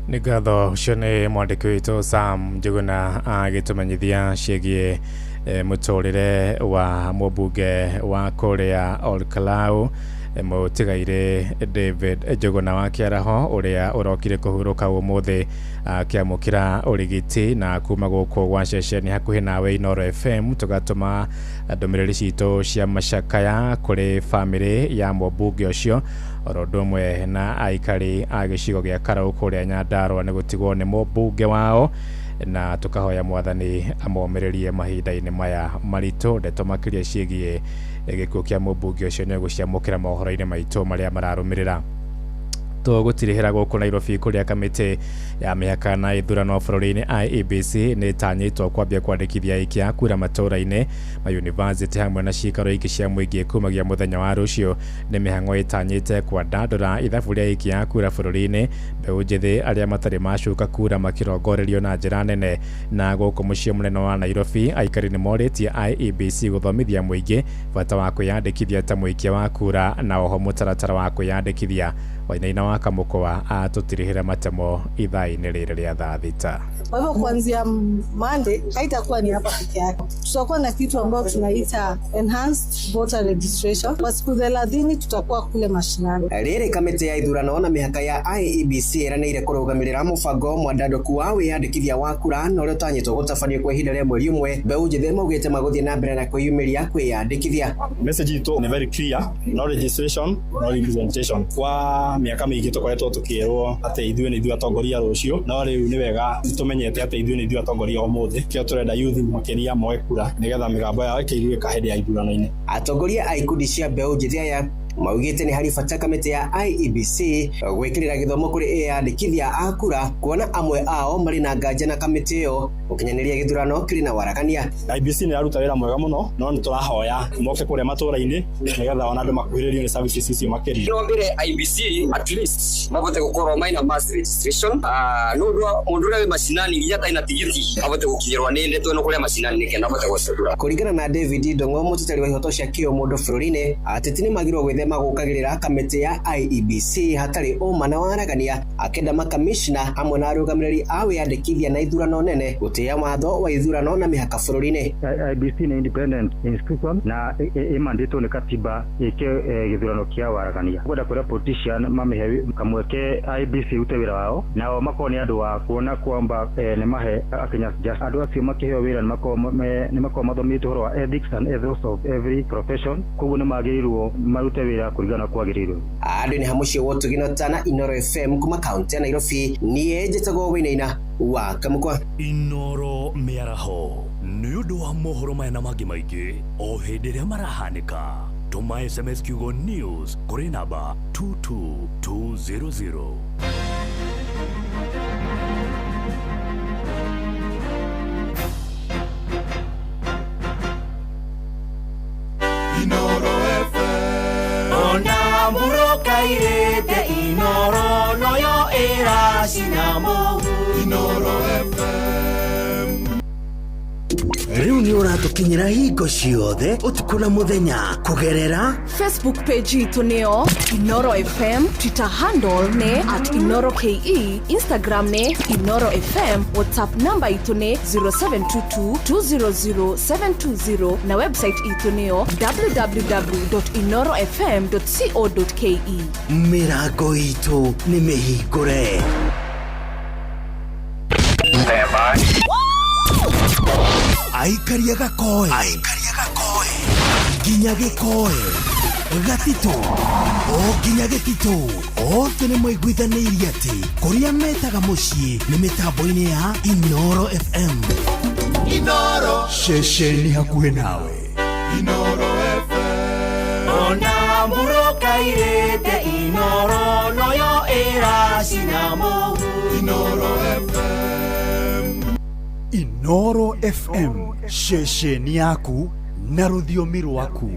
Nĩ ngatho ũcio nĩ mwandĩki witũ Sam Njuguna agĩtũmenyithia ciĩgiĩ mũtũrĩre wa mũmbunge wa kũrĩa Ol Kalou mũtigairĩ David Njuguna wa Kĩaraho ũrĩa ũrokire kũhurũka ũmũthĩ akĩamũkĩra ũrigiti na kuma gũkũ gwa ceceni hakuhĩ nawe Inooro FM tũgatũma ndũmĩrĩri citũ cia macakaya kũrĩ bamĩrĩ ya mũmbunge ũcio oro ũndũ ũmwe na aikari a gĩcigo gĩa Karau kũrĩa Nyandarua nĩ gũtigwo nĩ mũmbunge wao. Na tũkahoya mwathani amomĩrĩrie mahinda-inĩ maya maritũ. Ndeto makĩria ciĩgiĩ gĩkuũ kĩa mũmbunge ũcio nĩ ũgũciamũkĩra mohoro-inĩ maitũ marĩa mararũmĩrĩra. Tũgũtirihĩra gũkũ Nairobi kũrĩa kamĩtĩ ya mĩhaka na ithurano bũrũri-inĩ IEBC nĩ ĩtanyĩtwo kwambia kwandĩkithia aikia a kura matũũra-inĩ, mayunivasĩtĩ hamwe na ciikaro ingĩ cia mũingĩ kumagia mũthenya wa rũciũ. Nĩ mĩhang'o ĩtanyĩte kwandandũra ithabu rĩa aikia a kura bũrũri-inĩ, mbeũ njĩthĩ arĩa matarĩ macuka kura makĩrongorerio na njĩra nene. Na gũkũ mũciĩ mũnene wa Nairobi, aikari nĩ morĩtie IEBC gũthomithia mũingĩ bata wa kwĩyandĩkithia ta mũikia wa kura na oho mũtaratara wa kwĩyandĩkithia. Wainaina wa Kamũkũa atũtirihĩra matemo ithaa-inĩ rĩrĩ rĩa thaa 6. Kwa hivyo kuanzia Monday haitakuwa ni hapa peke yake, tutakuwa na kitu ambayo tunaita enhanced voter registration. Kwa siku 30 tutakuwa kule mashinani. Rĩrĩ kamĩtĩ ya ithurano na mĩhaka ya IEBC ĩranĩire kũrũgamĩrĩra mũbango mwandandũku wa wĩyandĩkithia wa kura na ũrĩa ũtanyĩtwo gũtabanio kwa ihinda rĩa mweri ũmwe. Mbeũ njĩthĩ maugĩte magũthiĩ na mbere na kwĩyumĩria kwĩyandĩkithia. Message itũ nĩ very clear, no registration, no representation. Kwa mĩaka mĩingĩ tũkoretwo tũkĩrwo atĩ ithuĩ nĩ ithuĩ atongoria rũciũ, no rĩu nĩ wega tũmenyete atĩ ithuĩ nĩ ithuĩ atongoria ũmũthĩ. Kĩo tũrenda youth makĩria moe kura nĩgetha mĩgambo yao ĩkĩiguĩka hĩndĩ ya ithurano-inĩ. Atongoria a ikundi cia mbeũ njĩthĩ aya maugĩte nĩ harĩ bata kamĩtĩ ya IEBC gwĩkĩrĩra gĩthomo kũrĩ eyandĩkithia a kura, kuona amwe ao marĩ na nganja na kamĩtĩ ĩyo gũkinyanĩria gĩthurano kĩrĩ na waragania. IEBC nĩ ĩraruta wĩra mwega mũno, no nĩ tũrahoya moke kũrĩa matũũra-inĩ nĩgetha ona andũ makuhĩrĩrio nĩ services icio makĩria. No mbere IEBC at least mabote gũkorwo maina mass registration, no mũndũ ũrĩa wĩ macinani nginya atarĩ na tigiti abote gũkinyĩrwo nĩ ndeto ĩno kũrĩa macinani nĩkenda abote gũcagũra. Kũringana na David Ndong'o, mũteteri wa ihoto cia kĩũmũndũ bũrũri-inĩ, ateti nĩ magĩrĩirwo gwĩthema gũkagĩrĩra kamĩtĩ ya IEBC hatarĩ ũma na waragania, akĩenda makamishna hamwe na arũgamĩrĩri a wĩyandĩkithia na ithurano nene gũtĩĩa watho wa ithurano na mĩhaka bũrũri-inĩ. IEBC nĩ independent institution na ĩmandĩtwo nĩ katiba ĩke gĩthurano kĩa waragania. Kwenda kwĩra politician mamĩhe kamweke IEBC ĩrute wĩra wao, nao makorwo nĩ andũ a kuona kwamba nĩ mahe Akenya just andũ acio makĩheo wĩra nĩ makorwo mathomete ũhoro wa ethics and ethos of every profession, koguo nĩ magĩrĩirwo marute wĩra kũringana na kwagĩrĩirwo. Andũ nĩ hamũciĩ wa Ũtugino na Inoro FM kuma kaunti ya Nairobi. Niĩ njĩtagwo Wainaina wa Kamũkwa. Inoro mĩaraho nĩ ũndũ wa mohoro maya na mangĩ maingĩ o hĩndĩ ĩrĩa marahanĩka. Tũma SMS kiugo news kũrĩ namba 22200. Inoro FM. Ona murokairete Inoro noyo ĩracinamo. Inoro FM. Rĩu nĩ ũratũkinyĩra hingo ciothe ũtukũ na mũthenya kũgerera Facebook page itũ nĩyo Inoro FM, Twitter handle nĩ @InoroKE, Instagram nĩ Inoro FM, WhatsApp namba itũ nĩ 0722 200 720 na website itũ nĩyo www.inorofm.co.ke. Mĩrango itũ nĩ mĩhingũre. Aikaria gakoe nginya gĩkoe gatitũ o nginya gĩtitũ othe nĩ maiguithanĩirie atĩ kũrĩa metaga mũciĩ nĩ mĩtambo-inĩ ya Inoro FM. Inoro ceceni hakuhĩ nawe. Inoro FM. Ona murokairete Inoro noyo ĩracinamo. Inoro FM. Inoro FM, ceceni yaku na rũthiomi rwaku.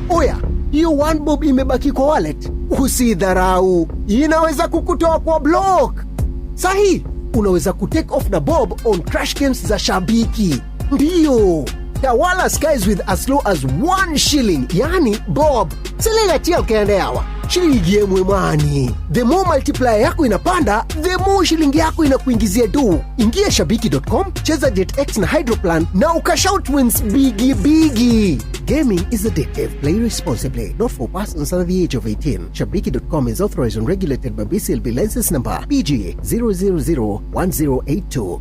Oya, hiyo one bob imebaki kwa wallet, usidharau, inaweza kukutoa kwa block. Sahi, unaweza kutake off na bob on crash games za Shabiki. Ndiyo, tawala skies with as low as 1 shilling, yani bob. Selela tia ukaenda yawa shilingi yemwe mwani. The more multiplier yako inapanda, the more shilingi yako inakuingizia do. Ingia shabiki.com, cheza JetX na Hydroplan na ukashout wins bigi bigi. Gaming is addictive. Play responsibly. Not for persons under the age of 18. Shabiki.com is authorized and regulated by BCLB license number PG 0001082.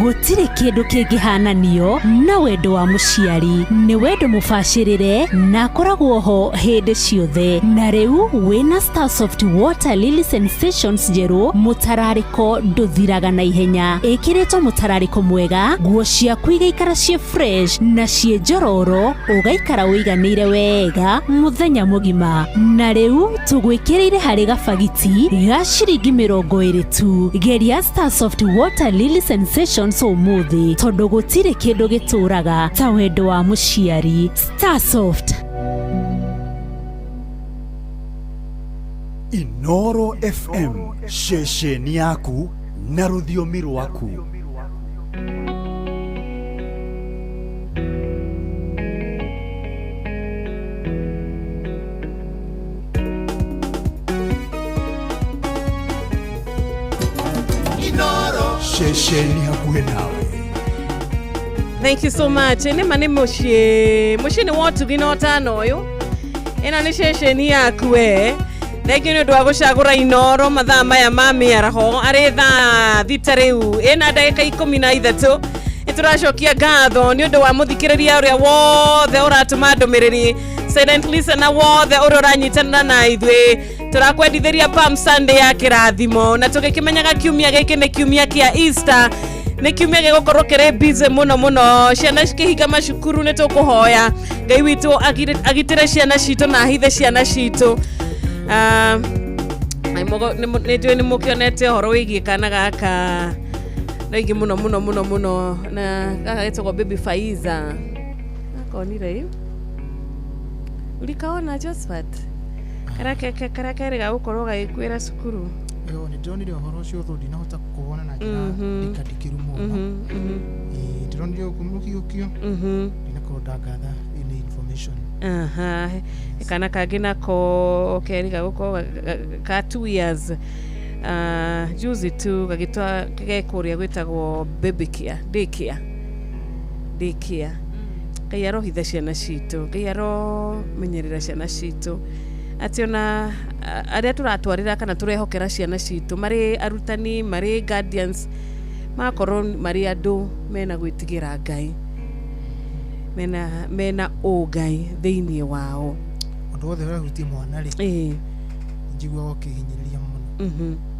Gũtirĩ kĩndũ kĩngĩhananio na wendo wa mũciari. Nĩ wendo mũbacĩrĩre na akoragwo ho hĩndĩ ciothe. Na rĩu wĩna Starsoft Water Lily Sensations njerũ, mũtararĩko ndũthiraga na ihenya. Ĩkĩrĩtwo mũtararĩko mwega, nguo ciaku igaikara ciĩ fresh na ciĩ njororo, ũgaikara ũiganĩire wega mũthenya mũgima. Na rĩu tũgwĩkĩrĩire harĩ gabagiti ga ciringi 20 tu. Geria Starsoft Water Lily Sensations ũmũthĩ, tondũ gũtirĩ kĩndũ gĩtũraga ta wendo wa mũciari. Starsoft. Inoro FM, ceceni yaku na rũthiomi rwaku. Inoro ceceni hakuhĩ nawe. Thank you so much. Nĩ ma nĩ mũciĩ mũciĩ nĩ wotugi na ũtano ũyũ. Ĩno nĩ ceceni yaku we. Thengiũ nĩ ũndũ wa gũcagũra Inoro mathaa maya ma mĩaraho arĩ thaa 6 rĩu ĩna ndagĩka 13. Nĩtũracokia ngatho nĩ ũndũ wa mũthikĩrĩria ũrĩa wothe ũratũma ndũmĩrĩri, silent listener wothe ũrĩa ũranyitanĩra na ithuĩ. Tũrakwendithĩria Palm Sunday ya kĩrathimo, na tũgĩkĩmenyaga kiumia gĩkĩ nĩ kiumia kĩa Easter, nĩ kiumia gĩgũkorwo kĩrĩ busy mũno mũno. Ciana cikĩhinga macukuru, nĩ tũkũhoya Ngai witũ agitĩre ciana citũ na ahithe ciana citũ. Nĩ njũĩ nĩ mũkĩonete ũhoro wĩgiĩ kana gaka no ingĩ mũno mũno mũno mũno, na gaka getagwo Baby Faiza. Gakonire ĩ urikaona Josephat karĩa kerĩga gũkorwo gagĩkuĩra cukuru. Nĩ ndĩronire ũhoro ũcio thũ ndinahota kũwona na njĩra ndikandikĩru mũno. Ndĩronire ũkĩũkio ndinakorwo ndangatha any information. Aha, kana kangĩ nako kerĩga gũkorwo ka 2 years juzi tu gagĩtwa ge kũrĩa gwĩtagwo baby care daycare daycare. Ngai arohitha ciana citũ, Ngai aromenyerera ciana citũ, atĩ ona arĩa tũratwarĩra kana tũrehokera ciana citũ marĩ arutani, marĩ guardians, magakorwo marĩ andũ mena gwĩtigĩra Ngai, mena ũngai thĩinĩ wao. Ũndũ wothe ũrahutia mwana rĩ, njiguaga ũkĩhinyĩrĩria mũno.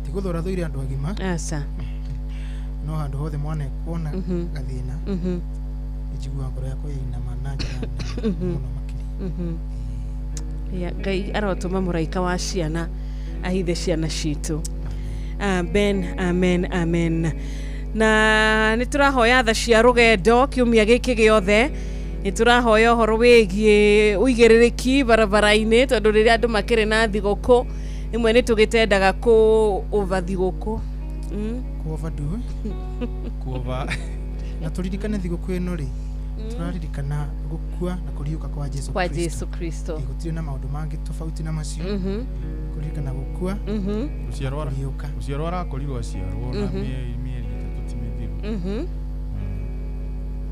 Ti gũthũra thũire andũ agima, aca, no handũ hothe mwana ekuona gathĩna, njiguaga ngoro yakwa yainama na njĩra nene mũno makĩria. Ngai arotũma mũraika wa ciana ahithe ciana citũ. Amen, amen, amen. Na nĩ tũrahoya tha cia rũgendo kiumia gĩkĩ gĩothe. Nĩ tũrahoya ũhoro wĩgiĩ ũigĩrĩrĩki barabara-inĩ, tondũ rĩrĩa andũ makĩrĩ na thigũkũ rĩmwe nĩ tũgĩtendaga kũ over thigũkũ. Kũ overdo. Kũ over. Na tũririkane thigũkũ ĩno rĩ, tũraririkana gũkua na kũriũka kwa Jesu kwa Jesu Kristo. Gũtirĩ na maũndũ mangĩ tofauti na macio. Kũririkana gũkua, gũciarwo, gũciarwo arakorirwo aciarwo na mĩeri 3 ti mĩthiru.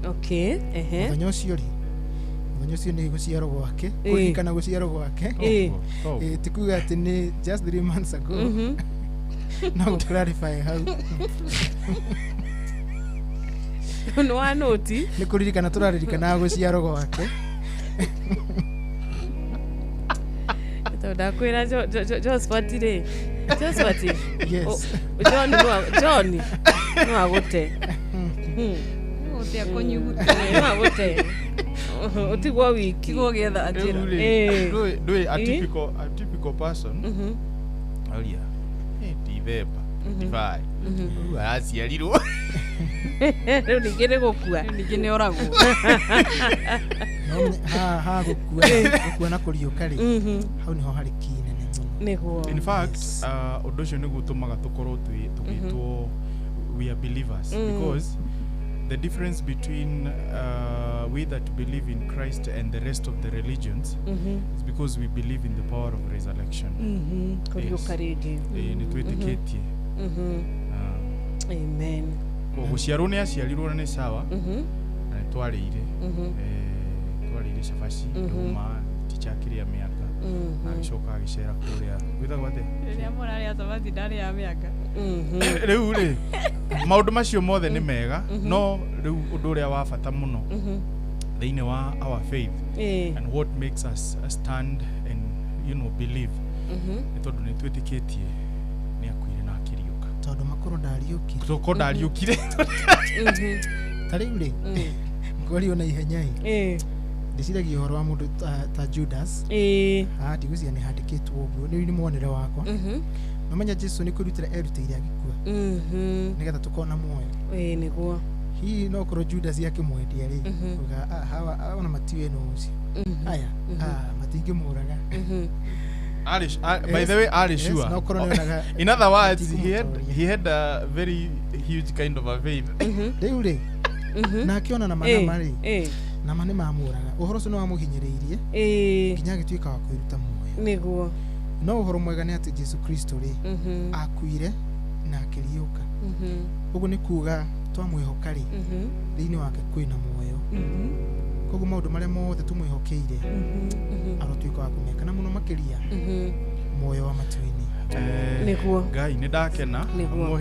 Okay, ehe. Mũthenya ũcio rĩ, mũthenya ũcio nĩ gũciarwo gwake, kũririkana gũciarwo gwake. Ti kuga atĩ nĩ just 3 months ago. No gũ clarify hau. Nĩ wa noti. Nĩ kũririkana tũraririkana gũciarwo gwake. Tondũ ndakwĩra Josephat rĩ, Josephat. Yes. John John no agũte. Gũte akũnyugute. No agũte. Ũtigwo wiki. Tigwo gĩetha njĩra. Ndũĩ a typical person. Aria. December 25. Rĩu araciarirwo. Rĩu ningĩ nĩ gũkua. Ningĩ nĩ oragwo. Ha gũkua na kũriũka rĩ, hau nĩho harĩ key nene mũno. Nĩguo. In fact, ũndũ ũcio nĩguo ũtũmaga tũkorwo tũgĩtwo we are believers, because the difference between we that believe in Christ and the rest of the religions is because we believe in the power of resurrection. Kũriũka rĩngĩ. Nĩ twĩtĩkĩtie. Amen. Gũciarwo nĩ aciarirwo na nĩ sawa, na nĩ twarĩire. Twarĩire cabaci, ndũma, tichakĩrĩa mĩanga. Na agĩcoka agĩcera kũrĩa gwĩtagwo atĩa? Rĩrĩa mũrarĩa cabaci ndarĩa mĩanga. Rĩu rĩ, maũndũ macio mothe nĩ mega, no rĩu ũndũ ũrĩa wa bata mũno thĩinĩ wa our faith and what makes us stand and believe nĩ tondũ nĩ twĩtĩkĩtie nĩ akuire na akĩriũka. Tondũ makorwo ndariũkire. Tondũ ndariũkire. Ta rĩu rĩ, ngwario na ihenya ĩ, ndĩciragia ũhoro wa mũndũ ta Judas. Haha ndigwĩciria nĩ handĩkĩtwo ũguo, nĩ muonere wakwa. Nomenya Jesu nĩ kwĩrutĩra erutĩire agĩkua nĩgetha tũkorwo na muoyo. Nĩguo. Hihi no korwo Judas akĩmwendia rĩ, uga hawa ona matiũĩ nũ ũcio, aya matingĩmũraga. By the way, ari sure. No korwo nĩonaga In other words, he had a very huge kind of a faith. Rĩu rĩ, na akĩona na manama rĩ, nama nĩ mamũraga, ũhoro ũcio nĩ wamũhinyĩrĩirie nginya agĩtuĩka wa kwĩruta muoyo. Nĩguo. No ũhoro mwega nĩ atĩ Jesu Kristo rĩ, akuire na akĩriũka. Ũguo nĩ kuga twamwĩhoka rĩ, thĩinĩ wake kwĩna muoyo. Koguo maũndũ marĩa mothe tũmwĩhokeire arotuĩka wa kũmeka, na mũno makĩria muoyo wa matu-inĩ. Nĩguo. Ngai, nĩ ndakena. Nĩguo.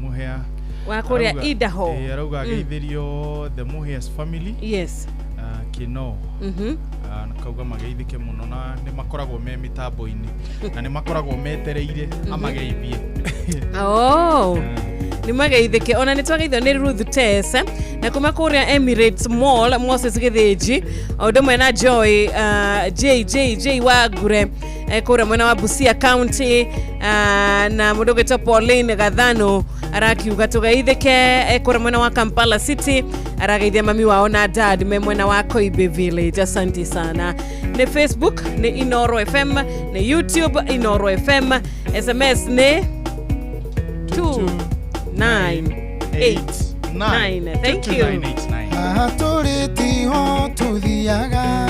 Mũhĩa Wa kũrĩa Idaho. Arauga ageithĩrio the Muhia's family. Kino. Na kauga mageithĩke mũno, na nĩ makoragwo me mĩtambo-inĩ na nĩ makoragwo metereire amageithie. Oh. Nĩ mageithĩke. Ona nĩ twageithio nĩ Ruth Tess na kuma kũrĩa Emirates Mall, Moses Gĩthĩnji o ũndũ ũmwe na Joy JJJ wa Ngure kũrĩa mwena wa Busia County, na mũndũ ũgwĩtwo Pauline Gathano arakiuga tũgeithĩke kũrĩa mwena wa Kampala City, arageithia mami wao na dad me mwena wa Koibe Village. Asante sana. Nĩ Facebook nĩ Inoro FM, nĩ YouTube Inoro FM, SMS nĩ 2989. Thank you. 2989. Haha tũrĩ tiho tũthiaga,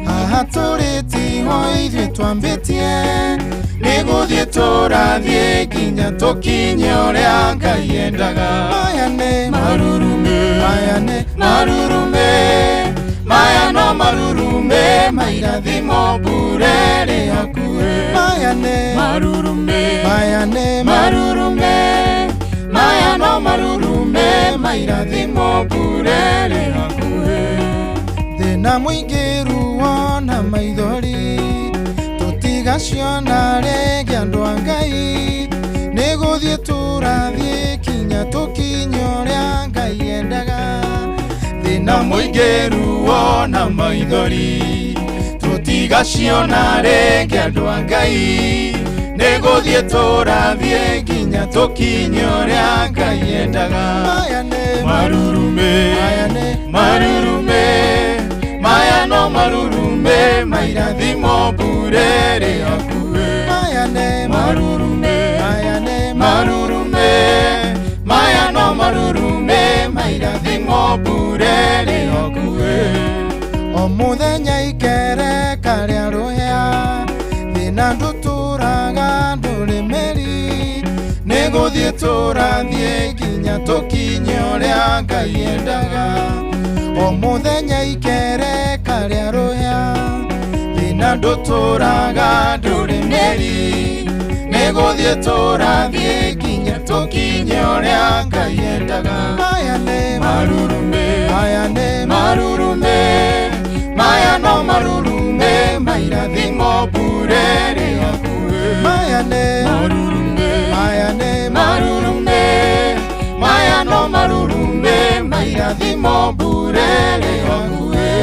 haha tũrĩ tiho ithuĩ twambĩtie, nĩ gũthiĩ tũrathiĩ nginya tũkinye ũrĩa Ngai endaga. Maya nĩ marurume, maya nĩ marurume, maya no marurume, mairathimo mbure rĩ hakuhĩ. Maya nĩ marurume, maya nĩ marurume, maya no marurume, mairathimo mbure rĩ hakuhĩ. Thĩna mũingĩ, ruo na maithori, tũtigaciona rĩngĩ andũ a Ngai, nĩ gũthiĩ tũrathiĩ kinya tũkinye ũrĩa Ngai endaga. Thĩna mũingĩ, ruo na maithori, tũtigaciona rĩngĩ andũ a Ngai, nĩ gũthiĩ tũrathiĩ nginya tũkinye ũrĩa Ngai endaga. Maya nĩ marurume, maya nĩ marurume, maya no marurume, mairathimo mbure rĩ hakuhĩ. Maya nĩ marurume, maya nĩ marurume, maya no marurume, mairathimo mbure rĩ hakuhĩ. O mũthenya ikereka rĩa rũhĩa, thĩna ndũtũraga ndũrĩ mĩri, nĩ gũthiĩ tũrathiĩ nginya tũkinye ũrĩa Ngai endaga. O mũthenya ikereka rĩa rũhĩa, thĩna ndũtũraga ndũrĩ mĩri, nĩ gũthiĩ tũrathiĩ nginya tũkinye ũrĩa Ngai endaga. Maya nĩ marurume, maya nĩ marurume, maya no marurume, mairathimo mbure rĩ hakuhĩ. Maya nĩ marurume, maya nĩ marurume, maya no marurume, mairathimo mbure rĩ hakuhĩ.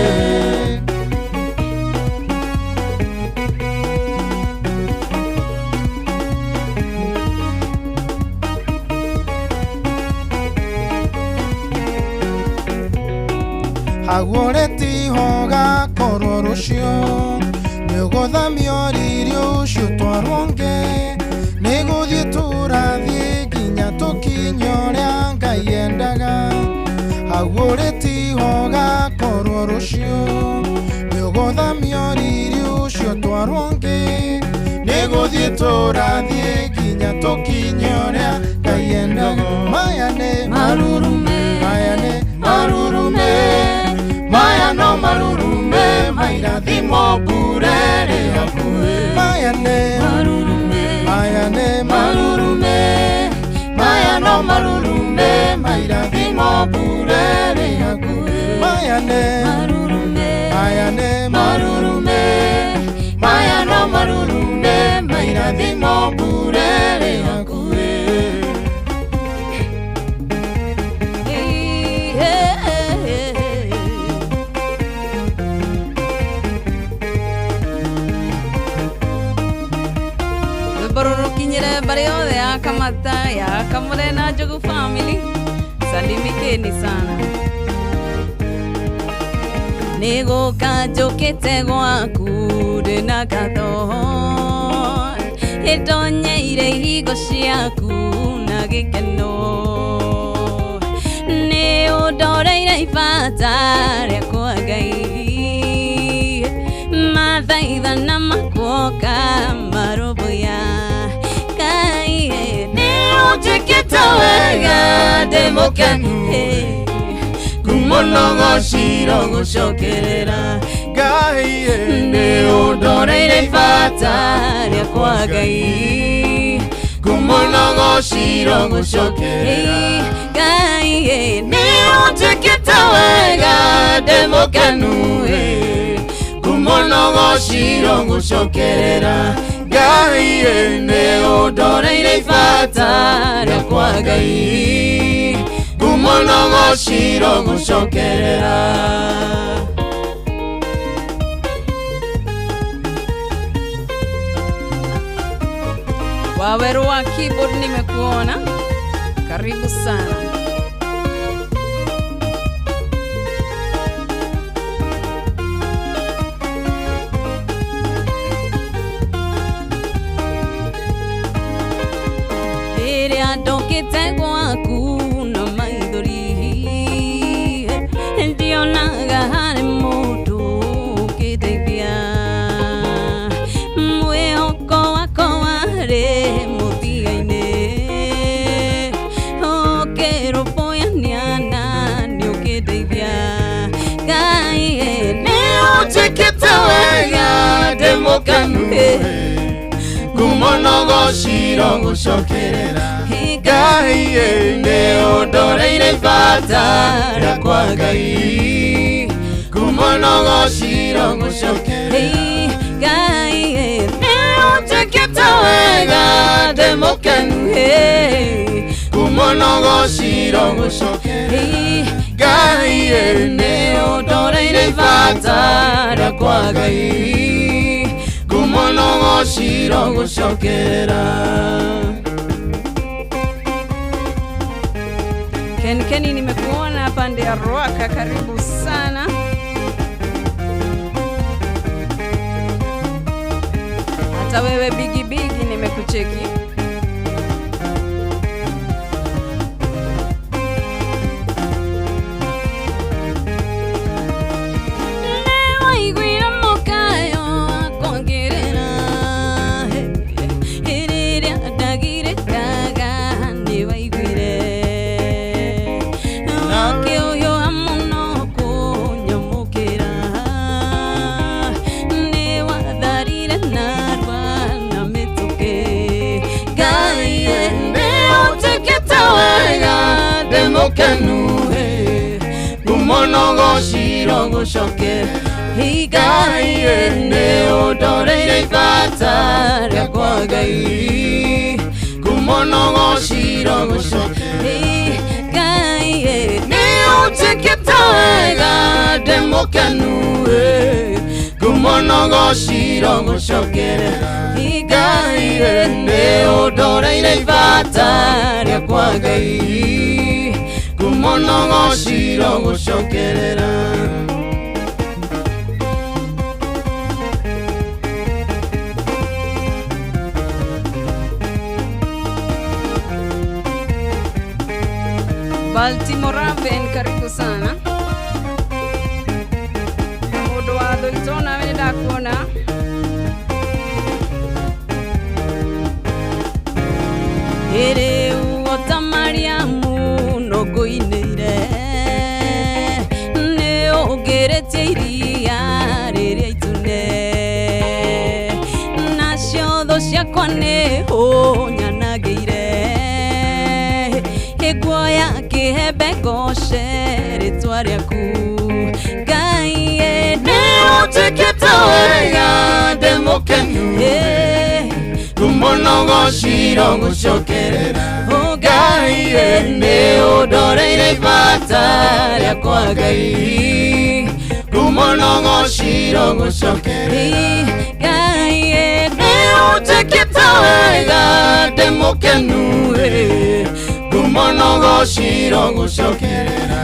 Hau ũrĩ tiho gakorwo rũciũ, nĩ ũgũthamio riri ũcio twarwo ngĩ, nĩ gũthiĩ tũrathiĩ nginya tũkinye ũrĩa Ngai endaga. Hau ũrĩ tiho gakorwo rũciũ, nĩ ũgũthamio riri ũcio twarwo ngĩ, nĩ gũthiĩ tũrathiĩ nginya tũkinye ũrĩa Ngai endaga. Maya nĩ marurume, maya nĩ marurume, maya no marurume, mairathimo mbure Maya nĩ marurume, maya nĩ marurume, maya no marurume, mairathimo mbura ĩrĩ hakuhĩ. Maya nĩ marurume, maya nĩ marurume, maya no marurume, mairathimo mbura ĩrĩ hakuhĩ. Rwĩmbo rũrũkinyĩre mbarĩ yothe ya Kamata ya Kamure na Njogu family, salimikeni sana. Nĩgũka njũkĩte gwaku ndĩna ngatho, ĩtonyeire ihingo ciaku na gĩkeno. Nĩ ũndoreire ibata rĩakwa Ngai, mathaithana makuoka marũmbũiya Ngai. Nĩ ũnjĩkĩte wega ndĩ mũkenu, ngumo no gũciro gũcokerera Ngai. Nĩ ũndoreire ibata rĩakwa Ngai, ngumo no gũciro gũcokerera Ngai. Nĩ ũnjĩkĩte wega ndĩ mũkenu, ngumo no gũciro gũcokerera Ngai. Nĩ ũndoreire ibata rĩakwa Ngai, ngumo no gũciro gũcokerera. Waweru wa keyboard nimekuona, karibu sana. Rĩrĩa ndokĩte gwaku na maithori, ndionaga harĩ mũndũ ũngĩndeithia. Mwĩhoko wakwa warĩ mũthia-inĩ, ũkĩrũmbũyania na nĩ ũkĩndeithia Ngai. Nĩ ũnjĩkĩte wega ndĩ mũkenu, ngumo no gũciro gũcokerera Ngai. Nĩ ũndoreire ibata rĩakwa Ngai, ngumo no gũciro gũcokerera Ngai. Nĩ ũnjĩkĩte wega ndĩ mũkenu, ngumo no gũciro gũcokerera Ngai. Nĩ ũndoreire ibata rĩakwa Ngai, ngumo no gũciro gũcokerera. Ken Keni, nimekuona pande ya Ruaka, karibu sana. Hata wewe Bigi Bigi nimekucheki. Nĩwaiguire mũkayo wakwa ngĩrĩra, rĩrĩa ndagirĩkaga nĩwaiguire. Ũkĩũyũha mũno kũnyamũkĩra, nĩwatharire narua na mĩtũkĩ Ngai. Nĩ ũnjĩkĩte wega ndĩ mũkenu, ngumo no gũciro gũcokerera Ngai. Nĩ ũndoreire ibata rĩakwa Ngai, ngumo no gũciro gũcokerera Ngai. Nĩ ũnjĩkĩte wega ndĩ mũkenu, ngumo no gũciro gũcokerera Ngai. Nĩ ũndoreire ibata rĩakwa Ngai, ngumo no gũciro gũcokerera. Baltimore Raven, karibu sana. Mũndũ wa Thũitũ nawe nĩ ndakuona. Rĩu ota Mariamu no ngũinĩire, nĩ ũngĩrĩtie iria rĩrĩa itune, nacio wakwa nĩ ũnyanagĩire ĩkuoya kĩhembe ngoce rĩtwa rĩaku Ngai nĩ ũnjĩkĩte wega ndĩ mũkenu rumo gociro gũcokerera Ngai nĩ ũndoreire ibata rĩakwa Ngai rumo gociro gũcokerera Ngai nĩ ũnjĩkĩte wega ndĩ mũkenu rumo gociro gũcokerera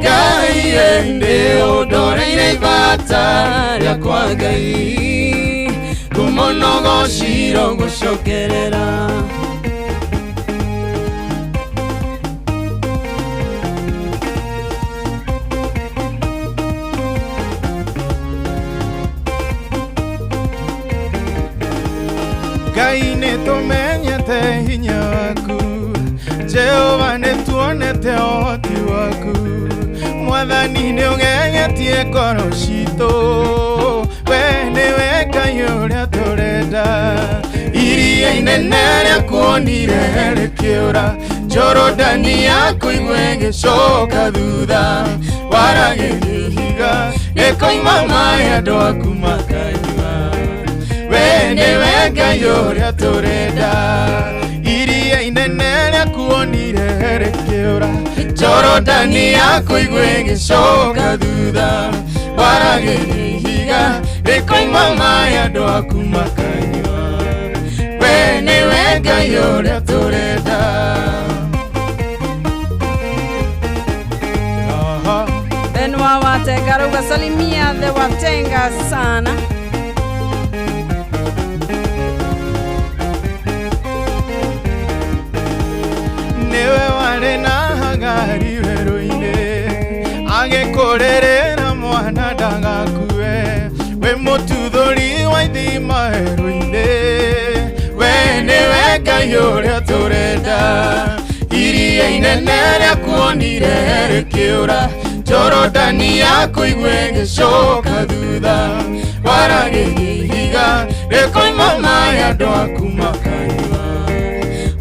Ngai nĩ ũndoreire ibata rĩakwa Ngai rumo gociro gũcokerera. Ngai nĩ tũmenyete hinya waku Jehova nĩ tuonete ũhoti waku Mwathani nĩ ũgegetie ngoro citũ we nĩwe Ngai ũrĩa tũrenda iria inene rĩakuonire rĩkĩũra Jorodani yakuigua ĩgĩcoka thutha waragĩria ihiga rĩkoima maĩ andũ aku makanyua we nĩwe Ngai ũrĩa tũrenda iria inene rĩakuonire rĩkĩũra Jorodani yakuigua ĩgĩcoka thutha waragĩria ihiga rĩkoima maĩ andũ aku makanyua we nĩwe Ngai ũrĩa tũrenda. Benwa Watenga rauga salimia the Watenga sana. Niwe warĩ na Hagari werũ-inĩ agĩkũrĩrĩra mwana ndagakue wĩ mũtuthũri wa ithima werũ-inĩ we nĩwe Ngai ũrĩa tũrenda iria inene rĩakuonire rĩkĩũra Jorodani yakuigua ĩgĩcoka thutha waragĩria ihiga rĩkoima maĩ andũ aku makanyua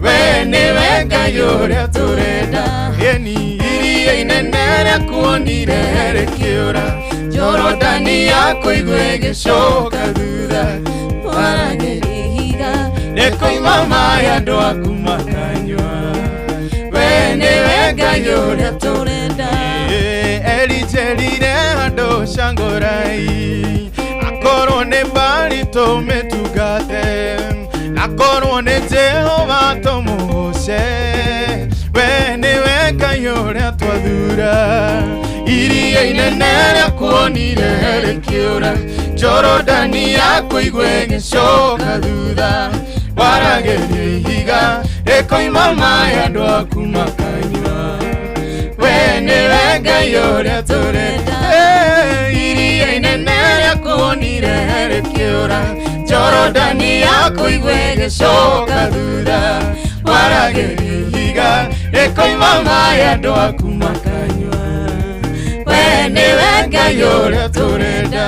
we nĩwe Ngai ũrĩa tũrenda ĩni iria inene rĩakuonire rĩkĩũra Jorodani yakuigua ĩgĩcoka thutha waragĩria ihiga rĩkoima maĩ andũ aku makanyua we nĩwe Ngai ũrĩa tũrenda. Elijerire andũ cangũrai akorwo nĩ mbari tũmĩtungate akorwo nĩ Jehova tũmũgoce we nĩwe Ngai ũrĩa twathura iria inene rĩakuonire rĩkĩũra Jorodani yakuigua ĩgĩcoka thutha waragĩria ihiga rĩkoima maĩ andũ aku makanyua we nĩwe Ngai ũrĩa tũrenda iria inene rĩakuonire rĩkĩũra Jorodani yakuigua ĩgĩcoka thutha waragĩria ihiga rĩkoima maĩ andũ aku makanyua we nĩwe Ngai ũrĩa tũrenda.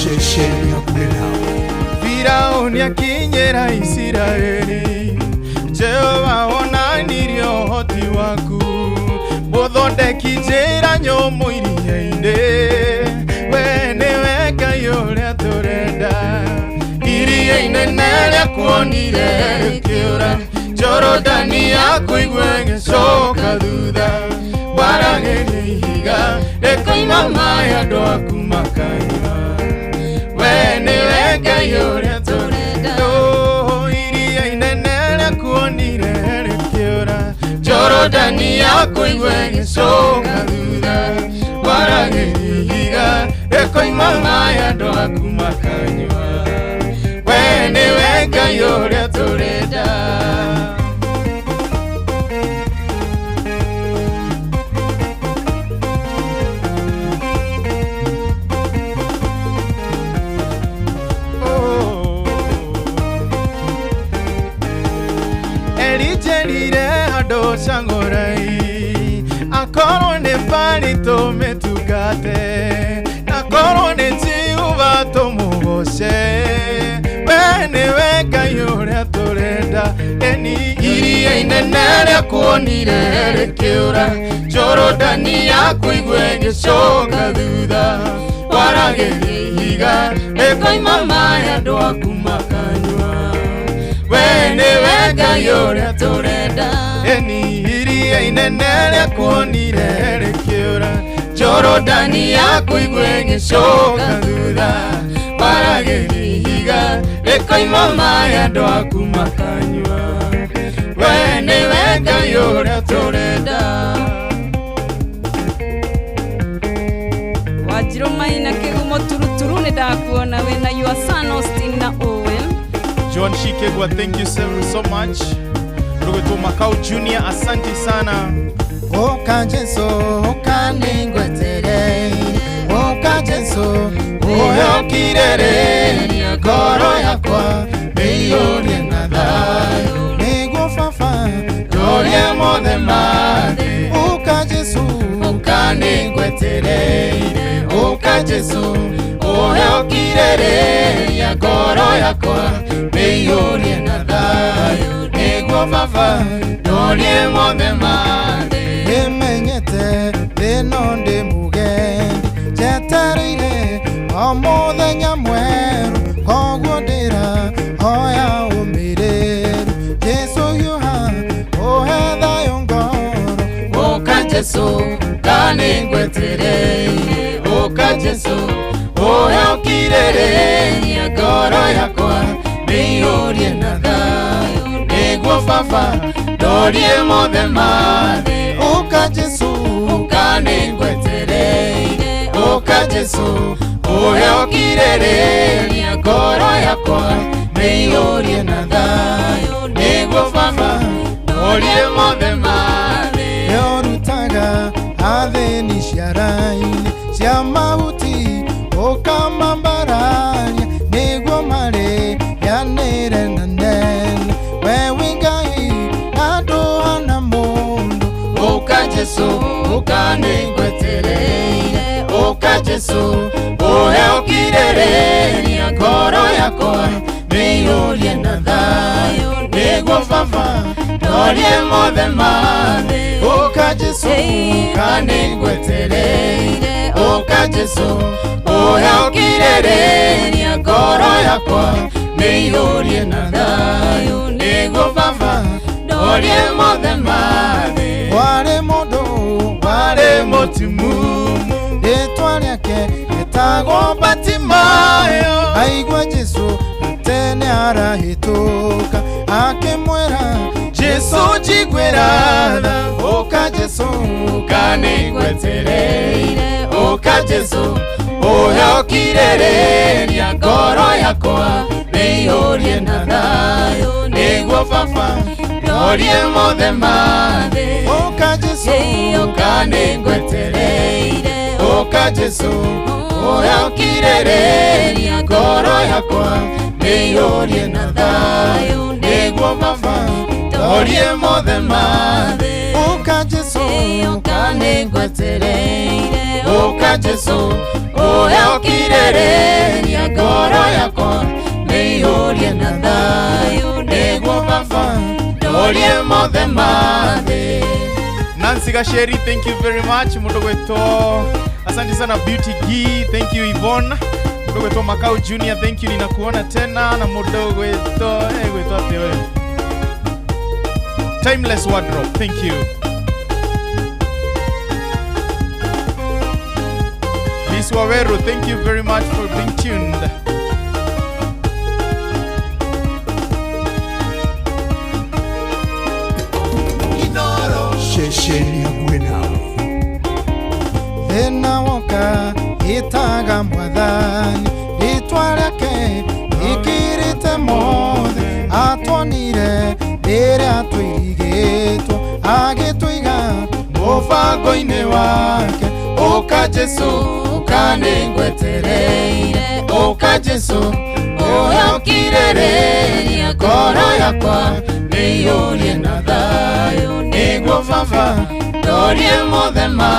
Ceceni hakuhĩ nawe Firauni akinyĩra Isiraeli Jehova onanirie ũhoti waku mũthondeki njĩra nyũmũ iria-inĩ we nĩwe Ngai ũrĩa tũrenda iria inene rĩakuonire rĩkĩũra Jorodani yakuigua ĩgĩcoka thutha waragĩria ihiga rĩkoima maĩ andũ aku makanyua we nĩwe Ngai ũrĩa tũrenda iria inene rĩakuonire rĩkĩũra Jorodani yakuigua ĩgĩcoka thutha waragĩria ihiga rĩkoima maĩ andũ aku makanyua we nĩwe Ngai ũrĩa tũrenda. Kĩbali tũmĩtungate na korwo nĩ Jehova tũmũgoce we nĩwe Ngai ũrĩa tũrenda eni iria inene rĩakuonire rĩkĩũra Jorodani yakuigua ĩgĩcoka thutha waragĩria ihiga rĩkoima maĩ andũ aku makanyua we nĩwe Ngai ũrĩa tũrenda eni iria inene rĩakuonire rĩkĩũra Jorodani yakuigua ĩgĩcoka thutha waragĩria ihiga rĩkoima maĩ andũ aku makanyua we nĩwe Ngai ũrĩa tũrenda. Wanjirũ Maina Kĩgumo turuturu nĩ ndakuona wĩna your son Austin na Owen. John Shikegwa, thank you so, so much. Ndugu Makau Junior, asante sana. Oka Jesu, oka ningwetere. Oka Jesu, ũhokirĩrĩria ngoro yakwa mĩiyũrie na thayũ nĩguo baba ndorie mothe ma thĩ. Ũka Jesu, ũka nĩngwetereire. Ũka Jesu, ũhokirĩrĩria ngoro yakwa mĩiyũrie na thayũ nĩguo baba ndorie mothe ma thĩ. Nĩmenyete thĩno ndĩ mũgendi njetereire o mũthenya mwerũ koguo ndĩra hoya ũmĩrĩru Jesu hiũha ũhe thayũ ngoro. Ũka Jesu kanĩngwetereire. Ũka Jesu ũhe ũkirĩrĩria ngoro yakwa mĩiyũrie na thayũ nĩguo baba ndorie mothe ma thĩ. Ũka Jesu ũka nĩngwetereire. Ũka Jesu ũhe ũkirĩrĩria ngoro yakwa mĩiyũrie na thayũ nĩguo baba ndorie mothe ma thĩ. Nĩũrutaga athĩni ciara-inĩ cia mahuti ũkamambararia nĩguo marĩanĩre na nene we wĩ Ngai na ndũhana mũndũ. Ũka Jesu ũka nĩngwetereire. Ũka Jesu ũhe ũkirĩrĩria ngoro yakwa mĩiyũrie na thayũ nĩguo baba ndorie mothe ma thĩ. Ũka Jesu ũka nĩngwetereire. Ũka Jesu ũhe ũkirĩrĩria ngoro yakwa mĩiyũrie na thayũ nĩguo baba ndorie mothe ma thĩ. Warĩ mũndũ warĩ mũtumumu rĩtwa rĩake rĩtagwo Batimayo aigua Jesu tene arahĩtũka akĩmwĩra Jesu njiguĩra tha. Ũka Jesu ũka nĩngwetereire. Ũka Jesu ũhe ũkirĩrĩria ngoro yakwa mĩiyũrie na thayũ nĩguo baba ndorie mothe ma thĩ. Ũka Jesu ũka nĩngwetereire. Ũka Jesu ũhe ũkirĩrĩria ngoro yakwa mĩiyũrie na thayũ nĩguo baba ndorie mothe ma thĩ. Ũka Jesu ũka nĩngwetereire. Ũka Jesu ũhe ũkirĩrĩria ngoro yakwa mĩiyũrie na thayũ nĩguo baba ndorie mothe ma thĩ. Nancy Gasheri, thank you very much. Mundu gweto, asante sana Beauty Gee, thank you Yvonne. Mundu gweto Makau Junior, thank you, ninakuona tena. Na mundu gweto, gweto ate wewe. Timeless Wardrobe, thank you. Miss Waweru, thank you very much for being tuned. Ceceni hakuhĩ nawe Thĩna woka ĩtaga mwathani rĩtwa rĩake rĩkĩrĩte mothe atwonire rĩrĩa tũirigĩtwo agĩtũiga mũbango-inĩ wake. Ũka Jesu ũka nĩngwetereire. Ũka Jesu Ũyũkirĩrĩria ngoro yakwa nĩiyũrie na thayũ nĩguo baba ndorie mothe ma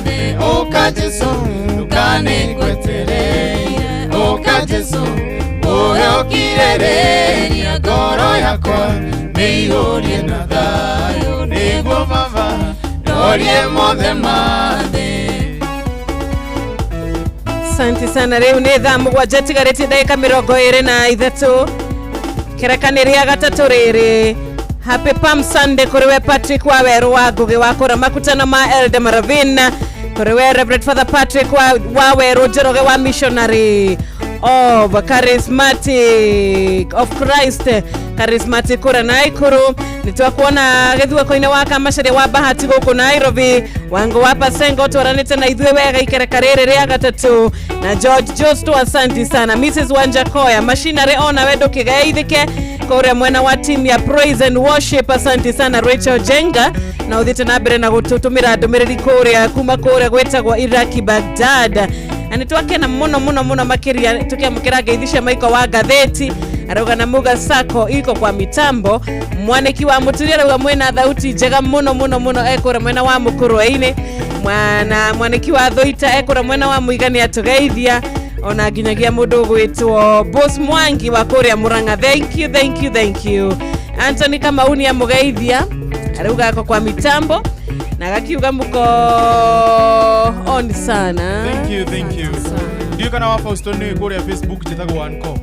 thĩ. Ũka Jesũ ndũkanĩngwetereire, ũka Jesũ ũyũkirĩrĩria ngoro yakwa nĩiyũrie na thayũ nĩguo baba ndorie mothe ma thĩ. Asante sana. Rĩu nĩ thaa 7 tigarĩtie ndagĩka 23 kĩrekani rĩa gatatũ rĩrĩ. Happy Palm Sunday kũrĩ we Patrick wa Werũ wa Ngũgĩ wa kũra makutano ma Elder Maravin, kũrĩ we Reverend Father Patrick wa Werũ Njoroge wa Missionary of Charismatic of Christ Charismatic kũrĩa Naikuru. Nĩtwakuona gĩthueko-inĩ wa Kamacaria wa Bahati gũkũ Nairobi, Wangu wa Pasengo twaranĩte na ithuĩ wega ikereka rĩrĩ rĩa gatatũ, na George Josto, asanti sana. Mrs Wanjakoya Machinery ona we ndũkĩgeithĩke kũrĩa mwena wa team ya Praise and Worship, asanti sana. Rachel Jenga na ũthiĩte na mbere na gũtũtũmĩra ndũmĩrĩri kũrĩa kuma kũrĩa gwĩtagwo Iraki Baghdad, na nĩtwakena mũno mũno mũno makĩria tũkĩamũkĩra ngeithi cia Michael wa Gatheti arauga na Muga Sako iko kwa mitambo. Mwaniki wa Mũturi arauga mwena thauti njega mũno mũno mũno ekũrĩa mwena wa Mũkũrwe-inĩ. Mwana mwaniki wa Thoita ekũrĩa mwena wa Mũiga nĩ atũgeithia, ona nginyagia mũndũ ũgwĩtwo Boss Mwangi wa kũrĩa Murang'a. Thank you, thank you, thank you. Anthony Kamau nĩ amũgeithia arauga ako kwa mitambo na gakiuga muko on sana. Thank you, thank you. Ndiũ kana wa Fausto nĩ kũrĩa Facebook njĩtagwo Anko.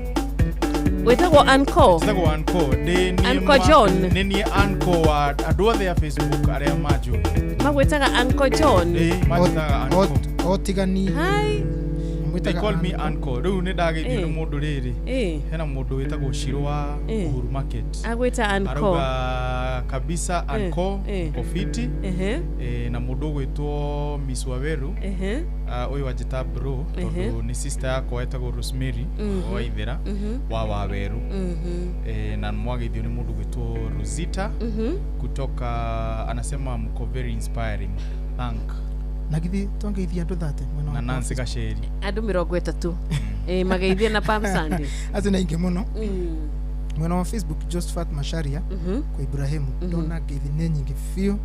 Wĩtagwo Anko? Njĩtagwo Anko. Ndĩ niĩ Anko John? Nĩ niĩ Anko wa andũ othe a Facebook arĩa manjũĩ. Magwĩtaga Anko John? Ĩĩ, manjĩtaga Anko. O tigani. Hi. They call me Anko. Rĩu nĩ ndageithio nĩ mũndũ rĩrĩ. Hena mũndũ wĩtagwo Shiro wa Uhuru Market. Agwĩta Anko. Arauga kabisa Anko kofiti. Na mũndũ ũgwĩtwo Miss Waweru. Ũyũ anjĩta bro tondũ nĩ sister yakwa etagwo Rosemary wa Ithera wa Waweru. Na mwageithio nĩ mũndũ ũgwĩtwo Rosita kutoka, anasema mko very inspiring. Thank. Na githĩ twangeithia andũ 30 mwena na wa Nancy Gacheri. Andũ 30 mageithie na Palm Sunday. Acio nĩ aingĩ mũno. Mwena wa Facebook Josephat Macharia kwa Ibrahimu ndona ngeithi nĩ nyingĩ biũ.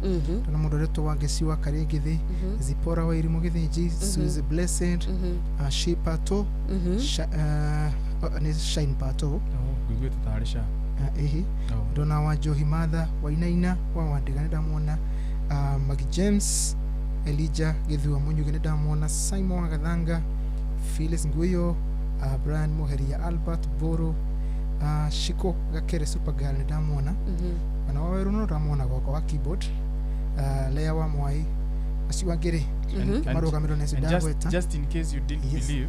Ndona mũndũ ũretwo Wangeci wa Karĩngĩthĩ, Zipora wa Irimũ Gĩthĩnji, Suzy Blessed, She Pato, nĩ Shine Pato. Ngũiguĩte tarĩ sha. Ĩhĩ. Ndona wa Njohi Martha Wainaina wa Wandĩga nĩ ndamwona, Maggie James Elijah Gĩthua Mũnyuge nĩ ndamwona, Simon wa Gathanga, Phyllis Nguyo, Brian Muheria, Albert Boro, Shiko Gakere Supergirl nĩ ndamwona. Ona wa Werũ no ndamwona gwakwa wa keyboard, Lea wa Mwai, acio angĩ rĩ marũgamĩrĩrwo nĩ acio And ndagweta. just in case you didn't believe,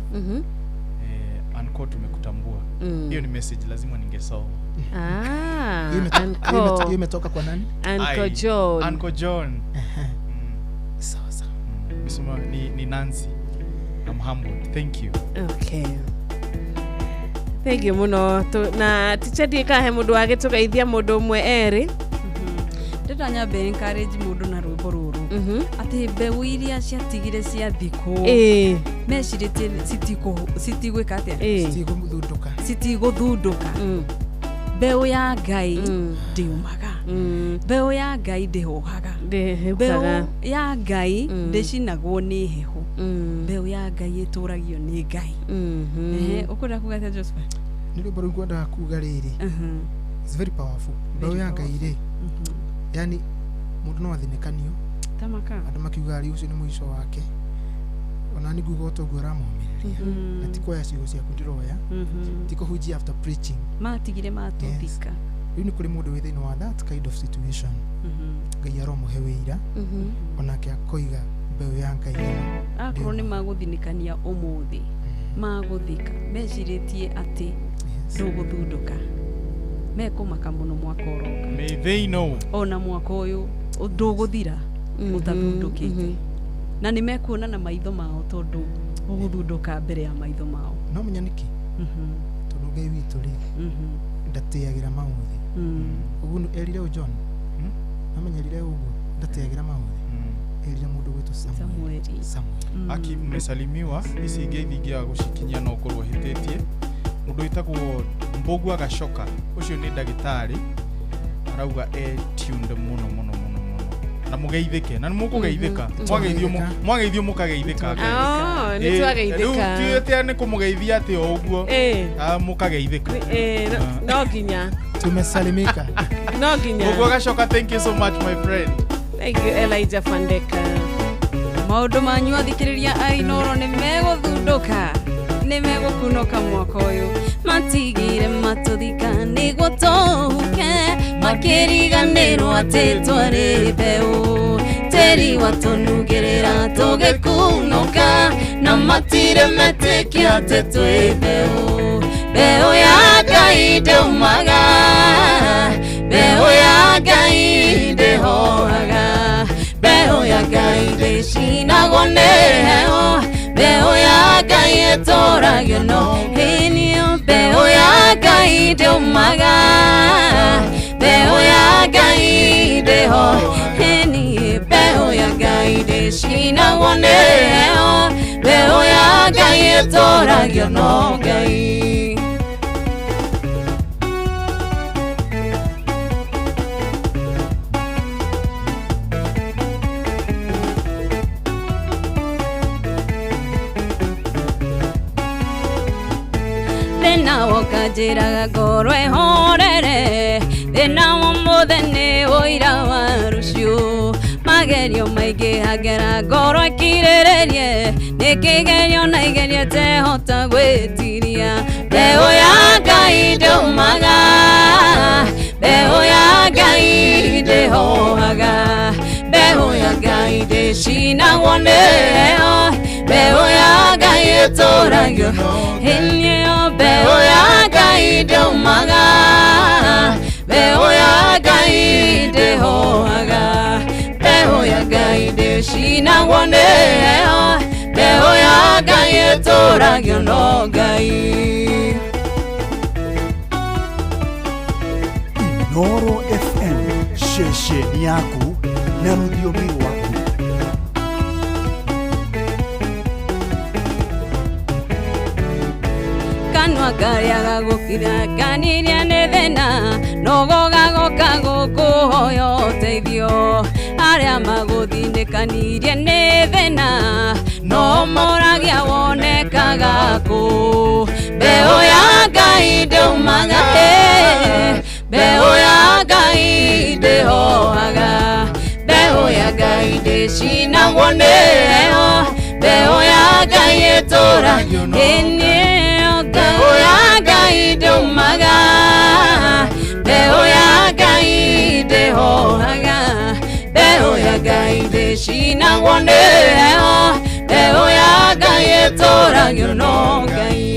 Anko tumekutambua. Hiyo ni message lazima ningesoma. Anko. Hiyo imetoka kwa nani? Anko Ai, John. Anko John. Sawa sawa. Nisema ni Nancy. I'm humbled. Thank you. Okay. Thank you mũno. Na ticha ndikahe mũndũ wagĩtũgeithia mũndũ ũmwe erĩ. Ndĩrenda nyambe encourage mũndũ na rwĩmbo rũrũ atĩ mbeũ iria ciatigire ciathikwo mecirĩtie citigwĩka atĩa? Citigũthundũka. Citigũthundũka. Mbeũ ya Ngai ndĩũmaga, mbeũ ya Ngai ndĩhũhaga, mbeũ ya Ngai ndĩcinagwo nĩ heho, mbeũ ya Ngai ĩtũragio nĩ Ngai. Ũkwenda kuga atĩa Joseph? Nĩ rwĩmbo rũu ngwendaga kuga rĩrĩ, it's very powerful. Mbeũ ya Ngai rĩ, yani mũndũ no athinĩkanio Tamaka. andũ makiuga rĩ ũcio nĩ mũico wake, ona nĩ nguga ũtoguo ũramomĩrĩria, na ti kuoya ciugo ciaku ndĩroya, ti kũhunjia after preaching. Matigire matũthika. Rĩu nĩ kũrĩ mũndũ wĩ thĩinĩ wa that kind of situation, Ngai aromũhe wĩira, onake akoiga mbeũ ya Ngai ĩno Akorwo nĩ magũthinĩkania ũmũthĩ, magũthika mecirĩtie atĩ ndũgũthundũka, mekũmaka mũno mwaka ũroka. May they know. Ona mwaka ũyũ ndũgũthira ũtathundũkĩte, na nĩ mekuona na maitho mao tondũ ũgũthundũka mbere ya maitho mao. No menya nĩkĩ? Tondũ Ngai witũ rĩ ndatĩagĩra maũthĩ. Ũguo erire ũ John, no menya erire ũguo ndatĩagĩra maũthĩ, erire mũndũ gwĩtwo Samueli. Samueli. Aki mmesalimiwa ici ngeithi ingĩaga gũcikinyia no ũkorwo hĩtĩtie. Mũndũ wĩtagwo Mbũgua Gacoka, ũcio nĩ ndagĩtarĩ, arauga e tuned mũno mũno mũno mũno, na mũgeithĩke, na nĩ mũkũgeithĩka. Mwageithio mwageithio mũkageithĩka. Oh, nĩ twageithĩka. Rĩu ti atĩ nĩ kũmũgeithia atĩ o ũguo. Ah, mũkageithĩka. No nginya. Tumesalimika. No nginya. Mbũgua Gacoka, thank you so much, my friend. Thank you, Elijah Fandeka. Maũndũ manyu athikĩrĩria a Inoro nĩ megũthundũka, nĩ megũkunũka mwaka ũyũ. Matigire matũthika nĩguo tũhuke, makĩriganĩrwo atĩ twarĩ mbeũ. Tĩri watũnugĩrĩra tũgĩkunũka, na matirĩ metĩkia atĩ twĩ mbeũ. Mbeũ ya Ngai ndĩumaga, mbeũ ya Ngai ndĩhohaga, mbeũ ya Ngai ndĩcinagwo nĩ heho, mbeũ ya Ngai ĩtũragio no hĩnio. Mbeũ ya Ngai ndĩumaga, mbeũ ya Ngai ndĩho hĩni, mbeũ ya Ngai ndĩcinagwo nĩ heho, mbeũ ya Ngai ĩtũragio no Ngai. Thĩna woka njĩraga ngorwo ĩhorere, thĩna wa ũmũthĩ nĩ ũira wa rũciũ. Magerio maingĩ hangera ngorwo ĩkirĩrĩrie, nĩ kĩgerio na igerio tehota gwĩtiria. Mbeũ ya Ngai ndĩumaga, mbeũ ya Ngai ndĩhohaga, mbeũ ya Ngai ndĩcinagwo nĩ heho, mbeũ ya Ngai ĩtũragio hĩnio. Mbeũ ya Ngai ndĩumaga, mbeũ ya Ngai ndĩhohaga, mbeũ ya Ngai ndĩcinagwo nĩ heho, mbeũ ya Ngai ĩtũragio no Ngai. Inoro FM, ceceni yaku na rũthiomi rwaku. Kanua karĩaga gũkira kaniria nĩ thĩna, nogo gagoka gũkũhoya ũteithio. Arĩa magũthindĩkanirie nĩ thĩna, no moragia wonekaga kũ. Mbeũ ya Ngai ndĩumaga, mbeũ ya Ngai ndĩhohaga, mbeũ ya Ngai ndĩcinagwo nĩ heho, mbeũ ya Ngai ĩtũragio hĩnio. Mbeũ ya Ngai ndĩumaga, mbeũ ya Ngai ndĩhohaga, mbeũ ya Ngai ndĩcinagwo nĩ heho, mbeũ ya Ngai ĩtũragio no Ngai.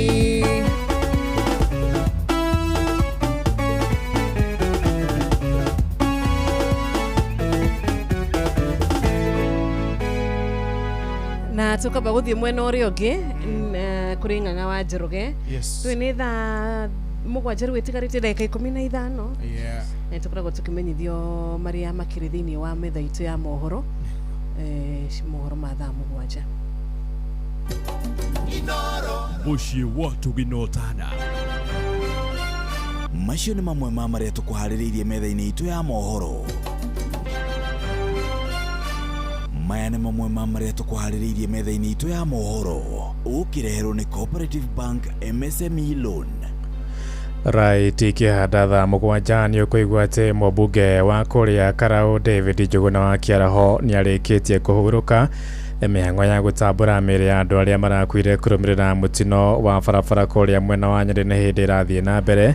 Na tukamba guthie mwena uria ungi kuri Ng'ang'a wa Njoroge. Yes. Twi ni thaa 7 rĩu ĩtigarĩte ndagĩka 15. Yeah. Na tũkoragwo tũkĩmenyithio marĩa makĩrĩ thĩinĩ wa metha itũ ya mohoro, mohoro ma thaa 7. Mũciĩ wa tũginotana. Macio nĩ mamwe ma marĩa tũkũharĩrĩirie metha-inĩ itũ ya mohoro. Maya nĩ mamwe ma marĩa tũkũharĩrĩirie metha-inĩ itũ ya mohoro, ũkĩreherwo nĩ Cooperative Bank MSME Loan. Right, ikĩhanda thaa 7 nĩ ũkũigua atĩ mũmbunge wa kũrĩa Karau David Njuguna wa Kĩaraho nĩ arĩkĩtie kũhurũka. Mĩhang'o ya gũtambũra mĩĩrĩ ya andũ arĩa marakuire kũrũmĩrĩra mũtino wa barabara kũrĩa mwena wa Nyeri nĩ hĩndĩ ĩrathiĩ na mbere,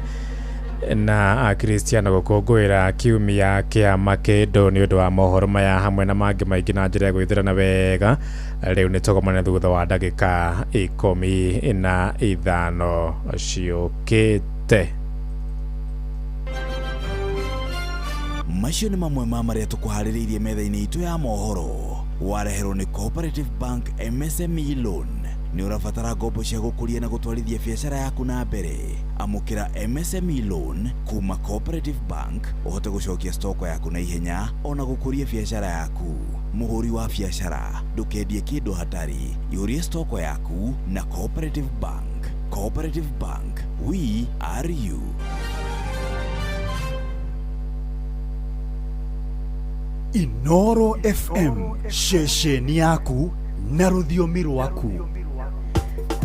na Akristiano gũkũngũĩra kiumia kĩa makĩndũ. Nĩ ũndũ wa mohoro maya hamwe na mangĩ maingĩ na njĩra ya gwĩthĩrana wega, rĩu nĩ tũgomane thutha wa ndagĩka 15 ciũkĩte. Macio nĩ mamwe ma marĩa tũkũharĩrĩirie metha-inĩ itũ ya mohoro, wareherwo nĩ Cooperative Bank MSME Loan. Nĩ ũrabatara ngombo cia gũkũria na gũtwarithia biacara yaku na mbere? Amũkĩra MSME Loan kuma Cooperative Bank ũhote gũcokia stoko yaku na ihenya ona gũkũria biacara yaku. Mũhũri wa biacara, ndũkendie kĩndũ hatarĩ, ihũrie stoko yaku na Cooperative Bank. Cooperative Bank, We are you. Inoro FM, ceceni yaku na rũthiomi rwaku.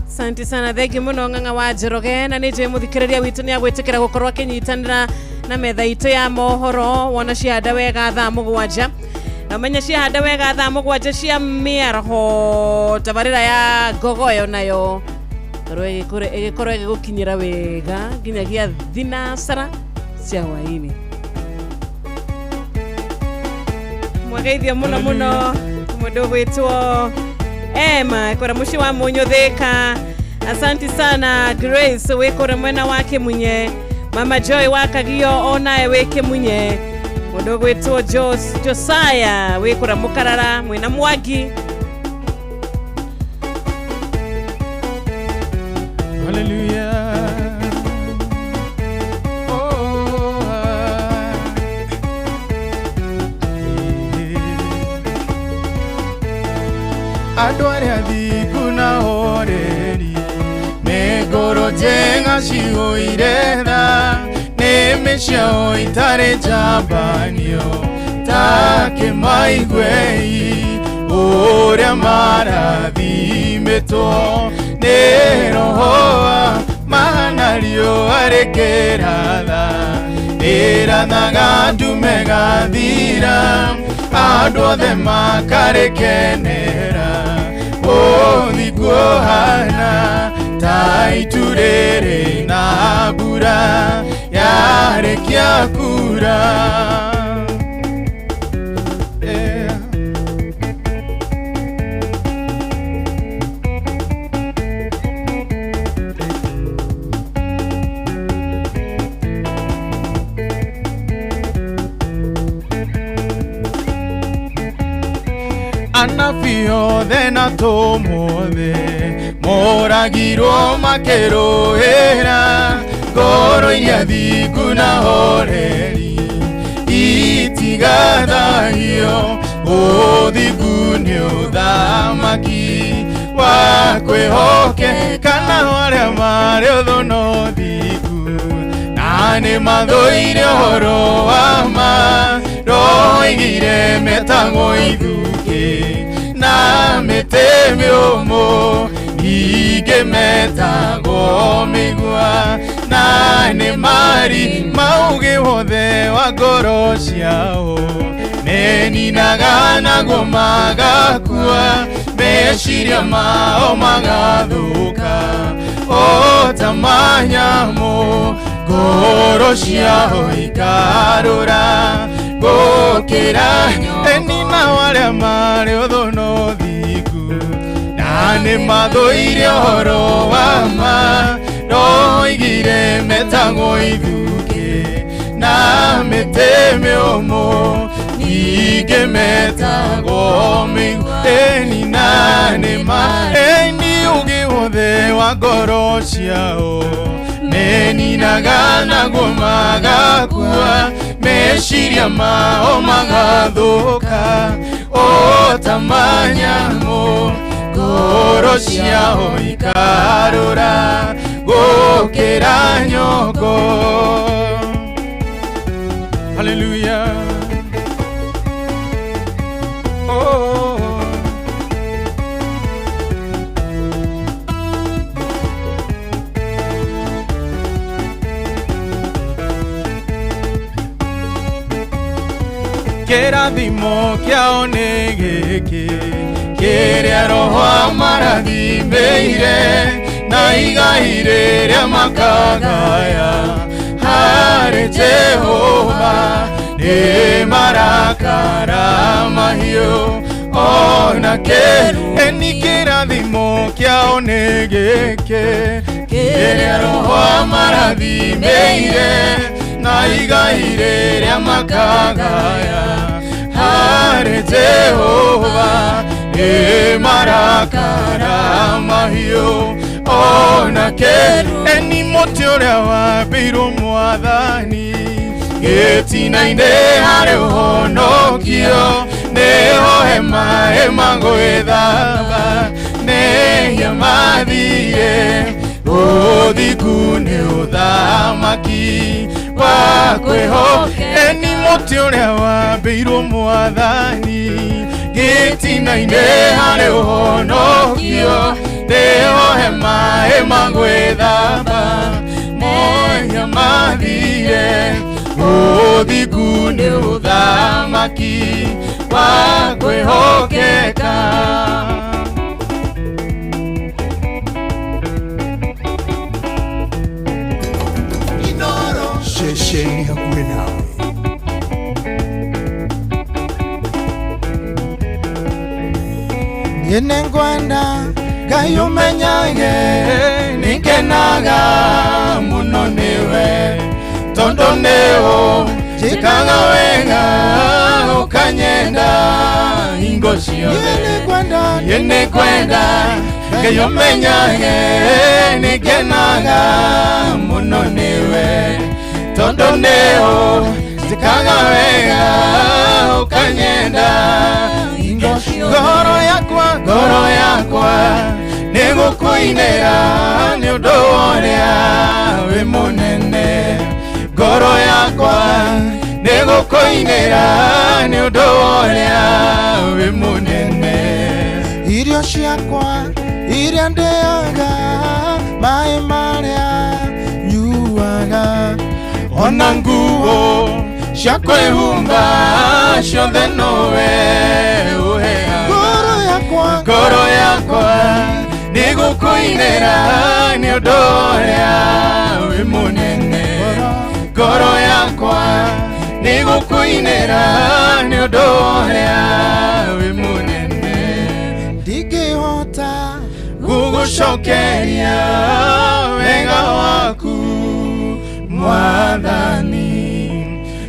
Asante sana, thengi muno Ng'ang'a wa Njoroge, na nĩ njũĩ mũthikĩrĩria witũ nĩ agwĩtĩkĩra gũkorwo akĩnyitanĩra na metha itũ ya mohoro wona ciahanda wega thaa 7, na ũmenye ciahanda wega thaa 7 cia mĩaraho, tabarĩra ya ngogoyo nayo korwo ĩgĩkorwo ĩgĩgũkinyĩra wega nginyagia thinacara cia hwaĩ-inĩ. Mwageithio muno muno mũndũ ũgwĩtwo Emma kora muci wa Munyuthika. Asante sana Grace wikore mwena wa Kimunye, Mama Joy wa Kagio onaye wi Kimunye, mundu gwitwo Josiah wikora Mukarara mwena Mwangi. Hallelujah. Oh, andũ arĩa thingu na horeri nĩ ngoro njega cihũire tha, nĩmĩ ciao itarĩ njambanio ta kĩmaiguei ũrĩa marathimĩtwo nĩ roho wa mahana riũa rĩkĩratha, rĩrathaga ndume gathira, andũ othe makarĩkenera. Ũthingu ũhana ta itu rĩrĩ na mbura yarĩkia kura. Anabii othe na tũmũthĩ moragirwo makĩrũĩra ngoro iria thingu na horeri itigathahio, ũthingu nĩ ũthamaki wa kwĩhokeka na arĩa marĩ ũthũ na ũthingu, na nĩ mathũire ũhoro wa ma, roigire metagwo ithukĩ na mĩtĩ mĩũmũ, ningĩ metagwo mĩigua, na nĩ mari maũgĩ wothe wa ngoro ciao, meninaga naguo magakua, meciria mao magathũka o ta manyamũ, ngoro ciao ikarũra gũkĩra enina arĩa marĩ ũthũ na ũthingu, na nĩ mathũire ũhoro wa ma, roigire metagwo ithukĩ na mĩtĩ mĩũmũ, ningĩ metagwo mĩigua, enina nĩ ma eni ũgĩ wothe wa ngoro ciao, meninaga naguo magakua, meciria mao magathũka o ta manyamũ, ngoro ciao ikarũra gũkĩra nyongo. Hallelujah. Oh. Kĩrathimo kĩao nĩ gĩkĩ kĩrĩa roho amarathimĩire, na igai rĩrĩa makagaya harĩ Jehova, nĩ marakara mahiũ ona eni kĩrathimo kĩao nĩ gĩkĩ kĩrĩa roho amarathimĩire, na igai rĩrĩa makagaya harĩ Jehova, nĩ marakara mahiũ ona eni mũtĩ ũrĩa wambĩirwo Mwathani gĩtina-inĩ harĩ ũhonokio, nĩho hema ĩmagwĩthamba mehia mathiĩ, Ũthingu nĩ ũthamaki wa kwĩhoka. Eni mũtĩ ũrĩa wambĩirwo mwathani gĩtina-inĩ harĩ ũhonokio nĩho hema ĩmagwĩthamba moya mathire. Ũthingu nĩ ũthamaki wa kwĩhokeka. Ceceni hakuhĩ nawe. Niĩ nĩngwenda Ngai ũmenyage nĩngenaga mũno nĩwe tondũ nĩũnjĩkaga wega ũkanyenda hingo ciothe. Niĩ nĩngwenda Ngai ũmenyage nĩngenaga mũno nĩwe tondũ nĩũnjĩkaga wega ũkanyenda hingo ciothe. Ngoro yakwa nĩgũkũinĩra nĩ ũndũ wa ũrĩa wĩ mũnene. Ngoro yakwa nĩgũkũinĩra nĩ ũndũ wa ũrĩa wĩ mũnene. Irio ciakwa iria ndĩaga, maĩ marĩa nyuaga, ona nguo cia kwĩhumba ciothe nowe ũheaga. Ngoro yakwa nĩgũkũinĩra nĩ ũndũ ũrĩa wĩ mũnene. Ngoro yakwa nĩgũkũinĩra nĩ ũndũ ũrĩa wĩ mũnene. Ndingĩhota gũgũcokeria wega waku mwathani,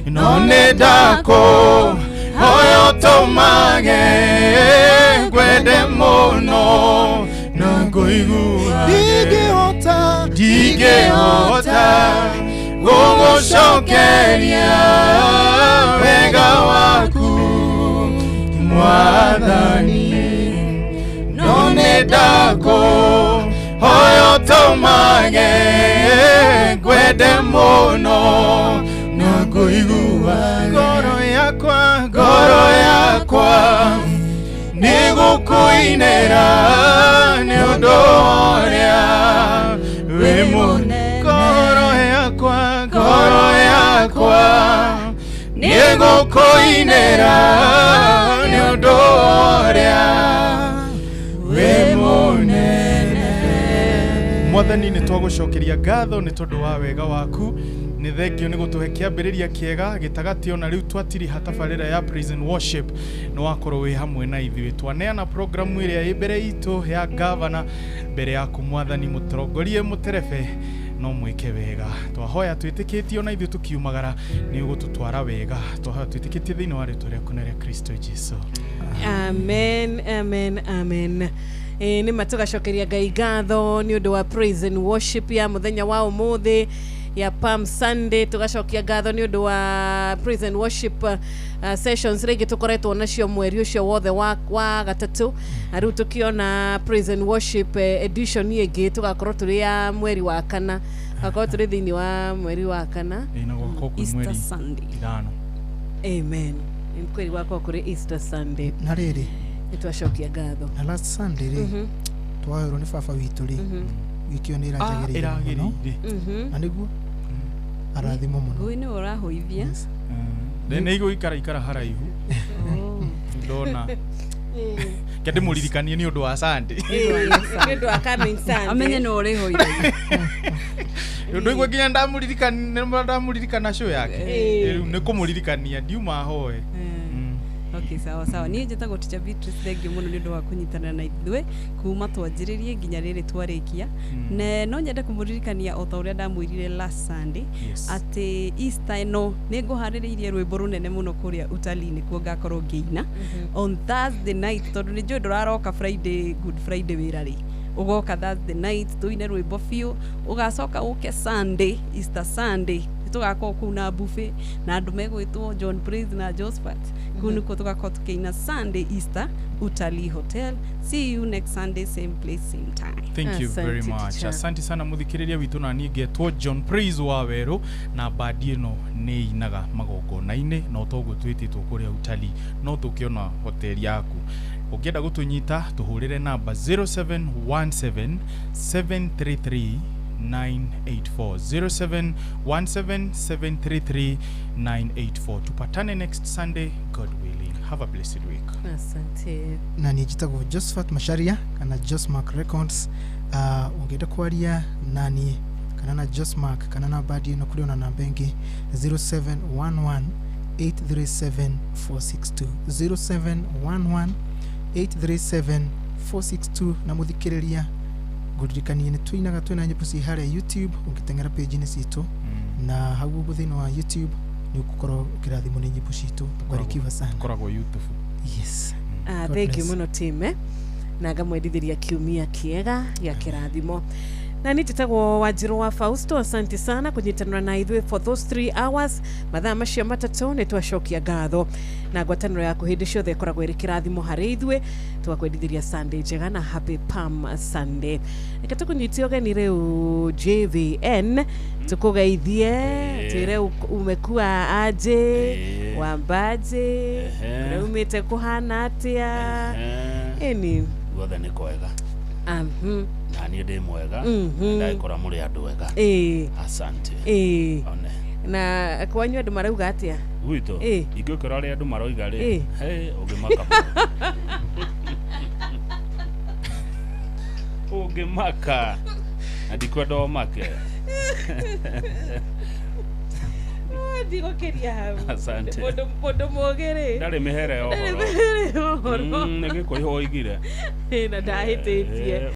no nĩ ndakũhoya ũtũmage ngwende mũno na ngũiguage. Ndingĩhota gũgũcokeria wega waku mwathani, no nĩ ndakũhoya ũtũmage ngwende mũno na ngũiguage. Ngoro yakwa nĩgũkũinĩra nĩ ũndũ ũrĩa wĩ mũnene. Ngoro yakwa nĩgũkũinĩra nĩ ũndũ ũrĩa wĩ mũnene. Mwathani nĩ twagũcokeria ngatho nĩ tondũ wa wega waku. Nĩ thengio nĩ gũtũhe kĩambĩrĩria kĩega gĩtagatĩ ona rĩu twatiriha tabarĩra ya praise and worship nĩ wakorwo wĩ hamwe na ithuĩ. Twaneana programu ĩrĩa ĩ mbere itũ ya gavana mbere yaku mwathani, mũtongorie mũterebe no mwĩke wega. Twahoya twĩtĩkĩtie ona ithuĩ tũkiumagara nĩ ũgũtũtwara wega. Twahoya twĩtĩkĩtie thĩinĩ wa rĩtwa rĩaku na rĩa Kristo Jesu. Amen, amen, amen. Nĩ ma tũgacokeria Ngai ngatho nĩ ũndũ wa praise and worship ya mũthenya wa ũmũthĩ ya Palm Sunday. Tũgacokia ngatho nĩ ũndũ wa praise and worship sessions rĩngĩ tũkoretwo nacio mweri ũcio wothe wa gatatũ. Na rĩu tũkĩona praise and worship edition ĩngĩ tũgakorwo tũrĩ ya mweri wa kana, tũgakorwo tũrĩ thĩinĩ wa mweri wa kana, Ĩ, na gũgakorwo kwĩ Easter mweri Sunday. ithano. Amen. Nĩ kweri gwakorwo kũrĩ Easter Sunday. Na rĩrĩ nĩ twacokia ngatho. Na last Sunday rĩ twahoerwo nĩ baba witũ rĩ, wiki ĩyo nĩ ĩranjagĩrĩire mũno. Ĩragĩrĩire. Na nĩguo arathimwo mũno. Ngũĩ nĩwe ũrahũithia. Nĩ igũikara ikara haraihu ndona ke ndĩmũririkanie nĩ ũndũ wa Sunday. Nĩ ũndũ wa coming Sunday. Amenye nĩwe ũrĩhũithagia. Ũndũ igwe nginya ndamũririkana show yake. Rĩu nĩ kũmũririkania ndiuma hoe. Okay, sawa sawa. Niĩ njĩtagwo Teacher Beatrice, thengio mũno nĩ ũndũ wa kũnyitanĩra na ithuĩ kuma twanjĩrĩrie nginya rĩrĩ twarĩkia. Na no nyende kũmũririkania o ta ũrĩa ndamwĩrire last Sunday atĩ Easter ĩno nĩ ngũharĩrĩirie rwĩmbo rũnene mũno kũrĩa utalii nĩkuo ngakorwo ngĩina on Thursday night, tondũ nĩ njũĩ ndũraroka Friday, Good Friday wĩra rĩ, ũgoka Thursday night tũine rwĩmbo biũ, ũgacoka ũke Sunday, Easter Sunday Tũgakorwo kũu na buffet na andũ megwĩtwo John Praise na Josephat. Kũu nĩkuo tũgakorwo tũkĩina Sunday Easter, Utalii Hotel. See you next Sunday, same place, same time. Thank you very much. Asante sana muthikiriria witũ, na niĩ ngetwo John Praise wa Werũ, na bandi ĩno nĩ inaga magongona-inĩ, na toguo twĩtĩtwo kũrĩa utalii no tũkĩona hoteli yaku. Ũngĩenda gũtũnyita, tũhũrĩre namba 0717 733 984, 0717 733 984. Tupatane next Sunday, God willing. Have a blessed week. Asante. Na niĩ njĩtagwo Josephat Macharia kana Josmark Records. Ũngĩenda kwaria naniĩ kana na Josmark kana na bandi ĩno, kũrĩ ona namba ĩngĩ 0711 837 462, 0711 837 462. Na mũthikĩrĩria, ngũririkanie nĩ tũinaga, twĩna nyĩmbo ci harĩa YouTube. Ũngĩteng'era page-inĩ citũ na hau ũguo thĩinĩ wa YouTube, nĩ ũgũkorwo ũkĩrathimwo nĩ nyĩmbo citũ. Barikiwa sana. Koragwo YouTube. Yes. God Thank you bless. Muno time na ngamwendithĩria kiumia kĩega gĩa kĩrathimo. Na niĩ njĩtagwo Wanjirũ wa Fausto. Asante sana kũnyitanĩra na ithuĩ for those 3 hours, mathaa macio 3. Nĩ twacokia ngatho na ngwatanĩro yaku hĩndĩ ciothe ĩkoragwo ĩrĩ kĩrathimo harĩ ithuĩ. Tũgakwendithĩria Sunday njega na happy Palm Sunday. Reke tũkũnyitie ũgeni rĩu, JVN, tũkũgeithie, twĩre umekuwa aje, wambaje, kũrĩa umĩte kũhana atĩa? Ĩni. Guothe nĩ kwega. Na niĩ ndĩ mwega. Ndagĩkora mũrĩ andũ ega. Asante. One. Na kwanyu andũ marauga atĩa? Gwitũ ingĩkora ũrĩa andũ maroiga rĩ, hey, ũngĩmaka mũno. Ũngĩmaka na ndikwenda ũmake. Ndigũkĩria hau. Asante. Mũndũ mũũgĩ rĩ, ndarĩ mĩhere ya ndarĩ ũhoro. mĩhere ya ũhoro. Nĩ Gĩkũyũ oigire. Na ndahĩtĩtie.